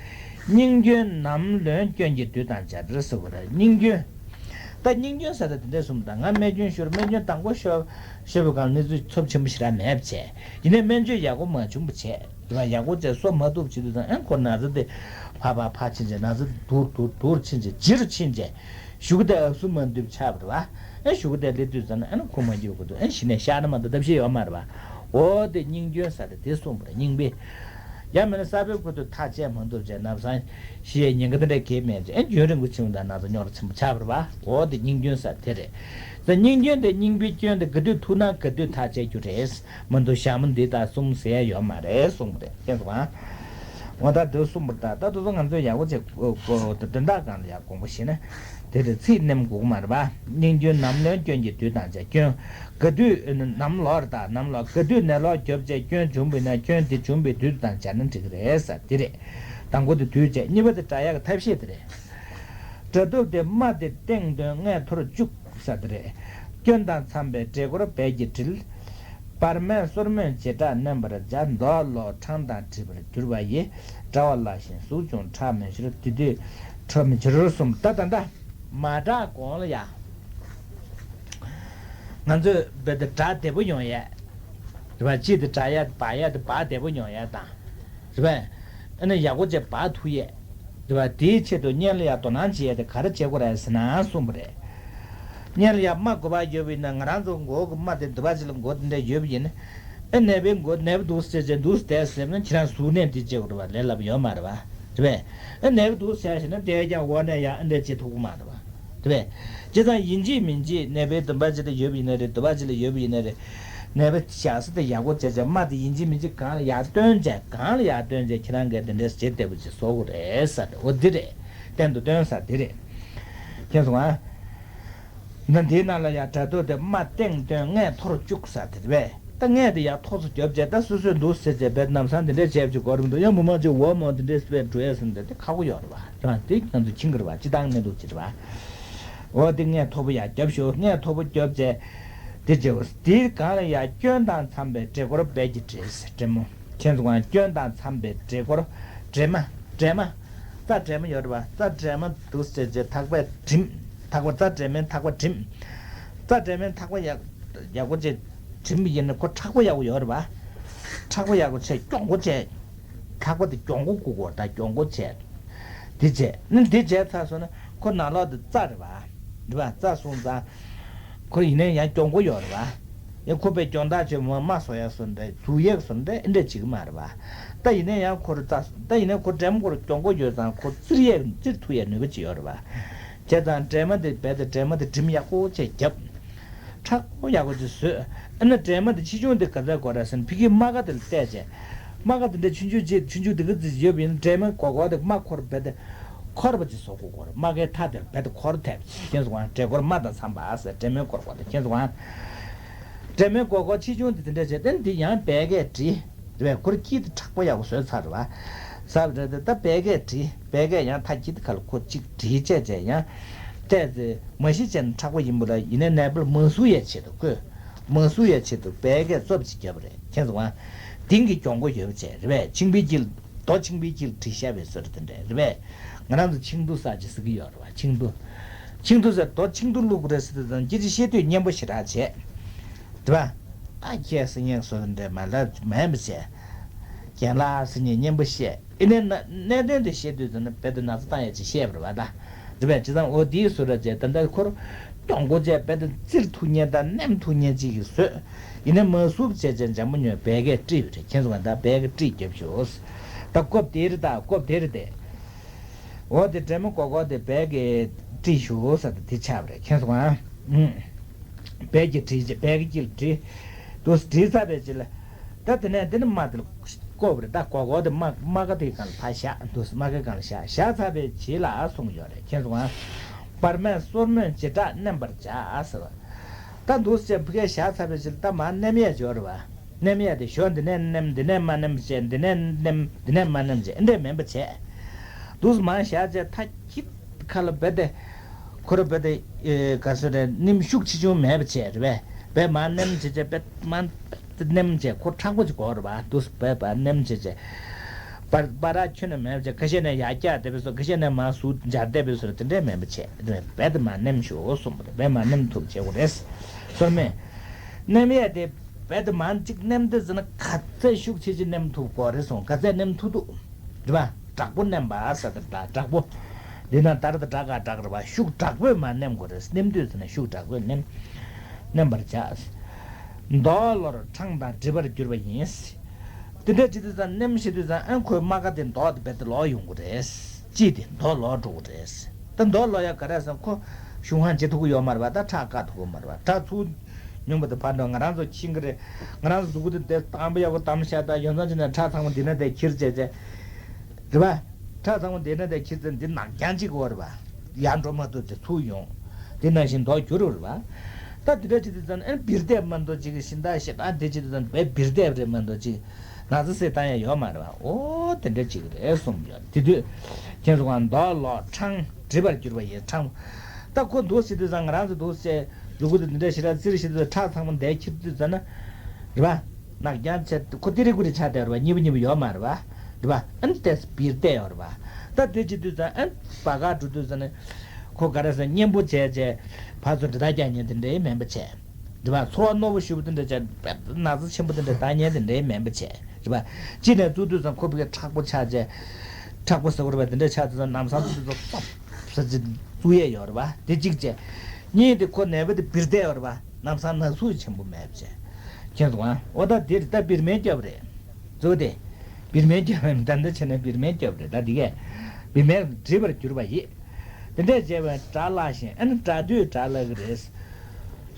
རྙིང་སྐྱོན་ནམ་ལོན་སྐྱོན་གྱིས་བསྡུས་དང་སྦྱར་ཟེར་བ་རེད། རྙིང་སྐྱོན། ད་རྙིང་སྐྱོན་ཟེར་ད་དེ་འདྲས་གསུངས། ད་ང་རྨས་སྐྱོན་ཤོར་རྨས་སྐྱོན་དང་པོ་ཤོར་ཤོར་བའི་སྒང་ནས་ཚབས་ཆེན་པོ་ཞེ་དྲག་མེད་པ་བྱས། ཡིན་ནའི་སྨན་བཅོས་ཡག་པོ་མ་བྱུང་བ་བྱས། དེ་བ་ཡག་པོ་བྱས་གསོ་མ་ཐུབ་བྱེད་དུས་ཙང་ཨེ་ཁོ་ན་ཚ་དེ་ཕར་ཕར་ཕར་ཕྱིན་བྱས་ན་ཚ་དེ་སྡུག་སྡུག་སྡུག་ཕྱིན་བྱས་ལྗིད་རུ་ཕྱིན་བྱས། གཞུག་གུ་དེ་ཨབ་སུ་མ་འདུས་ཆགས་པ་རེད་བ། ཨེ་གཞུག་གུ་དེ་སླེབས་དུས་ཙམ་ན་ཨེ་ན་ཁུག་མ་འགྱུར་དགོས་འདུག་ཨེ་གཞི་ནས་བཤགས་ན་མ་གཏོགས་ཐབས་ཤེས་ཡོད་མ་རེད་བ། འོ་དེ་རྙིང་སྐྱོན་ཟེར་དེ་དེ་གསུངས་པ་རེད་རྙིང་པའི། ཡང་མིན་ན་གསར་པའི་ཁུལ་དུ་ཐག་བཅད་མ་ཐུབ་བྱས་ན་བཟང་ཞེས་ཉེན་ཁ་དེ་འདྲ་གས་མེད་ཅེས་ཨེ་རྒྱུན་རིང་པོ་ཕྱིན་པ་དང་ན་ཚ་རྙོག་དྲ་ཆེན་པོ་ཆགས་པ་རེད་བ། འོ་དེ་རྙིང་སྐྱོན་ཟེར་དེ་རེད། ད་རྙིང་སྐྱོན་དེ་རྙིང་པའི་སྐྱོན་དེ་ག་དུས་ཐུག་ན་ག་དུས་ཐག་བཅད་རྒྱུ་རེད། མ་གཏོགས་ཞག་མ་འདི་དང་གསུམ་ཟེར་ཡ་ཡོད་མ་རེད་གསུངས་པ་རེད། མཁྱེན་སོང་ཨ། འོ་ད་འདི་གསུངས་པ་རེད། ད་ད་དུང་ང་ཚོས་ཡག་པོ་བྱས་ཀོ་ཀོ་དོན་དག་སྒང་ལ་ཡག་དགོངས་པ་བཞེས་ན་དེ་རེད། ཚིག་ནེམ་དགོས་ཀྱི་མ་རེད་པ། རྙིང་སྐྱོན་ནམ་ལོན་སྐྱོན་གྱིས་བསྡུས་དང་བཅས་སྐྱོན། ག་དུས་ནམ་ལོར་དང་ནམ་ལོ་ག་དུས་ནད་ལོག་རྒྱོབ་བྱས་སྐྱོན་བྱུང་བས་ན་སྐྱོན་དེ་བྱུང་བས་བསྡུས་དང་སྦྱར་ན་འགྲིག་གི་རེད་ཟེར་དེ་རེད། དང་པོ་དེ་བསྡུས་བྱས་གཉིས་པ་དེ་སྒྲ་ཡག་གི་ཐབས་ཤེས་དེ་རེད། སྒྲ་སྡུད་དེ་རྨ་དེ་སྟེང་དོན་སྔས་ཐོར་བཅུག་ཟེར་དེ་རེད། སྐྱོན་དང་འཚམས་པའི་འབྲས་སྐོར་སྦས་ཀྱིས་དྲིལ། བར་མེད་སོར་མོས་བྱེ་བྲག་མནན་པར་བྱ། མདོག་ལོག་འཕྲང་དང་འཁྲིལ་བར་འགྱུར་བ་ཡི། འདྲ་བ་ལ་ཞེན་གཟུགས་ཀྱང་ཁྲག་མི་འཆོར། དེ་དུས་ཁྲག་མི་འཆོར་གསུངས། ད་ད་ད་མ་སྒྲ་གོང་ལ་ཡ། ང་ཚོས་རྦད་དེ་སྒྲ་བདེ་པོ་ཡོང་ཡས། རེད་པ། གཅིག་དེ་སྒྲ་ཡ་སྦ་ཡ་དེ་སྦ་བདེ་པོ་ཡོང་ཡས་དང་། རེད་པ། ཨ་ནི་ཡག་པོ་བྱས་སྦ་ཐུབ་ཡས། རེད་པ། དེའི་ཆེད་དུ་སྔོན་ལ་ཡ་དོ་སྣང་བྱེད་ཡས་དེ་ག་རེ་བྱེད་དགོས་རེད་ཟེར་ན་གསུངས་པ་རེད། སྔོན་ལ་ཡ་རྨ་དགོས་པ་ཡོད་པ་ཡིན་ན། ང་རང་ཚོ་མགོ་གི་རྨ་དེ་འདུ་བ་ཅིག་ལ་མགོ་དེ་འདྲ་ཡོད་པ་ཡིན་ན། ཨེ་ནད་པའི་མགོ་ནད་པ་འདུག་ཟེར་བྱས་འདུག་བསྡད་ཟེར་ན། ཁྱེད་རང་གཟུགས་ནད་འདི་བྱེད་དགོས་རེད་པ། ལས་སླ་པོ་ཡོད་མ་རེད་པ། རེད་པས། ཨེ་ནད་པ་འདུག་ཟེར་བྱས་ན་དེ་ཀྱང་འོག་ནས་ཡ་ཨེ་འདྲ་བྱེད་ཐུབ་ཀྱི་མ་རེད་པ། རེད་པས། བྱས་ཙང་ཡིན་གཅིག་མིན་གཅིག་ནད་པའི་འདུན་པ་ཅིག་ལ་ཡོད་པ་ཡིན་ན་རེད། འདུ་བ་ཅིག་ལ་ཡོད་པ་ཡིན་ན་རེད། ནད་པ་བཞག་ས་དེ་ཡག་པོ་བྱས་བྱས། རྨ་དེ་ཡིན་གཅིག་མིན་གཅིག་སྒང་ལ་ཡར་བཏོན་བྱས། སྒང་ལ་ཡར་བཏོན་བྱས། ཁྱེད་རང་གིས་དེ་འདྲས་བྱེད་བདེ་པོ་ཅིག་བཟོ་དགོས་རེད་ཟེར་ཏེ། འོ་འདི་རེད། གཏན་དུ་བཏོན་ས་འདི་རེད། མཁྱེན་སོང་ཨ། ན་འདིའི་ནང་ལ་ཡང་སྒྲ་མདོ་དེ། རྨ་སྟེང་བཏོན་མངལ་མཐོར་བཅུག་ཟེར་དེ་རེད་པས། ད་མངལ་དེ་ཡར་མཐོ་སར་རྒྱོབ་བྱས། ད་སོ་སོས་འདུག་ཟེར་བྱས་དཔེ་ལམ་སང་དེ་འདྲས་བྱས་བྱས་དགོས་རེད་མི་འདུག་ཡང་མི་མང་ཅིག་འོ་མོ་དེ་འདྲས་དཔེ་འགྲོ་ཡས་ཟེར་འདྲ་དེ་ཁག་པོ་ཡོད་རེད་པ། ཡང་དེ་ང་ཚོ་མཁྱེན་གྱི་རེད་པ། སྤྱིར་བཏང་གནས་ལུགས་ཅིག་རེད་པ། འོ་དེ་མངལ་མཐོ་པོ་ཡར་རྒྱོབ་ཤོག་མངལ་མཐོ་པོ་རྒྱོབ་བྱས། དེ་བྱས། འོ་དེའི་སྒང་ལ་ཡར་སྐྱོན་དང་འཚམས་པའི་འབྲས་སྐོར་སྦས་ཀྱིས་བྲིས། འབྲས་མོ། མཁྱེན་སོང་ཨ། སྐྱོན་དང་འཚམས་པའི་འབྲས་སྐོར། འབྲས་མ། འབྲས་མ། རྩ་འབྲས་མ་ཡོད་རེད་པ། རྩ་འབྲས་མ་འདུག་ཟེར་བྱས་ཐག་པས་བྲིམས། ཐག་པ། རྩ་འབྲས་མའི་ཐག་པ་བྲིམས། རྩ་འབྲས་མའི་ཐག་པ་ཡག་ཡག་པོ་བྱས་བྲིམས་པ་ཡིན་ན། ཁོ་མཁྲེགས་པོ་ཡག་པོ་ཡོད་རེད་པ། མཁྲེགས་པོ་ཡག་པོ་བྱས། གྱོང་པོ་བྱས། ཐག་པ་དེ་གྱོང་པོ་བསྐུར་དགོས་རེད། ད་གྱོང་པོ་བྱས། དེ་བྱས་ནི། དེ་བྱས་ཚར་སོང་ན་ཁོ་ནང་ལོགས་དེ་རྩ་རེད་པ། རེད་པ། རྩ་སོང་ཙང་ཁོ་ཡིན་ནའི་ཡང་གྱོང་པོ་ཡོད་རེད་པ། ཡང་ཁོ་དཔེ་གྱོང་ཐག་ཆོད་མ། རྨ་བཟོ་ཡག་བཟོ་འདྲ། འཛུགས་ཡག་བཟོ་འདྲ་འདྲ་བྱེད་ཀྱི་མ་རེད་པ། ད་ཡིན་ནའི་ཡང་ཁོ་རེ་རྩ། ད་ཡིན་ནའི་ཁོ་འབྲས་མོ་ཁོ་རེ་གྱོང་པོ་ཡོད་ཙང་ཁོ་བཙིར་ཡག་བཙིར་ཐུབ་ཡག་ནུས་པ་ཅིག་ཡོད་རེད་པ། བྱས་ཙང་འབྲས་མ་དེ་རྦད་དེ། འབྲས་མ་དེ་བྲིམས་ཡག་པོ་བྱས་རྒྱབ། མཁྲེགས་པོ་ཡག་པོ་ཅིག་བཟོས། ཨ་ནི་འབྲས་མ་དེ་ཆེ་ཆུང་དེ་ག་ཚད་དགོས་རེད་ཟེར་ན། ཕ་གིའི་རྨ་ཁ་དེ་ལ་བལྟས་བྱས། རྨ་ཁ་དེ་འདྲ་ཆུང་ཆུང་ཅིག་ཆུང་ཆུང་དེ་ག་ཚོད་ཡོད་པ་ཡིན་ན། འབྲས་མ་སྒོར་སྒོར་དེ་རྨ་འཁོར་རྦད་དེ་འཁོར་བ་ཅིག་བཟོ་དགོས་ཀྱི་རེད། རྨ་ཁའི་མཐའ་དེར་རྦད་དེ་འཁོར་ཐེབས། མཁྱེན་སོང་ཨ། འབྲས་སྒོར་རྨ་དང་འཚམས་པ་ཟེར། འབྲས་མའི་སྒོར་སྒོར་དེ། མཁྱེན་སོང་ཨ། འབྲས་མའི་སྒོར་སྒོར་ཆེ་ཆུང་དེ་དེ་འདྲ་བྱས། དེ་འདི་ཡང་སྦས་ཀས་བྲིས། རེད་པས། ཁོ་རེ་དཀྱིལ་དེ་མཁྲེགས་པོ་ཡག་པོ་བཟོས་ཚར་རེད་པ། ཟེར་བ་རེད་དེ། ད་སྦས་ཀས་བྲིས། སྦས་ཀས་ཡང་མཐའ་དཀྱིལ་དེ་ཁ་ལ་ཁོ་གཅིག་བྲིས་བྱས་བྱས། ཡང་བལྟས་ཚེ་མ་གཞི་བྱས་ན་མཁྲེགས་པོ་ཡིན་པ་ལ། ཡིན་ནའི་ནད་པ་ལ་མ་ཟུག་ཡག་ཆེད་དུ། ཁོས་མ་ཟུག་ཡག་ཆེད་དུ་སྦས་ཀས་བཙོ་བྱས་བརྒྱབ་པ་རེད། མཁྱེན་སོང་ཨ། དེང་གི་གྱོང་པོ་ཡོད་པ་བྱས། རེད་པས། མཆིང་བུའི་དཀྱིལ། རྡོ་མཆིང་བུའི་དཀྱིལ་བྲིས་བཞག་པའི་བཟོ་འདྲ་དེ་འདྲ་རེད་པས། ང་རང་ཚོ་མཆིང་དུ་ཟེར་ཅིག་ཟེར་གྱི་ཡོད་རེད་པ། མཆིང་དུ། མཆིང་དུ་ཟེར། རྡོ་མཆིང་དུ་བླུགས་པ་རེད་ཟེར་དུས་ཙང་། སྐད་ཆ་བཤད་དུས་སྙན་པོ་ཞེ་དྲག་བྱས། རེད་པ། ད་ཁྱེད་ཟེར་མཁན་བཟོ་འདྲ་དེ་མ་ལབ་མེད་པ་བྱས། རྒན་ལགས་ཟེར་མཁན་སྙན་པོ་བཤད། ཨེ་ནས་ན་གནད་དོན་དེ་བཤད་དུས་ཙམ་ན་རྦད་དེ་ན་ཚ་བཏང་ཡག་ཅིག་བཤད་པ་རེད་པ། ད་རེད་པས། བྱས་ཙང་འོ་དེའི་བཟོ་འདྲ་བྱས། ད་ལྟ་ཁོ་རེ་གྱོང་པོ་བྱས། རྦད་དེ་བཙིར་ཐུབ་མཁན་དང་མནན་ཐུབ་མཁན་ཅིག་གིས་བཟོས། ཡིན་ནའི་མ་ཟུག་བྱས་བྱས་འཇམ་པོ་ཉོས། སྦས་ཀས་བཀྲུས་པ་རེད། མཁྱེན་སོང་ང་། ད་སྦས་ཀས་བཀྲུས་བརྒྱབ་ཤོག། ད་རྐུབ་དེ་རེད། ད་རྐུབ་དེ་རེད་དེ། འོ་དེ་འབྲས་མོ་སྒོར་སྒོར་དེ་སྦས་ཀས་བཀྲུས་ཤོག་ཟེར་དེ་ཆགས་པ་རེད། མཁྱེན་སོང་ང་། ཨུམ། སྦས་ཀས་བཀྲུས་བྱས། སྦས་ཀས་དཀྱིལ་བཀྲུས། དུ་བཀྲུས་ཚར་བའི་རྗེས་ལ། ད་དེ་ནས་དེ་ནི་རྨ་དེ་ལ་བཀོག་པ་རེད། ད་སྒོར་སྒོར་དེ་རྨ་རྨ་ཁ་དེའི་སྒང་ལ་ཕར་བཞག། དུ་རྨ་ཁའི་སྒང་ལ་བཞག། བཞག་ཚར་བའི་རྗེས་ལ་གསུངས་ཡོད་རེད། མཁྱེན་སོང་ང་། བར་མས་སོར་མོས་བྱེ་བྲག་མནན་པར་བྱ་ཟེར་བ། ད་འདུག་སེ་ཕ་གིར་བཞག་ཚར་བའི་ཕྱིར་ད་མར་མནན་ཡས་ཡོད་རེད་བ། མནན་ཡས་དེ་ཞོ་འདི་ནས་མནན། འདི་ནས་མ་མནན་བྱས། འདི་ནས་མནན། འདི་ནས་མ་མནན་བྱས། འདི་འདྲས་མིན་པ་བྱས། འདུག་སེ་མར་བཞག་བྱས། མཐའ་དཀྱིལ་ཁ་ལ་རྦད་དེ། ཁོ་རེ་རྦད་དེ། ཨེ། ག་ཟེར་རེད། མནན་ཤུགས་ཆེ་ཆུང་མེད་པ་བྱས་རེད་བས། རྦད་མར་མནན་བྱས་བྱས། རྦད་མར་མནན་བྱས། ཁོ་མཁྲེགས་པོ་ཅིག་དགོས་རེད་བ། འདུག་སེ་རྦད་མར་མནན་བྱས་བྱས། བར་བར་ཁྱོན་ནས་མེད་པ་བྱས། ཁ་ཤས་ནས་ཡར་བཀྱག་བསྡད་པའི་བཟོ། ཁ་ཤས་ནས་མར་ཟུག་འབྱར་བསྡད་པའི་བཟོ་རེད། དེ་འདྲས་མིན་པ་བྱས། རེད། རྦད་དེ་མར་མནན་ཤོག་གསུངས་པ་རེད། རྦད་མར་མནན་ཐུབ་བྱེད་དགོས་རེད། སོར་མོས། མནན་ཡས་དེ་རྦད་དེ་མར་གཅིག་མནན་བསྡད་ཟེར་ན་ག་ཚད་ཤུགས་ཆེ་ཆེ་མནན་ཐུབ་དགོས་རེད་གསུངས། ག་ཚད་མནན་ཐུབ་འདུག་རེད་བ། དྲག་པོ་མནན་པ་ཟེར་དེ་འདྲ། དྲག་པོ། འདི་ན་དར་དང་སྦྲགས་ག་སྦྲགས་རེད་བ། ཤུགས་དྲག་པོས་མར་མནན་དགོས་རེད། མནན་དུས་ཟེར་ན་ཤུགས་དྲག་པོས་མནན། མནན་པར་བྱ། མདོག་ལོར་ཕྲང་དང་འདྲིས་པར་གྱུར་པ་ཡིན། དེ་འདྲ་བྱེད་དུས་ཙང་། མནན་བྱེད་དུས་ཙང་ཨ་ཁོའི་རྨ་ཁ་དེ་མདོག་དེ་རྦད་དེ་ལོག་ཡོང་གི་རེད། དཔྱིས་དེ་མདོག་ལོག་འགྲོ་གི་རེད། ད་མདོག་ལོག་ཡག་ག་རེ་ཟེར་ན། ཁོ་གཞུང་ཧང་བྱེད་ཐུབ་ཀྱི་ཡོད་མ་རེད་བ། ད་ཁྲག་བཀག་ཐུབ་ཀྱི་མ་རེད་བ། ཁྲག་ཚུར་ཉུང་བ་དེ་ཕར་འགྲོ། ང་རང་ཚོ་མཁྱེན་གྱི་རེད། ང་རང་ཚོ་གཟུགས་པོ་དེ་དེ་དམ་པོ་ཡག་པོ་དམ་བཞག། ད་ཡོང་ཙང་བྱས་ན་ཁྲག་ཚང་མ་འདི་ན་དེ་འཁྱེར་བྱས་བྱས། རེད་བ། ཁྲག་ཚང་མ་འདི་ན་དེ་འཁྱེར་ཚེ་འདི་ནག་རྐྱང་གཅིག་གོ་རེད་བ། ཡར་འགྲོ་མ་ཐུབ་ཚེ་ཚུར་ཡོང་། དེ་ནང་བཞིན་མདོག་འགྱུར་རེད་བ། ད་དེ་འདྲ་བྱེད་དུས་ཙང་ཨ་ནི་སྦིར་བསྡད་མ་གཏོགས་ཅིག་གི་ཤིང་རྟ་ཞེ་དྲག་འདི་བྱེད་དུས་ཙང་བས་སྦིར་བསྡད་པ་རེད་མ་གཏོགས་ཅིག་ན་ཚ་སེལ་བཏང་ཡ་ཡོད་མ་རེད་བ། ཨོ་དེ་འདྲ་ཅིག་རེད་གསུངས་ཡོད། དེ་དུས་ཁྱེད་ཚོ་གང་མདོག་ལོག་ཕྲང་འདྲིས་པར་གྱུར་པ་ཡིན། ཕྲང་། ད་ཁོ་འདུག་ཟེར་དུས་ཙང་ང་རང་ཚོ་འདུག་ཟེར་གཟུགས་པོ་དེ་འདི་འདྲ་ཞེ་དྲག་བཙིར་ཞེ་དུས་ཁྲག་ཚང་མ་འདས་ཁྱེར་དུས་ཙང་ན། རེད་བ། ནག་རྐྱང་ཆེ་ཁོ་ཏི་རི་ཀུ་རི་ཆགས་བསྡད་རེད་བ། གཉིས་པ་གཉིས་པ་ཡོད་མ་རེད་བ། རེད་བ། ཨ་ནི་དེ་སྦིར་བསྡད་ཡོད་རེད་བ། ད་དེ་བྱེད་དུས་ཙང་ཨ་ནི་བར་ཁ་འགྲོ་དུས་ཙང་ནི། ཁོ་ག་རེ་ཟེར། མཉེན་པོ་བྱས་བྱས་ཕར་ཚུར་འདྲེད་རྒྱག་མཁན་དེ་འདྲའི་མིན་པ་བྱས། རེད་བ། ཚོར་བ་རྣོ་པོ་ཞེ་པོ་དེ་འདྲ་བྱས། དཔེ་ན་ཚ་ཆེན་པོ་དེ་འདྲ་བཏང་མཁན་དེ་འདྲའི་མིན་པ་བྱས། རེད་བ། གཅིག་ནས་བཙུགས་དུས་ཙང་ཁོ་ཕ་གི་མཁྲེགས་པོ་ཆགས་བྱས། མཁྲེགས་པོ་ཟེར་དགོས་རེད་བ། དེ་འདྲ་ཆགས་དུས་ཙང་ལམ་སང་བཙུགས་དུས་ཙང་ཙོག་ཟེར་ཅིག་བཙུགས་ཡས་ཡོད་རེད་བ། དེ་གཅིག་བྱས། གཉིས་དེ་ཁོ་ནད་པ་དེ་བིར་བསྡད་ཡོད་རེད་པ། ལམ་སང་ན་ཟུག་ཆེན་པོ་མེད་པ་བྱས། མཁྱེན་སོང་ཨ། འོ་ད་འདིར་ད་བིར་མེད་སྐྱབས་རེད། གཙོ་བོ་དེ། བིར་མེད་སྐྱབས་རེད། ད་འདི་བྱས་ན་བིར་མེད་སྐྱབས་རེད། ད་འདི་གས། བིར་མེད་འགྲིབ་པར་གྱུར་པ་ཡིས། དེ་འདྲས་བྱས་པས་དགྲ་བརླག་ཞིང་ཨ་ནི་དགྲ་འདུལ་དགྲ་བརླག་གི་རེད།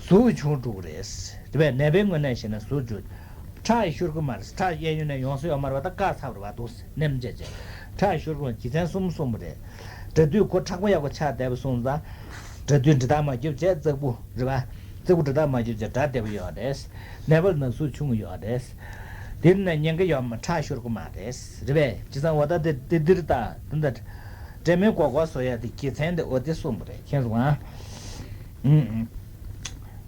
ཟུག་བྱུང་འགྲོ་གི་རེད། དེ་བས་ནད་པའི་ངོས་ནས་བཤད་ན་ཟུག་བྱུང་། ཁྲག་ཤོར་གི་མ་རེད། ཁྲག་གཡས་གཡོན་ནས་ཡོང་ས་ཡོད་མ་རེད་པ། ད་བཀག་ཚར་བ་རེད་པ། འདུག་སེ་ནེམ་བྱས་བྱས། ཁྲག་ཤོར་གི་མ་རེད། རྗེ་བཙུན་གསུམ་གསུངས་པ་རེད། དགྲ་འདུལ་ཁོ་མཁྲེགས་པོ་ཡག་པོ་ཆགས་བསྡད་པ་སོང་ཙང་། དགྲ་འདུལ་འདྲི་དག་མ་རྒྱུག་བྱས་བཙག་འབུ་རེད་པ། བཙག་འབུ་འདྲི་དག་མ་རྒྱུག་བྱས་དགྲ་བདེ་པོ་ཡོད་རེད། ནད་པ་ན་ཟུག་བྱུང་ཡོད་རེད། དེ་ནས་ཉེན་ཁ་ཡོད་མ་ཁྲག་ཤོར་གི་མ་རེད། རེད་པས། བྱས་ཙང་འོ་ད་དེ་དེ་འདིར་ད་དེ་འདྲ། འབྲེལ་མོལ་གོ་གོ་བཟོ་ཡ་དེ་དགེ་མཚན་དེ་འོ་དེ་གསུངས་པ་རེད། མཁྱེན་སོང་ཨ། ཨུམ།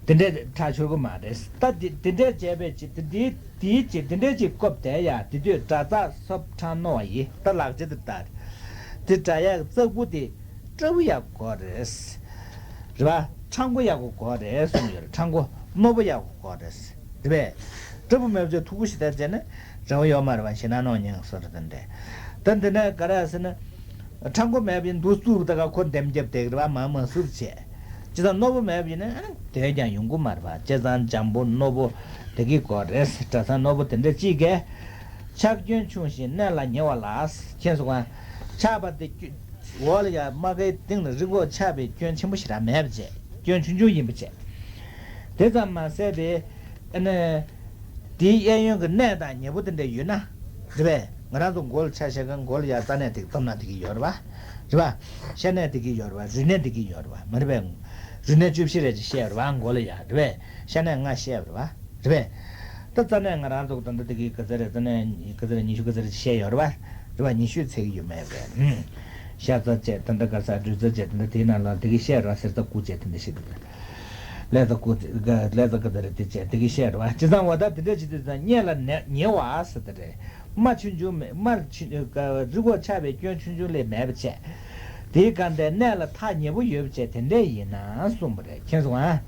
དེ་འདྲའི་ཁྲག་ཤོར་གི་མ་རེད། ད་དེ་དེ་འདྲའི་བྱས་པའི་ཅི་དེ་དེའི་དེའི་ཅི་དེ་འདྲའི་ཅི་སྐབས་དེ་ཡ་དེ་དུས་དགྲ་ཚགས་སོབ་ཁྲང་རྣོ་བ་ཡིས་ད་ལག་ཆ་དེ་ལྟར། དེ་དགྲ་ཡག་བཙག་འབུ་དེ་སྐྲ་བོ་ཡག་གོ་རེད། རེད་པ། ཁྲང་གོ་ཡག་གོ་གོ་རེད་གསུངས་ཡོད་རེད། ཁྲང་གོ་རྣོ་པོ་ཡག་གོ་གོ་རེད། རེད་པས། སྐྲ་བོ་མེད་པ་ཚོས་ཐུག་པོ་ཞིག་བསྡད་བྱས་ན་རེ་བ་ཡོད་མ་རེད་པ། ཞེ་ན་གནོད་ཉེན་སོ་རེད་དེ་འདྲས། ད་འདི་ནས་ག་རེ་ཟེར་ན། ཁྲང་གོ་མེད་པ་ཡིན་འདུག་བཙུགས་པ་ད་ག་ཁོ་འདེམས་རྒྱབ་བསྡད་ཀྱི་རེད་པ། མ་མ་བཟོས་བྱས། ཅི་ཙང་རྣོ་པོ་མེད་པ་ཡིན་ན་ཨ་ནི་དེ་ཀྱང་ཡོང་གི་མ་རེད་པ། བྱས་ཙང་འཇམ་པོ་རྣོ་པོ་དེ་གི་གོ་རེད། གྲྭ་ཚང་རྣོ་པོ་དེ་འདྲ་གཅིག་གིས། ཆག་སྐྱོན་ཆུང་ཞིང་གནད་ལ་ཉེ་བ་ལ། མཁྱེན་སོང་ང་། ཆག་པ་དེ་སྐྱོ- འོག་ལ་ཡ་རྨ་ཁའི་སྟེང་ལ་རི་མགོ་ཆག་པའི་སྐྱོན་ཆེན་པོ་ཞེ་དྲག་མེད་པ་བྱས། སྐྱོན་ཆུང་ཆུང་ཡིན་པ་བྱས། དེ་ཙམ་མ་ཟད་པའི་ཨ་ནི། དེའི་གཡས་གཡོན་གྱི་གནས་དང་ཉེ་པོ་དེ་འདྲ་ཡོད་ན། རེད་པས། ང་རང་ཚོ་མགོ་ལ་ཆ་བཞག་ག་མགོ་ལ་ཡ་རྩ་གནད་དེ་གི་སྟོབས་ན་དེ་གི་ཡོད་རེད་པ། རེད་པ། ཤ་གནད་དེ་གི་ཡོད་རེད་པ། རུས་གནད་དེ་གི་ཡོད་རེད་པ། མ་རེད་པས། རུས་གནད་བཅུ་བཞི་རེད་ཅེས་བཤད་ཡོད་རེད་པ། མགོ་ལ་ཡ་རེད་པས། ཤ་གནད་ལྔ་བཤད་ཡོད་རེད་པ། རེད་པས། ད་རྩ་གནད་ང་རང་ཚོ་ད་ལྟ་དེ་གི་ག་ཚོད་རེད། རྩ་གནད་ག་ཚོད་རེད། ཉི་ཤུ་ག་ཚོད་རེད་ཅེས་བཤད་ཡོད་རེད་པ། རེད་པ། ཉི་ཤུ་ཚད་ཀྱི་ཡོད་མེད་རེད། ཤ་རྩ་བཅས་ད་ལྟ་ག་ས་འབྲུ་རྩ་བཅས་ད་ལྟ་དེའི་ནང་ལ་དེ་གི་བཤད་རེད་པ། གསེར་རྩ་དགུ་བཅས་དེ་འདྲ་ཞིག་རེད། ཀླད་རྩ་དགུ་ཀླད་རྩ་ག་ཚོད་རེད་དེ་བཅས་དེ་གི་བཤད་རེད་པ། བྱས་ཙང་འོ་ད་དེ་འདྲ་ཞིག་དུས་ཙང་གནད་ལ་ཉེ་བ་ཟེར་དེ་རེད། རྨ་ཆུང་ཆུང་མེད། རྨ་ཆུང་རི་མགོ་ཆག་པའི་སྐྱོན་ཆུང་ཆུང་ལས་མེད་པ་བྱས། དེའི་སྒང་དེ་གནད་ལ་ཐག་ཉེ་པོ་ཡོད་པ་བྱས་དེ་འདྲས་ཡིན་ན་གསུངས་པ་རེད། མཁྱེན་སོང་ཨ།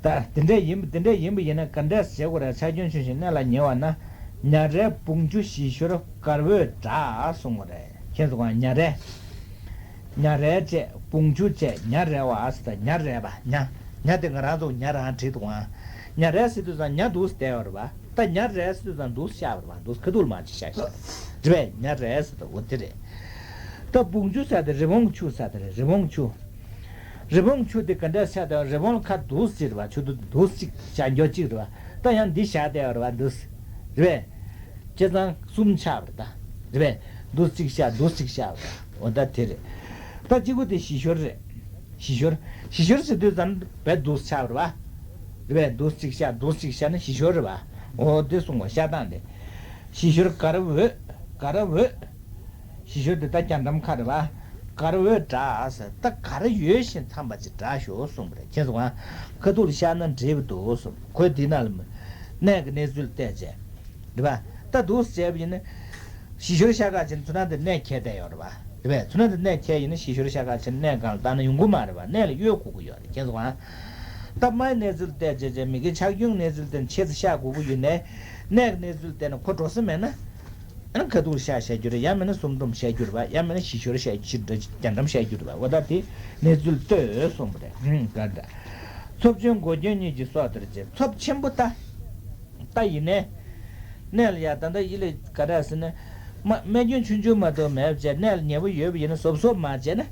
ད་དེ་འདྲས་ཡིན་པ་དེ་འདྲས་ཡིན་པ་ཡིན་ན་ག་འདྲས་བྱེད་དགོས་རེད། ཆག་སྐྱོན་ཆུང་ཞིང་གནད་ལ་ཉེ་བ་ན། ཉ་རལ་བོང་ཆུ་བཞི་ཤོར་གར་འོད་འདྲ་གསུངས་པ་རེད། མཁྱེན་སོང་ཨ། ཉ་རལ། ཉ་རལ་བཅས་བོང་ཆུ་བཅས་ཉ་རལ་བ་ཟེར། ད་ཉ་རལ་པ་ཉ། ཉ་དེ་ང་རང་ཚོ་ཉ་རང་བྲིས་འདུག་ཨང་། ཉ་རལ་ཟེར་དུས་ཙང་ཉ་འདུག་སེ་བསྡད་ཡོད་རེད་པ། ད་ཉ་རལ་ཟེར་དུས་ཙང་འདུག་སེ་བཞག་པ་རེད་པ། འདུག་སེ་ཁ་ཐུག་ལ་མར་ཅིག་བཞག་བཞག་རེད་པས། ཉ་རལ་ཟེར་དུས་འོ་དེ་རེད། ད་བོང་ཆུ་ཟེར་དེ་རི་བོང་ཆུ་ཟེར་དེ་རེད། རི་བོང་ཆུ། རི་བོང་ཆུ་དེ་ག་འདྲ་ཟེར་དེ་རི་བོང་ཁ་འདུག་སེ་རེད་པ། ཆུ་དུ་འདུག་སེ་བཞག་མགྱོགས་གཅིག་རེད་པ། ད་ཡང་འདི་བཞག་བསྡད་ཡོད་རེད་པ། འདུག་སེ་རེད་པས། བྱས་ཙང་གསུམ་ཆགས་པ་རེད་ད། རེད་པས། འདུག་སེ་གཅིག་བཞག་འདུག་སེ་གཅིག་བཞག་པ་རེད། འོ་ད་དེ་རེད། ད་གཅིག་པོ་དེ་བཞི་ཤོར་རེད། བཞི་ཤོར། བཞི་ཤོར་ཟེར་དུས་ཙམ་བས་འདུག་སེ་ཆགས་པ་རེད་པ། རེད་པས། འདུག་སེ་གཅིག་བཞག་འདུག་སེ་གཅིག་བཞག་ན་བཞི་ཤོར་རེད་པ། འོ་དེ་གསུངས་པ་བཤད་སྟངས་དེ། བཞི་ཤོར་གར་འོད། གར་འོད། བཞི་ཤོར་དེ་ད་རྒྱ་གྲམ་ཁ་རེད་པ། གར་འོད་འདྲ་ཟེར། ད་གར་འོད་བཞིན་འཚམས་པ་ཅིག་འདྲ་ཤོག་གསུངས་པ་རེད། མཁྱེན་སོང་ཨ། ཁ་ཐུག་ལ་བཞག་ན་འགྲིག་པ་འདུག་གསུངས། ཁོས་འདི་ནང་ལ་མི་གནད་ཀྱི་གནས་ཚུལ་བལྟས་བྱས། རེད་པ། ད་འདུག་སེ་བྱས་པ་ཡིན་ན། བཞི་ཤོར་ཤ་ཁ་ཕྱིན་ཚུར་ན་དེ་གནད་འཁེལ་བསྡད་ཡོད་རེད་པ། རེད་པས། ཚུར་ན་དེ་གནད་འཁེལ་ཡིན་ན་བཞི་ཤོར་ཤ་ཁ་ཕྱིན་གནད་སྒང་ལ་བཏང་ན་ཡོང་གི་མ་རེད་པ། གནད་ལ་གཡོལ་དགོས་ཀྱི་ཡོད་རེད། མཁྱེན་སོང་ཨ། ད་རྨའི་གནས་ཚུལ་བལྟས་བྱས་བྱས་མི་གི་ཆག་སྐྱོན་གནས་ཚུལ་དེ་ཆེ་ཙམ་བཤད་དགོས་ཀྱི་ཡོད་ནའི། གནད་ཀྱི་གནས་ཚུལ་བལྟས་ན་ཁོ་འགྲོ་ས་མེད་ན། ཨ་ནི་ཁ་ཐུག་ལ་བཞག་བཤད་རྒྱུ་རེད། ཡང་མིན་ན་ཟུར་འགྲམ་བཤད་རྒྱུ་རེད་པ། ཡང་མིན་ན་བཞི་ཤོར་བཤད་རྒྱུ་རེད། རྒྱ་གྲམ་བཤད་རྒྱུ་རེད་པ། འོ་ད་དེ་གནས་ཚུལ་ལྟོས་གསུངས་པ་རེད། ཧུམ། ག་འདྲ། ཚབས་ཆེན་མགོ་སྐྱོན་གཉིས་ཀྱི་སྲོག་དེར་བཅད། ཚབས་ཆེན་པོ་ད། ད་ཡིན་ནའི། གནད་ལ་ཡ་ད་ལྟ་ཡིད་ལ་ག་འདྲ་ཟེར་ན། རྨ་རྨ་སྐྱོན་ཆུང་ཆུང་མ་གཏོགས་མེད་པ་བྱས། གནད་ལ་ཉེ་པོ་ཡོད་པ་ཡིན་ན་གཟབ་གཟབ་མ་བྱས་ན།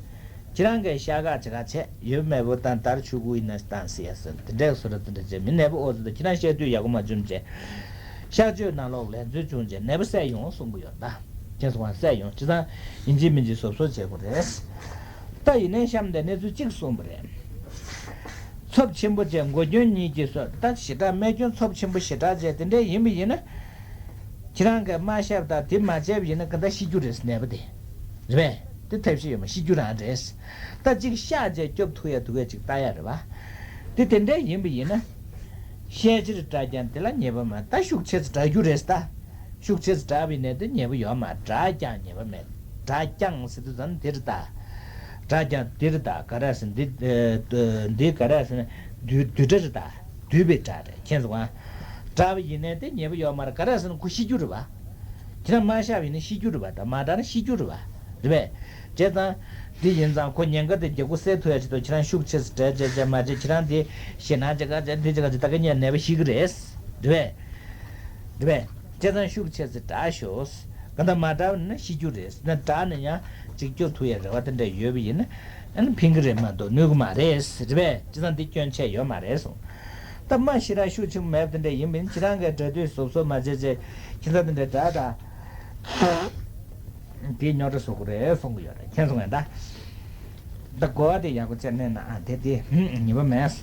ཁྱེད་རང་གིས་ཤ་ཁ་ཅིག་ཁ་ཆད་ཡོད་མེད་པོ་དང་དར་ཆུ་ཁུ་ཡིན་ན་བཏང་སྲིད་ཡ་ཟེར། དེ་འདྲའི་བཟོ་འདྲ་དེ་འདྲ་བྱས་མི་ནད་པ་ཨོ་ཙི་ད་ཁྱེད་རང་བཤད་དུས་ཡག་པོ་མ་བྱུང་བྱས། གཤག་བཅོས་ནང་ལོགས་ལས་འཛོལ་བྱུང་བྱས་ནད་པ་བསལ་ཡོང་གསུང་གི་ཡོད་ད། ཁྱེད་ཚོ་ང་བསལ་ཡོང་བྱས་ཙང་ཡིན་གཅིག་མིན་གཅིག་གཟབ་གཟབ་བྱེད་དགོས་རེད། ད་ཡིན་ནའི་གཤམ་དེ་གནས་ཚུལ་གཅིག་གསུངས་པ་རེད། ཚབས་ཆེན་པོ་བྱས་མགོ་སྐྱོན་གཉིས་ཀྱི་སྲོག་ད་ཞེ་དྲག་རྨ་སྐྱོན་ཚབས་ཆེན་པོ་ཞེ་དྲག་བྱས་དེ་འདྲ་ཡིན་པ་ཡིན་ན། ཁྱེད་རང་གིས་མ་བཤད་པ་དང་དེ་མ་བྱས་པ་ཡིན་ན་ག་འདྲ་ཤི་རྒྱུ་རེད་ཟེར་ནས་པ་དེ། རེད་པས། དེ་ཐབས་ཤེས་ཡོད་མ་ཤི་རྒྱུ་རང་རེད། ད་གཅིག་བཤགས་བྱས་སྐྱོབ་ཐུབ་ཡ་འདུག་གས་ཅིག་ལྟ་ཡ་རེད་པ། དེ་དེ་འདྲ་ཡིན་པ་ཡིན་ན། ཤས་ཆེར་དྲག་ཀྱང་དེ་ལ་ཉེས་པ་མེད། ད་ཤུགས་ཆེ་ཙམ་དྲག་རྒྱུ་རེད་ད། ཤུགས་ཆེ་ཙམ་དྲག་པ་ཡིན་ནའི་དེ་ཉེས་པ་ཡོད་མ་རེད། དྲག་ཀྱང་ཉེས་པ་མེད། དྲག་ཀྱང་ཟེར་དུས་ཙམ་འདིར་ད། དྲག་ཀྱང་འདིར་ད་ག་རེ་ཟེར་འདི་འདི་ག་རེ་ཟེར་ན་བསྡུས་བསྡུས་སྒྲ་རེད་ད། བསྡུས་པའི་སྒྲ་རེད། མཁྱེན་སོང་ང་། དྲག་པ་ཡིན་ནའི་དེ་ཉེས་པ་ཡོད་མ་རེད། ག་རེ་ཟེར་ན་ཁོ་ཤི་རྒྱུ་རེད་པ། ཁྱེད་རང་མ་བཤགས་པ་ཡིན་ན་ཤི་རྒྱུ་རེད་པ། ད་མ་དྲག་ན་ཤི་རྒྱུ་རེད་པ། རེད་པས། བྱས་ཙང་ འདི་ཡིན་ཙང་ཁོ་ཉེན་ཁ་དེ་རྒྱལ་སྒོ་སེལ་ཐུབ་ཡ་ཆེད་དུ་ཁྱེད་རང་ཤུགས་ཆེ་ཙམ་སྤྲད་བྱས་བྱས་མ་བྱས་ཁྱེད་རང་དེ་ཞེད་སྣང་བྱེད་ག་བྱས་འདི་བྱེད་ག་བྱས་ད་ག་ཉེ་ནད་པ་ཤི་གི་རེད། རེད་པས། རེད་པས། བྱས་ཙང་ཤུགས་ཆེ་ཙམ་དྲག་ཤོག་ག་ད་མ་དྲག་ན་ཤི་རྒྱུ་རེད། ན་དྲག་ན་ཡང་ཅིག་སྐྱོབ་ཐུབ་ཡ་རེ་བ་དེ་འདྲ་ཡོད་པ་ཡིན་ན་ཨ་ནི་ཕན་གི་རེད་མ་གཏོགས་གནོད་གི་མ་རེད། རེད་པས། བྱས་ཙང་འདི་སྐྱོན་ཆེ་ཡོད་མ་རེད་གསུངས། ད་མ་ཤི་རང་ཤུགས་ཆེན་པོ་མེད་པ་དེ་འདྲ་ཡིན་པ་ཡིན་ཁྱེད་རང་གིས་འགྲོ་དུས་གཟབ་གཟབ་མ་བྱས་བྱས་ཁྱེད་ཚ་དེ་འདྲ་དྲག་དྲག་དེའི་རྙོག་དྲ་བཟོ་གི་རེད་གསུང་གི་ཡོད་རེད། མཁྱེན་སོང་ངས་ད། ད་གོ་བ་དེ་ཡག་པོ་བྱས་ནས་ན་ཨ་དེ་དེ་ཧུམ་ཉེས་པ་མེད། ལྟ་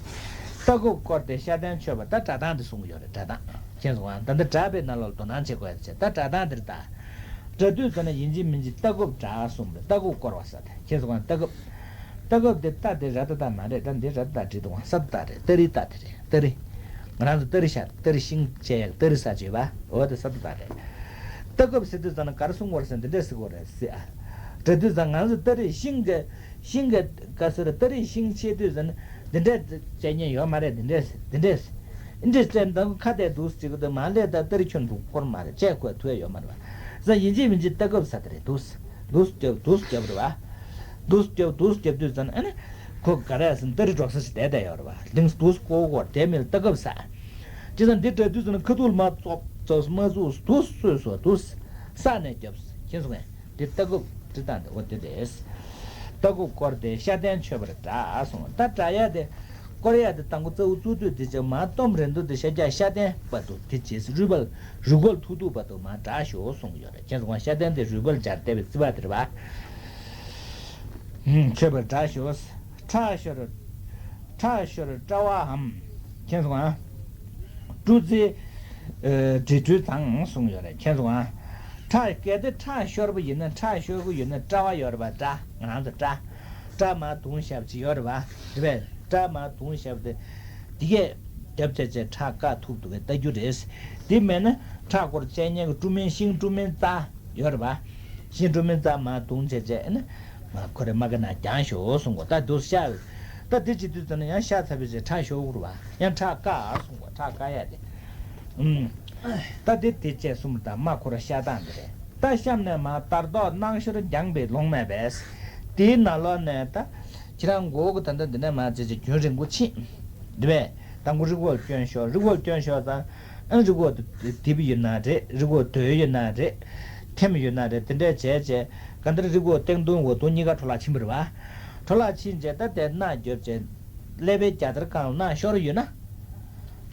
སྐོར་སྐོར་དེ་ཤ་དན་མཆོད་པ་ད་སྒྲ་གདངས་དེ་གསུང་གི་ཡོད་རེད། སྒྲ་གདངས་མཁྱེན་སོང་ཨ། ད་འདི་སྒྲ་པའི་ནང་ལོགས་དོ་སྣང་བྱེད་དགོས་ཡ་དེ་བྱས་ད་སྒྲ་གདངས་དེར་ད། སྒྲ་སྡུད་ཟེར་ན་ཡིན་གཅིག་མིན་གཅིག་ལྟ་སྐོར་སྒྲ་གསུངས་པས་ལྟ་སྐོར་སྐོར་བ་ས་དེ་མཁྱེན་སོང་ཨ། ལྟ་སྐོར། ལྟ་སྐོར་དེ་ད་དེ་ར་ད་ད་མ་རེད། ད་འདི་ར་ད་ད་བྲིས་འདུག་ཨ། ས་ད་ད་རེད། ཏ་རི་ད་དེ་རེད། ཏ་རི། ང་རང་ཚོ་ཏ་རི་ཤ་ཏ་རི་ཤིང་བྱས་ཡག་ཏ་རི་ས་བྱས་པ་འོ་དེ་ས་ད་ད་རེད། ལྟ་སྐབས་ཟེར་དུས་ཙམ་ན་ག་རེ་གསུང་བར་ཟེར་འདི་འདྲས་ཟེར་དགོས་རེད་ཟེར་ཨ། འདྲ་དུས་ཙམ་ང་ཚོ་ཏ་རི་ཤིང་གི་ཤིང་གི་ག་ཟེར་ཏ་རི་ཤིང་ཆེ་དུས་ཙམ་ན་འདི་འདྲས་བྱས་ཉན་ཡོད་མ་རེད། འདི་འདྲས་འདི་འདྲས་འདི་འདྲས་བྱས་འདང་ཁ་གཏད་འདུག་ཅིག་ཏུ་མ་ལས་ད་ཏ་རི་ཁྱོན་འདུག་སྐོར་མ་རེད། བྱས་དགོས་ཐུབ་ཡ་ཡོད་མ་རེད་པ། ས་ཡིན་གཅིག་མིན་གཅིག་ལྟ་སྐབས་ས་དེ་རེད་འདུག་འདུག་རྒྱབ་འདུག་རྒྱབ་རེད་པ། འདུག་རྒྱབ་འདུག་རྒྱབ་དུས་ཙམ་ཨ་ནི། ཁོ་ག་རེ་ཟེར་ན་ཏ་རི་འབྲོག་ས་ཞིག་བསྡད་བསྡད་ཡོད་རེད་པ། གླིང་འདུག་ཀོ་ཀོར་དེ་མིར་ལྟ་སྐབས་ས། ཅི་ཙམ་འདི་འདྲ་དུས་ཙམ་ན་ཁ་ཐུག་ལ་མ་ཙོག་ཙོག་མ་ཙུག་འདུག་སོས་སོ་འདུག་ས་ནས་རྒྱབ་མཁྱེན་སོང་ངས། འདི་ལྟ་སྐབས་འདི་ལྟ་འདི་འོ་འདི་རེད། ལྟ་སྐབས་སྐོར་དེ་ཤ་དན་མཆོད་པར་སྒྲ་གསུངས། ད་སྒྲ་ཡ་དེ་སྐོར་ཡ་དེ་དང་པོ་རྩ་བ་བཙུགས་དུས་དེ་ཅིག་མ་སྟོམ་རེ་འདུག་དེ་ཤ་རྒྱགས་ཤ་དན་བར་དུ་དེ་རྗེས་སུ་རུས་སྦལ་རུས་སྦལ་ཐུག་ཐུག་བར་དུ་མ་སྒྲ་ཤོག་གསུངས་ཡོད་རེད། མཁྱེན་སོང་ང་། ཤ་དན་དེ་རུས་སྦལ་སྦྱར་བསྡད་པའི་རྩིས་པ་དེ་རེད་པ། མཆོད་པར་སྒྲ་ཤོག་ཁྲག་ཤོར། ཁྲག་ཤོར་སྐྲ་བའམ། མཁྱེན་སོང་ང་། བཀྲུ་རྩི། ཨ་དྲི་བཀྲུས་དང་གསུངས་ཡོད་རེད། མཁྱེན་སོང་ང་། ཁྲག་གལ་ཏེ་ཁྲག་ཤོར་བ་ཡིན་ན་ཁྲག་ཤོར་གི་ཡོད་ན་སྐྲ་བ་ཡོད་རེད་པ། སྐྲ་ང་རང་ཚོ་སྐྲ། སྐྲ་མར་བརྡུངས་བཞག་པ་ཅིག་ཡོད་རེད་པ། རེད་པས། སྐྲ་མར་བརྡུངས་བཞག་པ་དེ། འདི་གས་རྒྱབ་བྱས་བྱས་ཁྲག་བཀག་ཐུབ་འདུག་གས་ལྟ་རྒྱུ་རེད། དེ་མེད་ན་ཁྲག་སྐོར་བཅད་ཉན་གྱི་བཀྲུ་སྨན་ཤིང་བཀྲུ་སྨན་རྩ་ཡོད་རེད་པ། ཤིང་བཀྲུ་སྨན་རྩ་མར་བརྡུངས་བྱས་བྱས་ཨ་ནི། མ་ཁོ་རེ་མ་ག་ན་རྒྱང་ཤོག་གསུང་གོ་ད་འདུག་ཤ། ད་འདི་བྱེད་དུས་ཙམ་ན་ཡང་ཤ་ཚ་བའི་ཚེ་ཁྲག་ཤོར་བ་ཡང་ཁྲག་བཀག་གསུང་གོ་ཁྲག་བཀག་ཡ་དེ། ཨུམ། ད་འདི་དེ་བཅས་གསུམ་དང་མ་ཁོ་ར་ཤ་སྟངས་འདི་རེད། ད་གཤམ་ནས་མ་དར་ཐོག་སྣང་ཤར་རྒྱང་པའི་ལོང་མེད་པས། དེའི་ནང་ལོགས་ནས་ད་ཁྱེད་རང་མགོ་བོ་གི་ད་ལྟ་འདི་ནས་མ་བྱེད་ཅིག་རྒྱུན་རིང་པོ་ཕྱིན། འདི་བས། དང་པོ་རི་བོར་བསྐྱོན་ཤོག་རི་བོར་བསྐྱོན་ཤོག་ཙང་། ཨ་རི་བོ་དེ་དེབ་ཡོད་ན་རེད། རི་བོ་དོད་ཡོད་ན་རེད། ཐེམ་ཡོད་ན་རེད། དེ་འདྲས་བྱས་བྱས་ག་འདིར་རི་བོ་སྟེང་དུང་འོག་དུང་གཉིས་ཀ་འཕྲོ་བརླག་ཕྱིན་པ་རེད་བ། འཕྲོ་བརླག་ཕྱིན་བྱས་ད་དེ་སྣ་རྒྱོབ་བྱས། ཀླད་པའི་རྒྱ་དར་སྒང་ལ་སྣ་ཤོར་ཡོད་ན།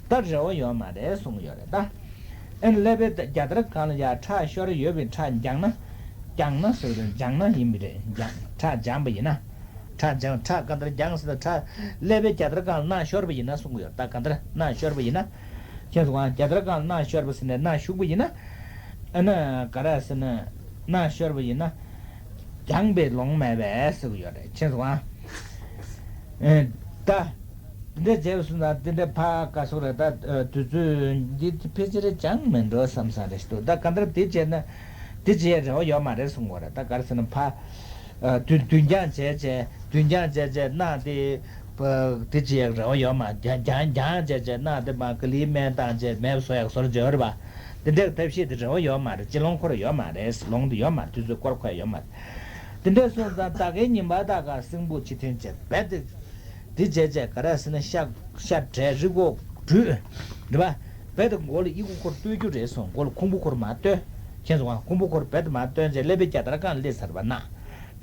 ད་རེ་བ་ཡོད་མ་རེད་གསུངས་ཡོད་རེད་ད། ཨ་ནི་ཀླད་པའི་རྒྱ་དར་སྒང་ལ་ཡ་ཁྲག་ཤོར་ཡོད་པའི་ཁྲག་འགྱངས་ན། འགྱངས་ན་ཟེར་རེད། འགྱངས་ན་ཡིན་པ་རེད། འགྱངས་ཁྲག་འགྱངས་པ་ཡིན་ན། ཁྲག་འགྱངས་ཁྲག་ག་འདིར་འགྱངས་ཟེར་ན་ཁྲག་ཀླད་པའི་རྒྱ་དར་སྒང་ལ་སྣ་ཤོར་བ་ཡིན་ན་གསུང་གི་ཡོད། ད་ག་འདིར་སྣ་ཤོར་བ་ཡིན་ན། ཁྱེད་ཚོ་གང་རྒྱ་དར་སྒང་ལ་སྣ་ཤོར་བ་ཟེར་ནས་སྣ་ཞུགས་པ་ཡིན་ན། ཨ་ནི་ག་རེ་ཟེར་ན་སྣ་ཤོར་བ་ཡིན་ན། འགྱངས་པའི་ལོང་མེད་པས་ཟེར་གི་ཡོད་རེད། ཁྱེད་ཚོ་གང་། ཨེ། ད། འདི་འདྲ་བྱས་པ་སོང་ན་འདི་འདྲ་ཕ་ག་སོག་རེད། ད་དུས་ཚོད་འདི་ཕལ་ཆེར་འགྱངས་མི་འགྲོ་བསམ་ས་རེད་ཤི་འདུག་ད་ག་འདིར་འདི་བྱས་ན་འདི་བྱེད་ཡ་རེ་བ་ཡོད་མ་རེད་གསུང་གི་ཡོད་རེད། ད་ག་རེ་ཟེར་ན་ཕ། ཨ་དུས་དུས་འགྱངས་བྱས་བྱས་དུས་འགྱངས་བྱས་བྱས་གནའ་དེ། དེ་བྱེད་ཡག་རེ་བ་ཡོད་མ། འགྱངས་འགྱངས་འགྱངས་བྱས་བྱས་གནའ་དེ་མ་ག་ལིའི་སྨན་བཏང་བྱས་མེད་པ་བཟོ་ཡག་བཟོ་འདྲ་བྱེད་ཡོད་རེད་པ། དེ་འདྲའི་ཐབས་ཤེས་དེ་རེ་བ་ཡོད་མ་རེད། ཅི་ལོང་ཁོ་ར་ཡོད་མ་རེད། ལོང་དེ་ཡོད་མ་རེད། དུས་ཚོད་སྐོར་ཁོ་ཡ་ཡོད་མ་རེད། དེ་འདྲའི་སོང་ཙང་ད་གའི་ཉིན་པ་ད་ག་སྲིན་པོ་ཅི་ཐོན་བྱས་རྦད་དེ། དེ་བྱས་བྱས་ག་རེ་ཟེར་ན་ཤ་ཤ་བྲེགས་རི་མགོ་བྲུས། རེད་པ། རྦད་དེ་མགོ་ལ་ཨི་ཁུ་ཁོར་གཏོད་རྒྱུ་རེད་སོང་། མགོ་ལ་ཁུང་བུ་ཁོར་མ་གཏོད། མཁྱེན་སོང་ང་། ཁུང་བུ་ཁོར་རྦད་དེ་མ་གཏོད་བྱས་ཀླད་པའི་རྒྱ་དར་སྒང་ལ་སླེབས་ཚར་བ་ན།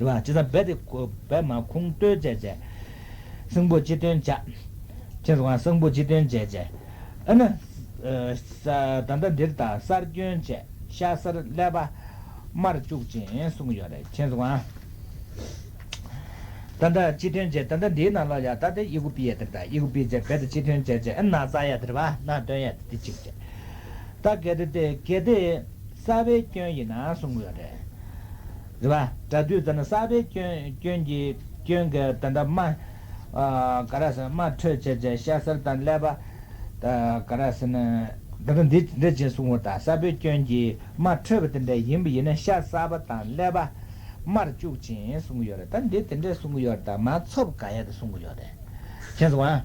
རེད་པ། བྱས་ཙང་རྦད་དེ་ཁོ་རྦད་མ་ཁུང་གཏོད་བྱས་བྱས། སྲིན་པོ་ཅི་ཐོན་བྱས། མཁྱེན་སོང་ང་། སྲིན་པོ་ཅི་ཐོན་བྱས་བྱས། ཨ་ནི། ཨ་ས་ད་ལྟ་འདིར་ད་སར་བསྐྱོན་བྱས་ཤ་སར་ཀླད་པ་མར་བཅུག་ཅིང་གསུངས་ཡོད་རེད། མཁྱེན་སོང་ང་། ད་ལྟ་ཅི་ཐོན་བྱས། ད་ལྟ་འདིའི་ནང་ལ་ཡ་ད་ལྟ་ཨི་ཁུ་པི་ཡ་དེར་ད་ཨི་ཁུ་པི་བྱས་རྦད་དེ་ཅི་ཐོན་བྱས་བྱས་ཨ་ན་ཙ་ཡ་དེར་བ་ན་སྟོན་ཡ་དེ་གཅིག་བྱས། ད་གལ་ཏེ་དེ་གལ་ཏེ་གསར་པའི་སྐྱོན་ཡིན་ན་གསུངས་ཡོད་རེད། རེད་པ། སྒྲ་སྡུད་ཙམ་ན་གསར་པའི་སྐྱོན་སྐྱོན་གྱི་སྐྱོན་གྱི་ད་ལྟ་མ། ཨ་ག་རེ་ཟེར་མ་འཕྲོད་བྱས་བྱས་ཤ་སར་དང་ཀླད་པ། ད་ག་རེ་ཟེར་ན། ད་ལྟ་འདི་འདྲ་ཅན་གསུང་བ་དང་གསར་པའི་སྐྱོན་གྱིས་མ་འཕྲོད་པ་དེ་འདྲ་ཡིན་པ་ཡིན་ན་ཤ་གསར་པ་དང་ཀླད་པ་མར་བཅུག་ཅིང་གསུང་གི་ཡོད་རེད། ད་འདི་དེ་འདྲ་གསུང་གི་ཡོད་རེད། ད་མ་ཚོབ་ག་ཡ་དེ་གསུང་གི་ཡོད་རེད། མཁྱེན་སོང་ང་